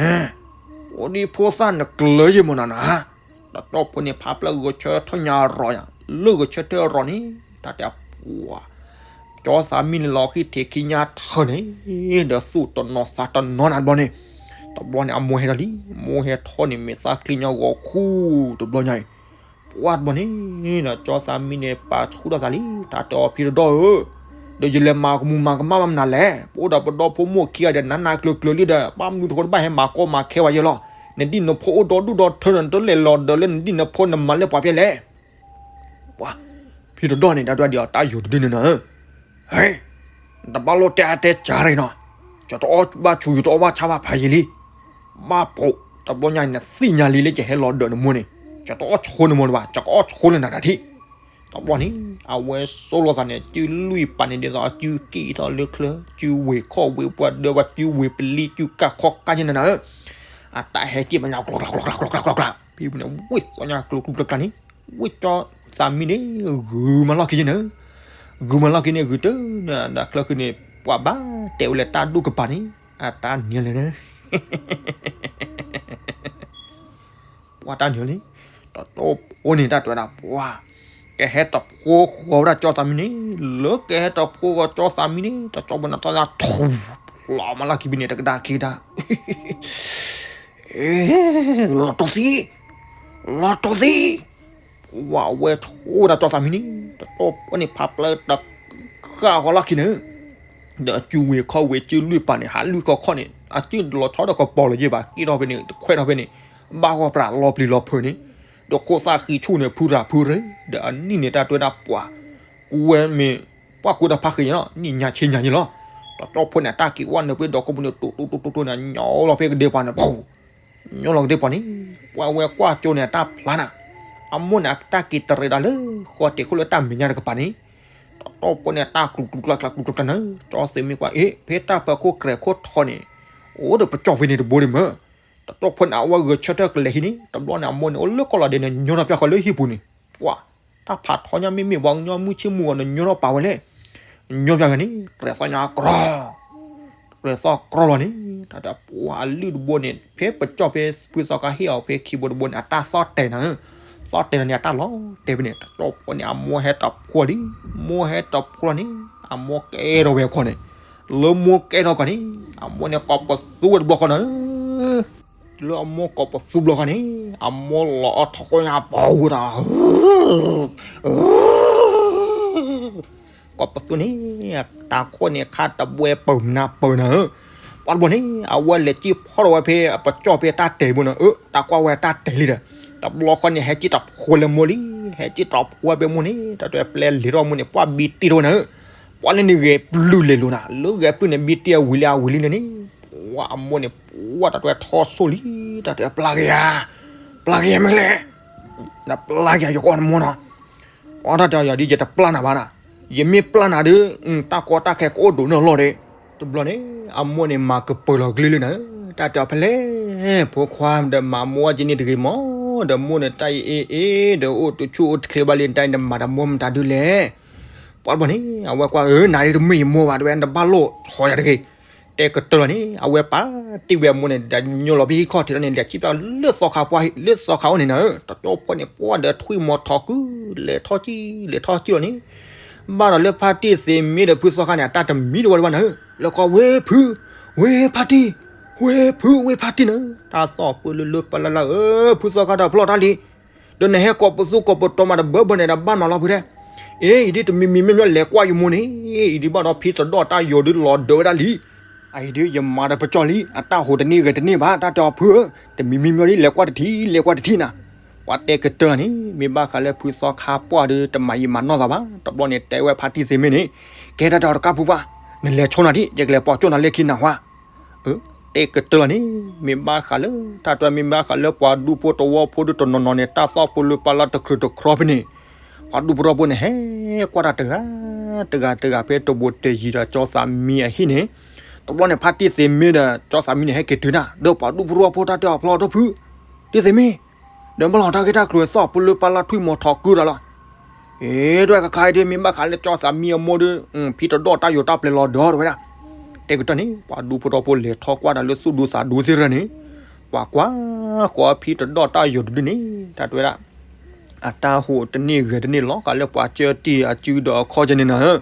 အိၣ်ဒံးဖိသၣ်နကျၢၤယမိၢ်နၤနၤ, တကၠီၣ်ဖိန့ၣ် ဖးပျၢ်ဂဲၤဆၢထၢၣ်ညါရီၤယၤ, လၢဂဲၤဆၢထၢၣ်ရီၤန့ၣ် တၢ်တဲအပှၤ ကၠီသးမံန့ၣ်လီၤဃံထံးခံညါထၢၣ်န့ၣ် ဒီးသူၣ်တနီၤသးတနီၤနၤတဘျီန့ၣ်, တဘျီန့ၣ် အမိၢ်ဟဲထီၣ်လံ, မိၢ်ဟဲထီၣ်န့ၣ် မဲာ်သၣ်ချံညါဂီၤဃူတဘျီညါအံၤ, ပှၢ်တဘျီန့ၣ် ဒီးကၠီသးမံန့ၣ် ပာ်ဆူၣ်ထီၣ်သးလံ, တၢ်တဲအီၤဖံတဒီၣ်ဧၢ, ဒီးယလဲၤမၤကမူၤမၤကမၣ်ဘၣ်မနုၤလဲၣ်, ပအိၣ်ဒီးပဒီဖိမိၢ်ခံဂၤဒီး နးနးကျၢၤကျၢၤလံဒီး ဘၣ်မနုၤတဃိတဘၣ်ဟဲမၤကီမၤခဲဝဲယဲလီၤ, နဒံၣ်နဖိအိၣ်ဒီဒူၣ်ဒီထၢဒီး နတလဲၤလီၤဒၢးလၢနဒံၣ်နဖိနမၤလၢပှၤဖဲလဲၣ် ပှၤ ဖံတဒီၣ်န့ၣ် တၢ်ဒွဲၣ်ဒံးအီၤတၢ်ယိာ်တဒုန့ၣ်နၤဧၢ, ဟဲ, နတဘၣ်လိၣ်တဲအါတဲစှၤရံနီၤ, ယတအီၣ်ဘၣ်ဆူၣ် ယတအီၣ်ဘၣ်ဆါဘၣ်ဖးယံာ်လံ, ဘၣ်ဖိး, တဘျီညါအံၤ နသ့ၣ်ညါလံလၢယဟဲလီၤဒၢးနမိၢ်န့ၣ်, ယတအီၣ်ဆိနမိၢ်လၢၤဘၣ်, ယကအီၣ်ဆိလၢနၤတၢ်ထံၣ်, တဘျီန့ၣ် အဝဲဆိလိာ်သးန့ၣ် စုလွံၢ်ပာ်န့ၣ် ဒ်သိးအစုက့ၢ်ထီၣ်လၢချၢ, စုဝ့ၤခီၣ်ဝ့ၤပှၤဒၢပှၤ စုဝ့ၤပလံ စုကၢ်ခီၣ်ကၢ်ယဲၢ်နၤနၤဧၢ, အတၢ်ဟဲက့ၤမးညါ ကျီကျီကျီကျီကျီကျီ, ဖဲပူၤန့ၣ် ဝ့ၢ်သီညါကျိၤကျိၤကျါကျါန့ၣ် ဝ့ၢ်ကၠီသးမံန့ၣ် ဂုၤမၤလီၢ်ခံယဲၢ်နၤ, ဂုၤမၤလီၢ်ခံန့ၣ် ဂုၤတၢ်နၤ ဒီးချၢခံန့ၣ် ပှၤဘၣ်တဲဝဲလၢတၢ်ဒိၣ်ကပၤန့ၣ် အတၢ်နံၤလဲၣ်နၤ ပှၤတၢ်နံၤလံ, တကၠီဖိန့ၣ် တၢ်တဲဝဲဒၣ်ပှၤ, ကဟဲတဖိဃီၤဝဲဒၣ်ကၠီသးမံန့ၣ်, လၢကဟဲတဖိဃီၤကၠီသးမံန့ၣ် တကၠီဖိန့ၣ် တၢ်ထူၣ်ဖျိးမၤလီၢ်ခံဖဲန့ၣ် တကဒါခံကဒါ လီၤတိၢ်သံ, လီၤတိၢ်သံ, ဝဲအဝဲဆိဒၣ်ကၠီသးမံန့ၣ် တကၠီဖိန့ၣ် ဖးပျၢ်တဃၣ်ဃီလီၢ်ခံန့ၣ်, ဒီးအစုဝ့ၤခီၣ်ဝ့ၤ စုလွံၢ်ပာ်န့ၣ် ဟးလွံၢ်ခီၣ်ခီၣ်န့ၣ် အစုလီၤဆီဒီးကပီၤလၢၤယဲၢ်ဘၣ် က့ၢ်ထီၣ်ဖဲန့ၣ် တခွဲးထီၣ်ဖဲန့ၣ်, ဘၣ်ဂီၢ်ပြးလီၤပျံၤလီၤဖုးန့ၣ်, ဒီးခိၣ်သၣ်ဃံဆူၣ်န့ၣ် ဖုရၤဖုရၤ, ဒီးအနံၣ်န့ၣ် တၢ်တဲဝဲဒၣ်ပှၤ ကူဝဲမ့ၢ် ပှၤကူတၢ်ဖးဃံန့ၣ်လီၤ နံၣ်ညါဆ့ညါန့ၣ်လီၤ, တကၠီဖိန့ၣ် အတၢ်က့ၤဝဲနုာ်ဖဲဒီးကိးပူၤန့ၣ် တိၢ်တိၢ်တိၢ်တိၢ်န့ၣ် ညီလီၤဖဲကဒဲပှၤန့ၣ် ညီလီၤကဒဲပှၤန့ၣ်, ပှၤဝဲကွၢ်ကၠိန့ၣ် အတၢ်ဖျါနၤ, အမိၢ်န့ၣ် အတၢ်က့ၤတရံးဒၣ်လၢ ဃီတ့ၢ်ခိၣ်လၢတၢ်မဲာ်ညါတကပၤန့ၣ်, တကၠီဖိန့ၣ် အတၢ်ကျူၤကျူၤကျါကျါကျူၤကျူၤကျါန့ၣ်, ကၠီသးမံကွၢ် အ့ ဖဲတၢ်ပၢၤခိၣ်ကြဲၤခိၣ်ထီန့ၣ်, အိၣ်ဒီးပကၠီၣ်ဖဲန့ၣ်တဘိဒံးမၢ်, တကၠီဖိန့ၣ် အဝဲဂဲၤဆၢထၢၣ်ကလဲၤဟံးန့ၣ် တဘျီန့ၣ် အမိၢ်န့ၣ် အိၣ်လၢကီၢ်လီၤဒဲးန့ၣ် ညီထီၣ်ပျၢ်ဃီလၢဟံၣ်ပူၤန့ၣ်, ပှၤ တၢ်ဖးထီညါမ့မ့ၢ် ပှၤကညီမုၢ်ဆ့ၣ်မုၢ်ဂီၤန့ၣ် ညီထီၣ်ပာ်ဝဲလဲၣ်, ညီပျၢ်ဂၤန့ၣ် ကြဲၤသီညါကြီ ကြဲၤသီကြီလီၤန့ၣ်, တၢ်ဒီးပှၤအလုၢ်တဘိန့ၣ် ဖဲပကၠီၣ်ဖဲဖုသီခါဟ့ၣ်အီၤဖဲခံဘိတဘိန့ၣ် အတၢ်သီၣ်တဲာ်နၤ, သီၣ်တဲာ်နၤန့ၣ် အတၢ်လီၤတဲာ်ဖဲန့ၣ် တကၠီဖိန့ၣ် အမိၢ်ဟဲတဖိလံ, မိၢ်ဟဲတဖိလီၤန့ၣ် အမိၢ်ကဲထီၣ်ဝဲအခီၣ်န့ၣ်, လၢမိၢ်ကဲထီၣ်ခီၣ်န့ၣ် အမိၢ်န့ၣ်ကိးပသူဝဲတဘျီဃီနၤ လၢအမိၢ်ကိးပသူဘျီဃီန့ၣ် အမိၢ်လီၤအီၣ်ထီၣ်ညါပှၤဝဲဒၣ် ကိးပသူန့ၣ် တၢ်ခိၣ်န့ၣ် ခါတဘှဲပၢၢ်နၢ်ပၢၢ်နၤဧၢ, ပှၤတဘိန့ၣ် အဝဲလဲၤစံၣ်ဖီၣ်ထီၣ်ဝဲဖဲ ပကၠီၣ်ဖဲတၢ်တဲာ်ဘိန့ၣ်ဧၢ, တၢ်ကွၢ်ဝဲတၢ်တဲာ်လံဒီး တဘျီဃီန့ၣ် ဟဲစံၣ်တဖိလၢမိၢ်လံ, ဟဲစံၣ်တဖိဖဲမိၢ်န့ၣ် တၢ်တဲပျဲလဲၤထီၣ်မိၢ်န့ၣ် ပှၤဘံတ့ၢ်ထီၣ်ဝဲနၤဧၢ, ပှၤလၢန့ၣ်ဂဲၤပျုၢ်လဲၤလိၤနၤ, လၢဂဲၤပျုၢ်န့ၣ် ဘံတ့ၢ်အဝံၤလံအဝံၤလံန့ၣ်န့ၣ်, ပှၤအမိၢ်န့ၣ် ပှၤတၢ်တဲထီၣ်ဆိၣ်လံ, တၢ်တဲပျၢ်က့ၤယၤ, ပျၢ်က့ၤယၤမ့ၢ်လဲၣ်, နပျၢ်က့ၤယၤ ယကအီၣ်နမိၢ်နီၤ, ပှၤတၢ်တဲယၤဒ်ယတပျၢ်နၤဘၣ်နၤ, ယမ့ၢ်ပျၢ်နၤဒီး တၢ်ကီတၢ်ခဲကအိၣ်ဒိၣ်န့ၢ်လီၤဒီး, တဘျီန့ၣ် အမိၢ်န့ၣ် မၤကပၢၤလီၤကလုၢ်လၢနၤဧၢ, တၢ်တဲအီၤဖဲလဲၣ်, ဖိခွါဒီးမၤမိၢ်အကန့ၣ်တဂ့ၤမး, ဒီးမိၢ်န့ၣ်တၢ်အံၤအ့ၣ်အ့ၣ် ဒီးအိၣ်တဆူၣ်အိၣ်တချ့ဘၣ်လံ နတၢ်အံၤနမၤဒီးမိၢ်မတၤဒုလဲၣ်, ပှၤတဘျီန့ၣ် အဝဲကွၢ်ဧၢ နၤဒ်တမ့ၢ်ယမိၢ်ဘၣ် တဝဲ နတဘၣ်လိၣ်ဆီယၤတဂ့ၤ, တဲကတၢၢ်လီၤန့ၣ် အဝဲပာ်တ့ၢ်ဝဲအမိၢ်န့ၣ် ဒီးညိလီၤဖဲဟံၣ်ခီၣ်ထံးလီၤန့ၣ် လဲၤစံၣ်ပျၢ်လၢသီခါပှၢ် လၢသီခါအိၣ်န့ၣ်နၤဧၢ, တကၠိဖိန့ၣ် ပှၢ်ဒီးထွံၣ်မီၤထီၣ်ကု လဲၤထီၣ်ကံၣ် လဲၤထီၣ်ကံၣ်လီၤန့ၣ် ဘၣ်ဒီးလၢဖါတံၢ်သ့ၣ်မ့ၢ်ဒီးဖုသီခါန့ၣ် အတၢ်တမံတဝီတဝီနၤဧၢ, လၢကီဝ့ၢ်ဖု, ဝ့ၢ်ဖါတံၢ်, ဝ့ၢ်ဖု ဝ့ၢ်ဖါတံၢ်နၤ, တၢ်သီၣ်ပၢလၢလၢပလၢလၢဧၢ, ဖုသီခါတၢ်ဖျီၣ်တၢ်လံ ဒီးနဟဲကိးပသူကိးပတီၤမးတဘၢဘၢန့ၣ်ဒီးဘၣ်မၤလီၤဖုတဲ, အ့ အံၤဒ်တမံၤမံၤမ့ၢ်မ့ၢ်လဲၤကွၢ်ယမိၢ်န့ၣ်, အံၤဒ်ဘၣ်ဒီးဖံတဒီၣ်တၢ်ယိာ်ဒုးလီၤဒၢးဝဲဒၣ်လံ, အအံၤဒ်ယမၤဒီးပကၠီလံ, အတၢ်ဟိးတန့ၢ်ဂဲၤတန့ၢ်ဘၣ်, တၢ်တဲအီၤဖုဧၢ, တမံၤမံၤမ့ၢ်ဒ်လဲၤကွၢ်တထံၣ် လဲၤကွၢ်တထံၣ်နၤ, ပှၤတဲကတၢၢ်န့ၣ် မ့ၢ်ဘၣ်ဃးလၢဖုသီခါပှၢ်ဒီး တမၤယံာ်မၤနီၢ်သးဘၣ်, တဘျီန့ၣ်တဲဝဲဖါတံၢ်သ့ၣ်မ့ၢ်န့ၣ်, ကဲတၢ်တဲအီၤတကးဖုပှၢ်, နလဲၤဆိနၤဒ် ယကလဲၤပိာ်ကၠိနၤလၢခံနၤဝါ အၢ, တဲကတၢၢ်လီၤန့ၣ် မ့ၢ်ဘၣ်ဃးလၢ တၢ်တဲမ့ၢ်ဘၣ်ဃးလၢပှၤဒူဖိတဝီဖိဒုးတနီၤနီၤန့ၣ် တၢ်သီၣ်ဖိလၢပာ်လီၤတကြၢးတကြၢးဖဲန့ၣ်, ပှၤဒူဖိတဝီဖိန့ၣ် ဟဲကွၢ်တၢ်တဂၤ, တဂၤတဂၤဖဲတဘူးတယံၤဒီးကၠီသးမံအဟံၣ်န့ၣ်, တဘျီန့ၣ် ဖါတံၢ်သ့ၣ်မ့ၢ်ဒီးကၠီသးမံန့ၣ် ဟဲက့ၤတုၤတၢ် ဒီးပှၤဒူဖိတဝီဖိတၢ်တဲအီၤဖျီၣ်ဒီးဖု, တံၢ်သ့ၣ်မ့ၢ် ဒီးမ့ၢ်လီၤတၢ်ဂ့ၢ်တၢ်ကျိၤသီၣ်ဖိလၢပာ်လီၤထွံၣ်မီၤထီၣ်ကုတၢ်လီၤ အ့ တဝဲကခါအံၤဒ်မ့ၢ်ဘၣ်ဃးလၢကၠီသးမံအမိၢ်ဒီး ဖံတဒီၣ်တၢ်ယိာ်တၢ်ပျဲၤလီၤဒီးတဝဲဒၣ်, တဲကတၢၢ်န့ၣ် ပှၤဒူဖိတဝီဖိလဲၤထီၣ်ကွၢ်တၢ်လၢသူၣ်ဒူသးဒူသ့ၣ်တဖၣ်န့ၣ်, ပှၤကွၢ်ဃီၤဖံတဒီၣ်တၢ်ယိာ်တဒုန့ၣ် တၢ်တဝဲဒၣ်, အတၢ်ဟိးတန့ၢ်ဂဲၤတန့ၢ်လီၤဃာ်လၢပှၤကၢတံၢ်အစုဒီးအခီၣ်ကၢန့ၣ်နၤဧၢ,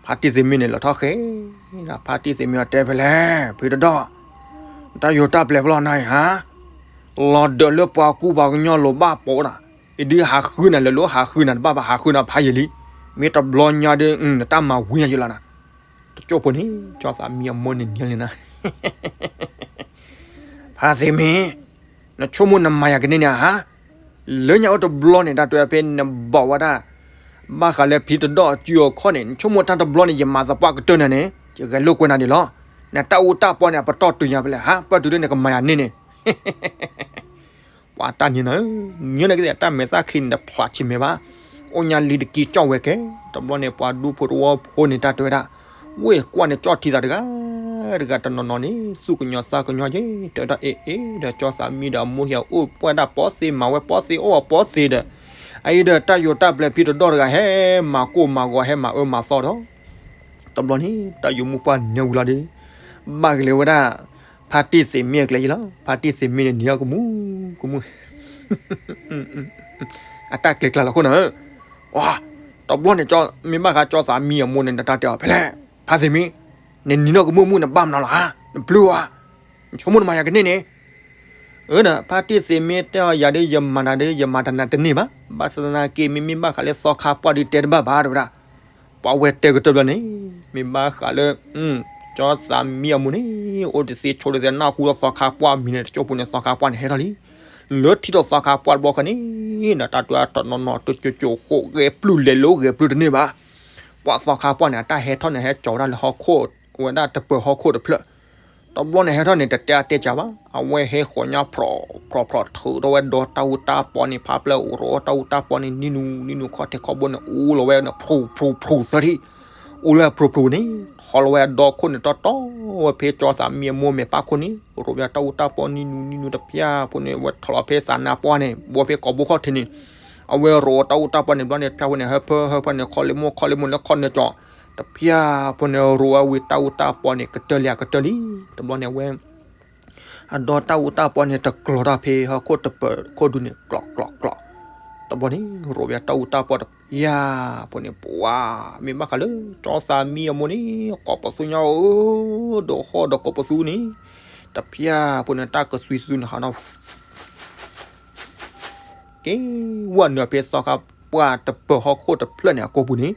ဖါတံၢ်သ့ၣ်မ့ၢ်န့ၣ်လီၤထီၣ်ဃဲ ဖါတံၢ်သ့ၣ်မ့ၢ်အတဲဖဲလဲၣ် ဖံတဒီၣ်, တၢ်ယိာ်တၢ်ပျဲၤဖျီၣ်နၤအံၤဧါ လီၤဒၢးလၢပှၤကူပှၤကညီလိၤဘၣ်ပိာ်နၤ, အံၤဒုးဟးဃုနၤလဲၤလိၤ ဟးဃုနၤတဘၣ်ဘၣ် ဟးဃုနၤဖးယံာ်လံ, မ့ၢ်တဘျီညါဒီး နတၢ်မၤဝံၤညါယလီၤနၤ, တကၠိဖိန့ၣ် ကၠီသးမံအမိၢ်န့ၣ်နံၤလံနၤ ဖါသ့ၣ်မ့ၢ်, နဆိကမိၣ်နမၤယၤကန့ၢ်န့ၣ်ဧါ, လၢညါအိၣ်တဘျီန့ၣ် တၢ်တဲဖဲနဘၣ်ဝဲဒၣ်, ဘၣ်ဃးလၢဖံတဒီၣ်အစုအခီၣ်န့ၣ် နဆိကမိၣ်တၢ်တဘျီန့ၣ် ယမၤသပှၢ်ကတၢၢ်နၤန့ၣ် ယဂဲၤလိာ်ကွဲနၤဒံးလီၤ, နတၢ်အူတၢ်ပီန့ၣ် အပတီၢ်တုၤညါဖဲလဲၣ် ဟးပၢၢ်တုၤလၢနကမၤယၤန့ၢ်န့ၣ် ပှၤတၢ်နံၤနၤဧၢ, နံၤနကသ့ၣ်တၢ်မဲာ်သၣ်ချံန့ၣ်တဖျးဆံးမဲာ်ဘၣ်, အိၣ်ညါလံတကံကၠီၣ်ဝဲကဲ, တဘျီန့ၣ် ပှၤဒူဖိတဝီဖိန့ၣ် တၢ်တဲဝဲဒၣ်, ဝ့ၢ်ကွၢ်န့ၣ်ကၠီၣ်ထံသးတဂၤ, တဂၤတနီၤနီၤန့ၣ် သူၣ်ကညီၤသးကညီၤကဲ, တဲဝဲဒၣ်အ့ၣ်အ့ၣ်ဒီး ကၠီသးမံဒီး အမိၢ်ဟံၣ်အိၣ်ပှဲၤဒၣ်ပီသ့ မၤဝဲပီသ့ အိၣ်ဝဲပီသ့ဒီး, အအံၤဒီး တၢ်ယိာ်တၢ်ပျဲၤဖံတဒီၣ်တဂၤ ဟဲမၤကိၢ်မၤဂီၤ ဟဲမၤအၢမၤသီဒီး တဘျီန့ၣ် တၢ်ယိာ်မူပှၢ်နဲဝံၤလီၤဒီး, ဘၣ်ကလဲၤဝဲဒၣ်, ဖါတံၢ်သ့ၣ်မ့ၢ်အကျဲယံၤလီၤ, ဖါတံၢ်သ့ၣ်မ့ၢ်န့ၣ် နံၤအီၤကမူၣ်ကမူၣ်, အတၢ်ကျဲၤကျါလီၤအဃိနၤဧၢ, တဘျီန့ၣ် မ့ၢ်ဘၣ်ဃးကၠီသးမံအမိၢ်န့ၣ် တၢ်တဲအီၤဖဲလဲၣ်, ဖါသ့ၣ်မ့ၢ်, နနံၤနီၢ်ကမူၣ်မူၣ် နဘၣ်မနုၤလီၤဧါ, နပျုၢ်ဧါ, နဆိကမိၣ်နမၤယၤကန့ၢ်န့ၣ် အၢဒီး ဖါတံၢ်သ့ၣ်မ့ၢ်တဲအီၤယၤဒီး ယမၤနၤဒီး ယမၤတၢ်နၤတန့ၢ်ဘၣ်, ဘၣ်ဆၣ်သနာ်က့ မ့မ့ၢ်ဘၣ်ဃးလၢသီခါပှၢ်ဒုးတဲတဘၣ်ဘၣ် တဲဝဲဒၣ်, ပှၤဝဲတဲကတၢၢ်ဘျီန့ၣ်, မ့ၢ်ဘၣ်ဃးလၢ, ကၠီသးမံအမိၢ်န့ၣ်, အိၣ်တသ့ဆိးတသ့ နၢ်ဟူဒီးသီခါပှၢ်မံၤန့ၣ် တကၠိဖိန့ၣ် သီခါပှၢ်န့ၣ် ဟဲထီၣ်လံ, လၢထံၣ်ဒီးသီခါပှၢ်တဘျီဃီန့ၣ်, ဒီးတၢ်တဲတနီၤနီၤ တကၠိကၠိဃိးဂဲၤပျုၢ်လဲၤလိၤ ဂဲၤပျုၢ်တန့ၢ်ဘၣ်, ပှၤသီခါပှၢ်န့ၣ် အတၢ်ဟဲထီၣ်န့ၣ် ဟဲကၠီၤဝဲဒၣ်လၢဟီၣ်ခိၣ်, ဝဲဒၣ်တပၢၤဟီၣ်ခိၣ်တဖျၢၣ် တဘျီန့ၣ်ဟဲထီၣ်န့ၣ် တတဲအါတဲကးဘၣ်, အဝဲဟဲဃီၤညါ ဖြီၣ်ဖြီၣ်ဖြီၣ် ထုးထီၣ်ဝဲဒီးတၢ်အူတၢ်ပီန့ၣ် ဖးဖျၢၣ်အိၣ်ရီတၢ်အူတၢ်ပီန့ၣ် နံၤနူၤနံၤနူၤ ခီၣ်ထံးခီၣ်ဘိန့ၣ် အူလီၤဝဲန့ၣ် ဖြူၣ်ဖြူၣ်ဖြူၣ်သၢထံၣ်, အူလၢအဖြူၣ်ဖြူၣ်န့ၣ် ထီၣ်လီၤဝဲအဒီခိၣ်န့ၣ် တီတီဝဲဖဲကၠီသးမံအမိၢ်မဲာ်ပၢ်ခိၣ်န့ၣ် ရိးဝဲတၢ်အူတၢ်ပီနံၤနူၤနံၤနူၤ တဖျၢၣ်ဖိန့ၣ် အဝဲထီၣ်လီၤဖဲသးနါပှၢ်န့ၣ် ဘီဖဲကိာ်ဘိခီၣ်ထံးန့ၣ်, အဝဲရိးတၢ်အူတၢ်ပီန့ၣ် ဘျီန့ၣ် တဖျၢၣ်ဖိန့ၣ် ဟၢဖၢဟၢဖၢန့ၣ် ခီလ့မိၢ်ခီလ့မိၢ်လၢခီၣ်နၢကၠီ တဖျၢၣ်ဖိန့ၣ် ရိးဝဲဝံၤတၢ်အူတၢ်ပီန့ၣ် ကတၢၢ်လံအကတၢၢ်လံ, တဘျီန့ၣ်အဝဲ အဒီတၢ်အူတၢ်ပီန့ၣ် တကျီၤတၢ်ဖဲဟီၣ်ခိၣ်တပၢၤခိၣ်ဒူန့ၣ် ကျီၣ်ကျီၣ်ကျီၣ်, တဘျီန့ၣ် ရိးဝဲတၢ်အူတၢ်ပီတဖျၢၣ်ဖိန့ၣ် ပှၤ မ့ၢ်ဘၣ်ဃးလၢ ကၠီသးမံအမိၢ်န့ၣ် ကိးပသူညါဧၢ, ဒီးဃီဒီးကိးပသူန့ၣ်, တဖျၢၣ်ဖိန့ၣ် တၢ်ကသွံသူန့ၣ်ဟးနီၤ က့ၤဝဲနုာ်ဖဲသီခါပှၢ်တပၢၤဟီၣ်ခိၣ်တဖျၢၣ်န့ၣ် အကိာ်ပူၤန့ၣ်,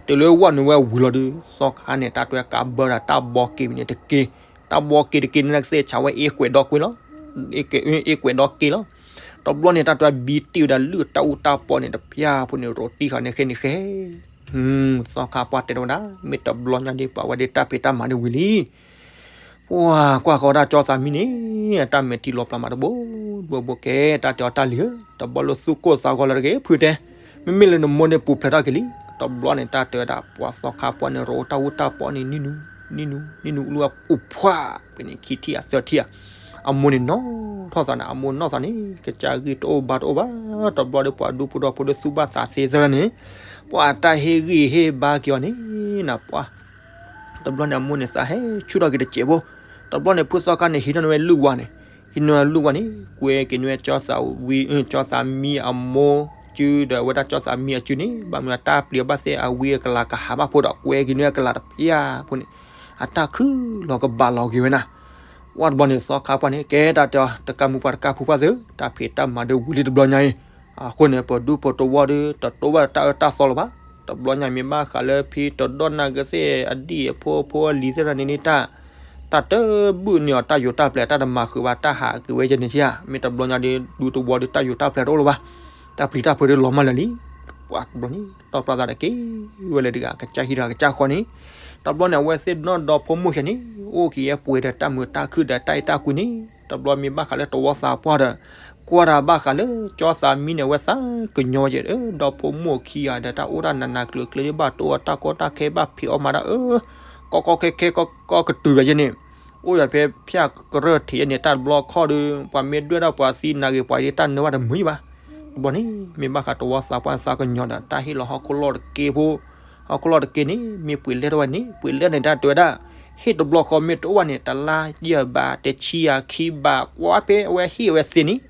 တုၤလၢဝဲနုာ်ဝဲဝံၤလီၤဒီး သီခါန့ၣ် တၢ်တွဲကးဘၢဒီးတၢ်ဘီက့ၤန့ၣ်တက့ၢ်, တၢ်ဘီက့ၤတက့ၢ်န့ၣ် ကသ့ၣ်ဆးဝဲအ့ကွဲးဒီကွ့လီၤ, အ့ကွဲးဒီက့ၢ်လီၤ, တဘျီန့ၣ် တၢ်တွဲဘံတ့ၢ်ဝဲဒၣ်လုၢ်တၢ်အူတၢ်ပီန့ၣ် တဖျၢၣ်ဖိန့ၣ် ရိးတံၢ်ဃာ်န့ၣ်ဃဲန့ၣ်ဃဲ သီခါပှၢ်တဲဝဲဒၣ် မ့ၢ်တဘျီညါဒ်ပှၤဝဲဒၣ်တၢ်ဖံးတၢ်မၤဒ်ဝံၤလံ ပှၤကွၢ်ဃီၤဒၣ်ကၠီသးမံန့ၣ် အတၢ်မဲာ်ထံလီၤပျၢ်မးတဘိ ဘိဘိကဲ တၢ်တဲအီၤတၢ်လံၤဧၢ, တဘီလၢသူၣ်ကိၢ်သးဂီၤလၢတဂ့ၤ ဖုတဲ, မ့မ့ၢ်လၢနမိၢ်န့ၣ်ပူၤဖျဲးထီၣ်က့ၤလံ, တဘျီန့ၣ် တၢ်တဲဝဲဒၣ် ပှၤသီခါပှၢ်န့ၣ် ရိးတၢ်အူတၢ်ပီန့ၣ် နံၤနူၤ နံၤနူၤ နံၤနူၤ လူအူဖှၣ် ပှဲၤန့ၣ်ခံထံၣ်အသၢထံၣ်ဧါ, အမိၢ်န့ၣ်နီၣ်ထီၣ်သးန့ၣ် အမိၢ်နီၣ်သးန့ၣ် ကစၢ်ဂံၢ်တအိၣ်ဘါတအိၣ်ဘၣ်, တဘျီဒီးပှၤဒူဖိဒီဖိဒီးသူၣ်ဘၣ်သးသ့သရၣ်န့ၣ်, ပှၤတၢ်ဟ့ၣ်ဂံၢ်ဟ့ၣ်ဘါက့ၤအီၤန့ၣ် နပှၤ တဘျီန့ၣ်အမိၢ်န့ၣ်သးဟဲဆူၣ်ထီၣ်က့ၤတစဲးဖိ, တဘျီန့ၣ်ဖုသီခါန့ၣ်ဟံးထီၣ်န့ၢ်ဝဲလုၢ်ဝါန့ၣ်, ဟံးန့ၢ်လုၢ်ဝါန့ၣ် ကွဲက့ၤန့ၢ်ဝဲကၠီသးဝံ, ကၠီသးမံအမိၢ်စုဒီးအဝဲဒၣ်ကၠီသးမံအစုန့ၣ် ဘၣ်မနုၤအတၢ်ပျံၤအဘၣ်သ့ၣ်အဝံအကလၤကဟးဘၣ်ဖိဒီး ကွဲက့ၤန့ၢ်ဝဲကလၤတဖျၢၣ်ဖိန့ၣ်, အတၢ်ခုၣ်လီၤကဘၣ်လီၤက့ၤဝဲနၤ. ပှၢ်တဘျီန့ၣ်သီခါပှၢ်န့ၣ် ကဲတၢ်တဲအီၤ တကးမူပှၢ်တကးဖုပှၢ်သု, တၢ်ဖံးတၢ်မၤဒုးဝံၤလံတဘျီညါအံၤ, အဃိန့ၣ် ပဒူဖိတဝီဒီး တတိၢ်ဘၣ်တၢ်အၢတၢ်သီလၢၤဘၣ်. တဘျီညါမ့ၢ်ဘၣ်ဃးလၢဖံတဒီၣ်နၢ်ကသ့ၣ် အဒံၣ်အဖိဖိအလံၤသ့ၣ်တဖၣ်န့ၣ်န့ၣ် တၢ် တၢ်တဘုၣ်န့ၢ်အီၤတၢ်ယိးတၢ်ပျဲၤ တၢ်တမၤဃုာ်ဘၣ် တၢ်ဟးက့ၤဝဲယဲန့ၣ်ဧါ. မ့ၢ်တဘျီညါဒီး ဒူတဝီဒီးတၢ်ယိးတၢ်ပျဲၤတအိၣ်လၢၤဘၣ်. တၢ်ပျံၤတၢ်ဖုးဒီးလီၤမၢ်လၢာ်လံ. ပှၢ်တဘျီန့ၣ် တီၢ်ပျၢ်သးဒီးက့ၤဝဲလၢတဂၤ ကစၢ်ဟံၣ်ဒီးကစၢ်ဃီန့ၣ်, တဘျီန့ၣ် အဝဲသ့ၣ်နီၢ်ဒီဖိမိၢ်ခံဂၤန့ၣ် အိၣ်က့ၤယဲပှဲၤဒီးတၢ်မုာ်တၢ်ခုၣ်ဒီးတၢ်အဲၣ်တၢ်ကွံန့ၣ်, တဘျီမ့ၢ်ဘၣ်ဃးလၢတဝီသးပှၢ်ဒီး ကွၢ်တၢ်ဘၣ်ဃးလၢကၠီသးမံန့ၣ် အဝဲသးကညီၤဝဲကဲး ဒီဖိမိၢ်ခံဂၤဒီး တၢ်အိၣ်တၢ်နးနးကျၢၤကျၢၤ ယဘၣ်တိၢ်အီၤတၢ်ကီတၢ်ခဲ ဘၣ်ဖံးအီၣ်မၤတၢ်အၢ ကီကီခဲခဲကီကီကတုၤဝဲယဲန့ၣ်, အိၣ်ဒီးဖဲဖၠၣ်ကရၢၢ်ထံးယဲန့ၣ် တၢ်တဘျီခီၣ်ဒီး ပှၤမ့ၢ်ဒွဲၣ်ထီၣ်ပှၤသံနၤဂ့ၤ ပှၤဒ်တၢ်နၢဘၣ်တမုာ်ဘၣ်. တဘျီန့ၣ် မ့ၢ်ဘၣ်ဃးတဝီသးပှၢ်သးကညီၤဒီး တၢ်ဟ့ၣ်လီၤဟီၣ်ခိၣ်လီၢ်တက့ၢ်ဖိ, ဟီၣ်ခိၣ်လီၢ်တက့ၢ်န့ၣ် မ့ၢ်ပှ့ၤလဲၢ်ထီၣ်ဝဲန့ၣ် ပှ့ၤလဲၢ်န့ၣ် တၢ်တဲဝဲဒၣ် ဟ့ၣ်တဘျီဃီမ့ၢ်တအိၣ်ဘၣ်န့ၣ် တလါယဲၢ်ဘး တဆံယၤခံဘး ကွၢ်ဖဲအဝဲဟ့ၣ်အဝဲသ့န့ၣ်,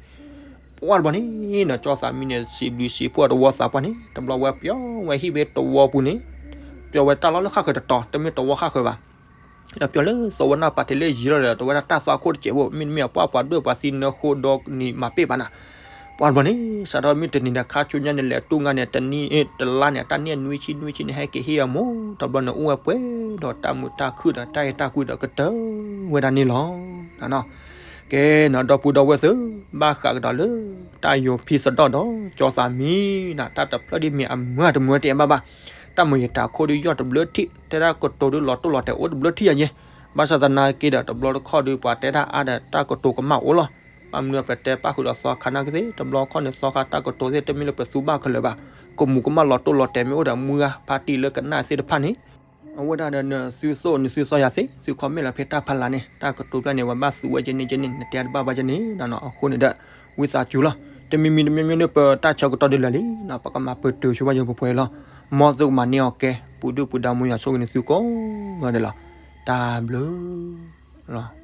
ပှၢ်တဘျီန့ၣ် ကၠီသးမံန့ၣ် စံးဘျုးစံးဖှိၣ်တဝီသးပှၢ်န့ၣ် တဘျီဝဲပျီဝဲဟံၣ်ဖဲတဝီပူၤန့ၣ်, ပျီဝဲတၢ်လီၢ်လၢဃၣ်ဃၢၤတတီၤ တမ့ၢ်တဝီဃၣ်ဃၢၤဘၣ်. ဒီးပျီလၢသဝီနၢ်ပၤထံးလၢယံၤလီၤဒီး တဝဲဒၣ်တၢ်သွၣ်ခိၣ်တစဲးဖိ မ့တမ့ၢ်အပှၢ်ပှၤဒွဲၣ်ပှၤသံနၢဃိဒီးန့ၣ်မၤပ့ၢ်ဘၣ်နၤ. ပှၢ်တဘျီန့ၣ် စးထီၣ်မ့ၢ်တနံၤဒီး ခါဆူညါန့ၣ် လဲၤတူၢ်ငါန့ၣ် တနံၣ်တလါန့ၣ် တၢ်န့ၢ်နွံဆံနွံဆံန့ၣ် ဟဲက့ၤဟ့ၣ်အမိၢ် တဘျီန့ၣ် အိၣ်ဝဲပှဲၤဒီးတၢ်မုာ်တၢ်ခုၣ်ဒီးတၢ်အဲၣ်တၢ်ကွံဒီးကတၢၢ်ဝဲဒၣ်န့ၣ်လီၤ. ကဲနၤ ဒီပုၢ်ဒီဝဲၢ်သ့ၣ်, ဘၣ်ဃးကဒီးလၢ တၢ်ယိၤဖံသဒီၣ်ဒီး ကၠီသးမံနၤ တၢ်တဖျၢၣ်ဒ်မ့ၢ်အမုာ်တမုာ်တအဲၣ်ဘၣ်ဘၣ်. တၢ်မုာ်ယတၢ်ခိၣ်ဒီးယီၢ်တဘျၢထံၣ် တဲဒၣ်ကတိၤဒီးလီၤတိၢ်လီၤတဲာ်အိၣ်တဘျၢထံၣ်ယၤယဲ, ဘၣ်ဆၣ်သနာ်က့ဒီး တဘျီတခီၣ်ဒီး ပှၤတဲတၢ်အါဒီးတၢ်ကတိၤကမၣ်အိၣ်လီၤ. ဘၣ်မနုၤပတဲပၣ်ဃုာ်ဒီးသီခါနာ်က့သ့ၣ် တဘျီခီၣ်န့ၣ် သီခါတၢ်ကတိၤသ့ၣ်တမ့ၢ်လၢပသူဘၣ်ခဲလၢာ်ဘၣ်. ကမူးကမၣ်လီၤတိၢ်လီၤတဲာ်မ့ၢ်အိၣ်ဒီးမုၢ်ဂၤဖါတံၢ်လၢကနၣ်သ့ၣ်တဖၣ်န့ၣ် အဝဲဒၣ်ဒီးနသုသိၣ်နသုသီယၤသ့ၣ် သု comment လီၤဖဲတၢ်ဖးလၢ်န့ၣ် တၢ်ကတိၤဖျၢၣ်န့ၣ် ပှၤဘၣ်သူဝဲကဲန့ၣ်ကဲန့ၣ် နတဲတဘၣ်ဘၣ်ကဲန့ၣ်နီၤ. အဃိန့ၣ်ဒီး ဝံသးစူၤလီၤ. တမံၤမံၤတမံၤမံၤန့ၣ် ပတၢ်ဆၢကတီၢ်ဒ်လဲၣ်လံနီၤ ပကမၤပတုာ်ဆိဝဲယိၤပှဲၤပှဲၤလီၤ. မ်သုကမၤန့ၢ်အီၤကဲ ပူၤဒုၣ်ပူၤဒါမူယွၤဆိၣ်ဂ့ၤန့ၣ်သုကိးဂၤဒဲးလီၤ. တၢ်ဘျုးလီၤ.